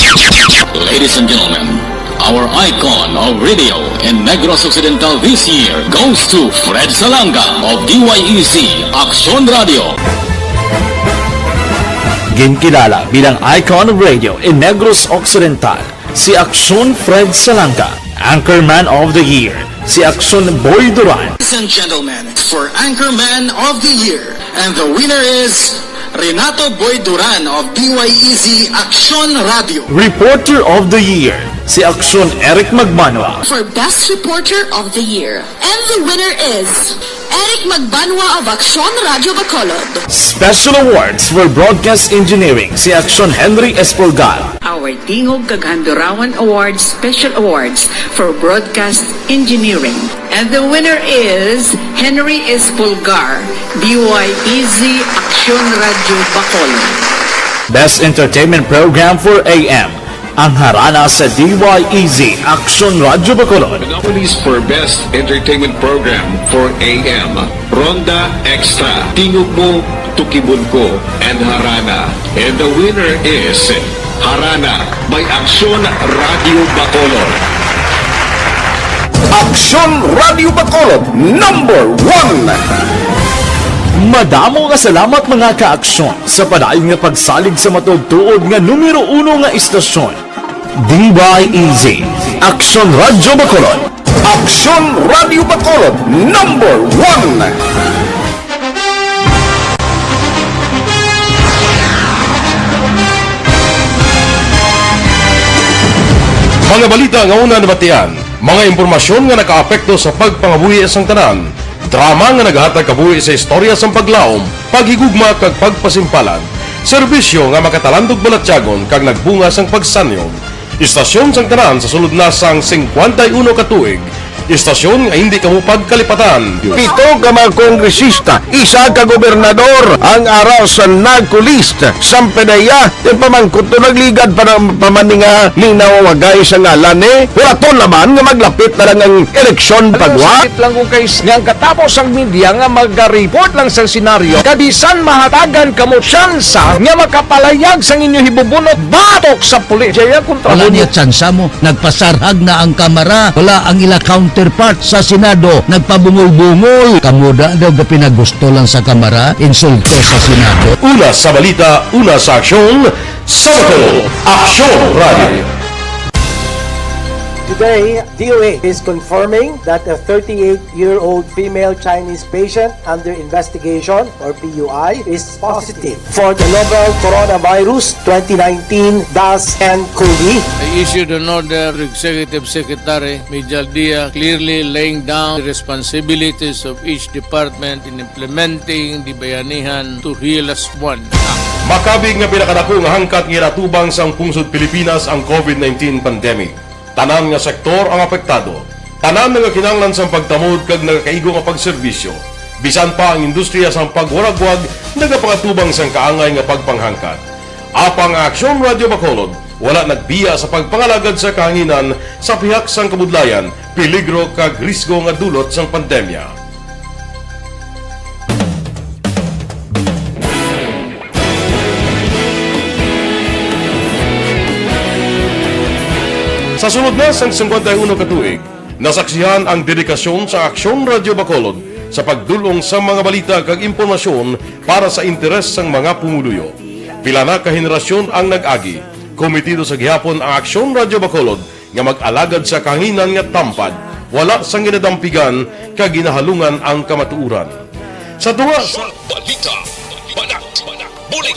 Ladies and gentlemen, our icon of radio in Negros Occidental this year goes to Fred Salanga of D Y E Z Aksyon Radio. Ginkilala bilang icon of radio in Negros Occidental si Aksyon Fred Salanga, Anchorman of the Year si Aksyon Boy Duran. Ladies and gentlemen, for Anchorman of the Year, and the winner is Renato Boy Duran of D Y E Z Aksyon Radio. Reporter of the Year si Aksyon Eric Magbanwa. For Best Reporter of the Year, and the winner is Eric Magbanwa of Aksyon Radyo Bacolod. Special Awards for Broadcast Engineering si Aksyon Henry Espolgar. Our Tingog kag Handurawan Awards Special Awards for Broadcast Engineering. And the winner is Henry Espolgar, D Y E Z Aksyon Radyo Bacolod. Best Entertainment Program for A M, ang Harana sa D Y E Z Aksyon Radyo Bacolod. The nominees for Best Entertainment Program for A M, Ronda Extra, Tingog Mo, Tukibon Ko, and Harana. And the winner is Harana by Aksyon Radyo Bacolod. Aksyon Radyo Bacolod, number one. Madamo nga salamat, mga ka-aksyon, sa padayon nga pagsalig sa matuod-tuod nga numero uno nga istasyon. D Y E Z, Aksyon Radyo Bacolod. Aksyon Radyo Bacolod, number one. Mga balita nga una nabatian, mga impormasyon nga nakaapekto sa pagpangabuhi sang tanan, drama nga nagahatag kabuhi sa istorya sang paglaom, paghigugma kag pagpasimpalan, serbisyo nga makatalandog balatyagon kag nagbunga sang pagsanyog. Istasyon sang tanan sa sulod na sang singkwenta y uno ka tuig, istasyon nga hindi kamo pagkalipatan. Pito ka mga kongresista, isa ka gobernador ang ara sa NAGCO list. Sampanaya, ti pamangkot to nagligad pa na, pa man ni nga linawagay sa ngalan ni. Hulaton naman nga maglapit na lang ang eleksyon. Alam mo, pagwa. Sakit lang kung kay nga ang katapos ang media nga magareport lang sa senaryo, kabisan mahatagan kamo tsansa nga makapalayag sang inyo hibubunot batok sa pulis. Jaya kontra. Wala mo niya tsansa mo. Nagpasarhag na ang Kamara. Wala ang ila counterpart sa Senado. Nagpabungol-bungol. Kamo da daw gapinagusto lang sa Kamara, insulto sa Senado. Una sa balita, una sa aksyon, sa Bacolod, Aksyon Radio. Today, D O H is confirming that a thirty-eight-year-old female Chinese patient under investigation, or P U I, is positive for the novel Coronavirus twenty nineteen dash N COVID. I issued an order to Executive Secretary Mijal Dia, clearly laying down the responsibilities of each department in implementing the Bayanihan to Heal Us One Act. Makabig nga pinakadako nga hangkat nga ginatubang sang pungsod Pilipinas ang COVID nineteen pandemic. Tanan nga sektor ang apektado. Tanan nagakinahanglan sang pagtamod kag nagakaigo nga pagserbisyo. Bisan pa ang industriya sang pagwaragwag nagapangatubang sang kaangay nga pagpanghangkat. Apang ang Aksyon Radio Bacolod wala nagbiya sa pagpangalagad sa kahanginan sa pihak sang kabudlayan, peligro kag risgo nga dulot sang pandemya. Sa sulod na sang singkwenta y uno ka tuig, nasaksihan ang dedikasyon sa Aksyon Radio Bacolod sa pagdul-ong sa mga balita kag impormasyon para sa interes sang mga pumuluyo. Pila na ka henerasyon ang nag-agi. Komitido sa gihapon ang Aksyon Radio Bacolod nga mag-alagad sa kahanginan nga tampad, wala sang ginadampigan kag ginahalungan ang kamatuoran. Sa tunga sa balita, balak, balak, bulig.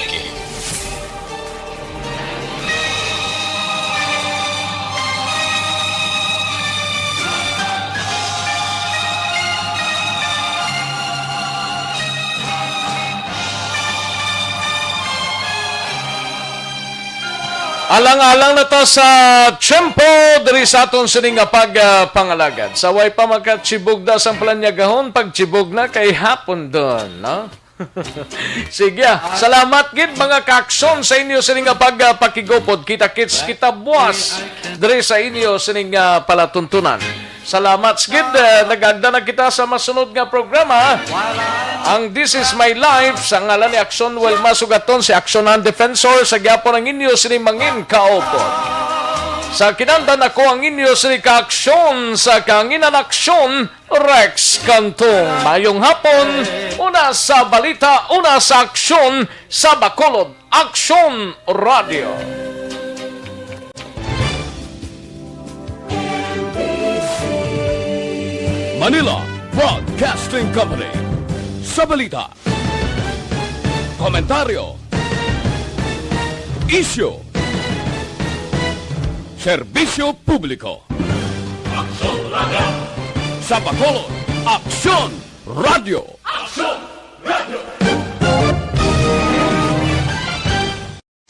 Alang-alang na ta sa tiyempo diri sa aton sini nga pag, ah, pangalagad. Sa way pa makachibugda sang palanyagahon, pagchibog na kay hapon dun, no? Sige, ah. Salamat gid, mga kaakson, sa inyo sini nga pag, ah, pakigupod. Kita-kits kita buwas diri sa inyo sini nga palatuntunan. Salamat gid. Eh, nag-agda na kita sa masunod nga programa, ang This Is My Life, sa ngalan ni Aksyon Wilma Sugaton, si Aksyon ang Defensor, sa gyapon ang inyo sini mangin kaupod. Sa kinandan ako ang inyo sini ka Aksyon, sa kanginan Aksyon, Rex Cantong. Mayong hapon, una sa balita, una sa aksyon, sa Bacolod Aksyon Radio. Manila Broadcasting Company. Sa balita, komentaryo, isyu, serbisyo publiko. Aksyon Radio. Sa Bacolod, Aksyon Radio. Aksyon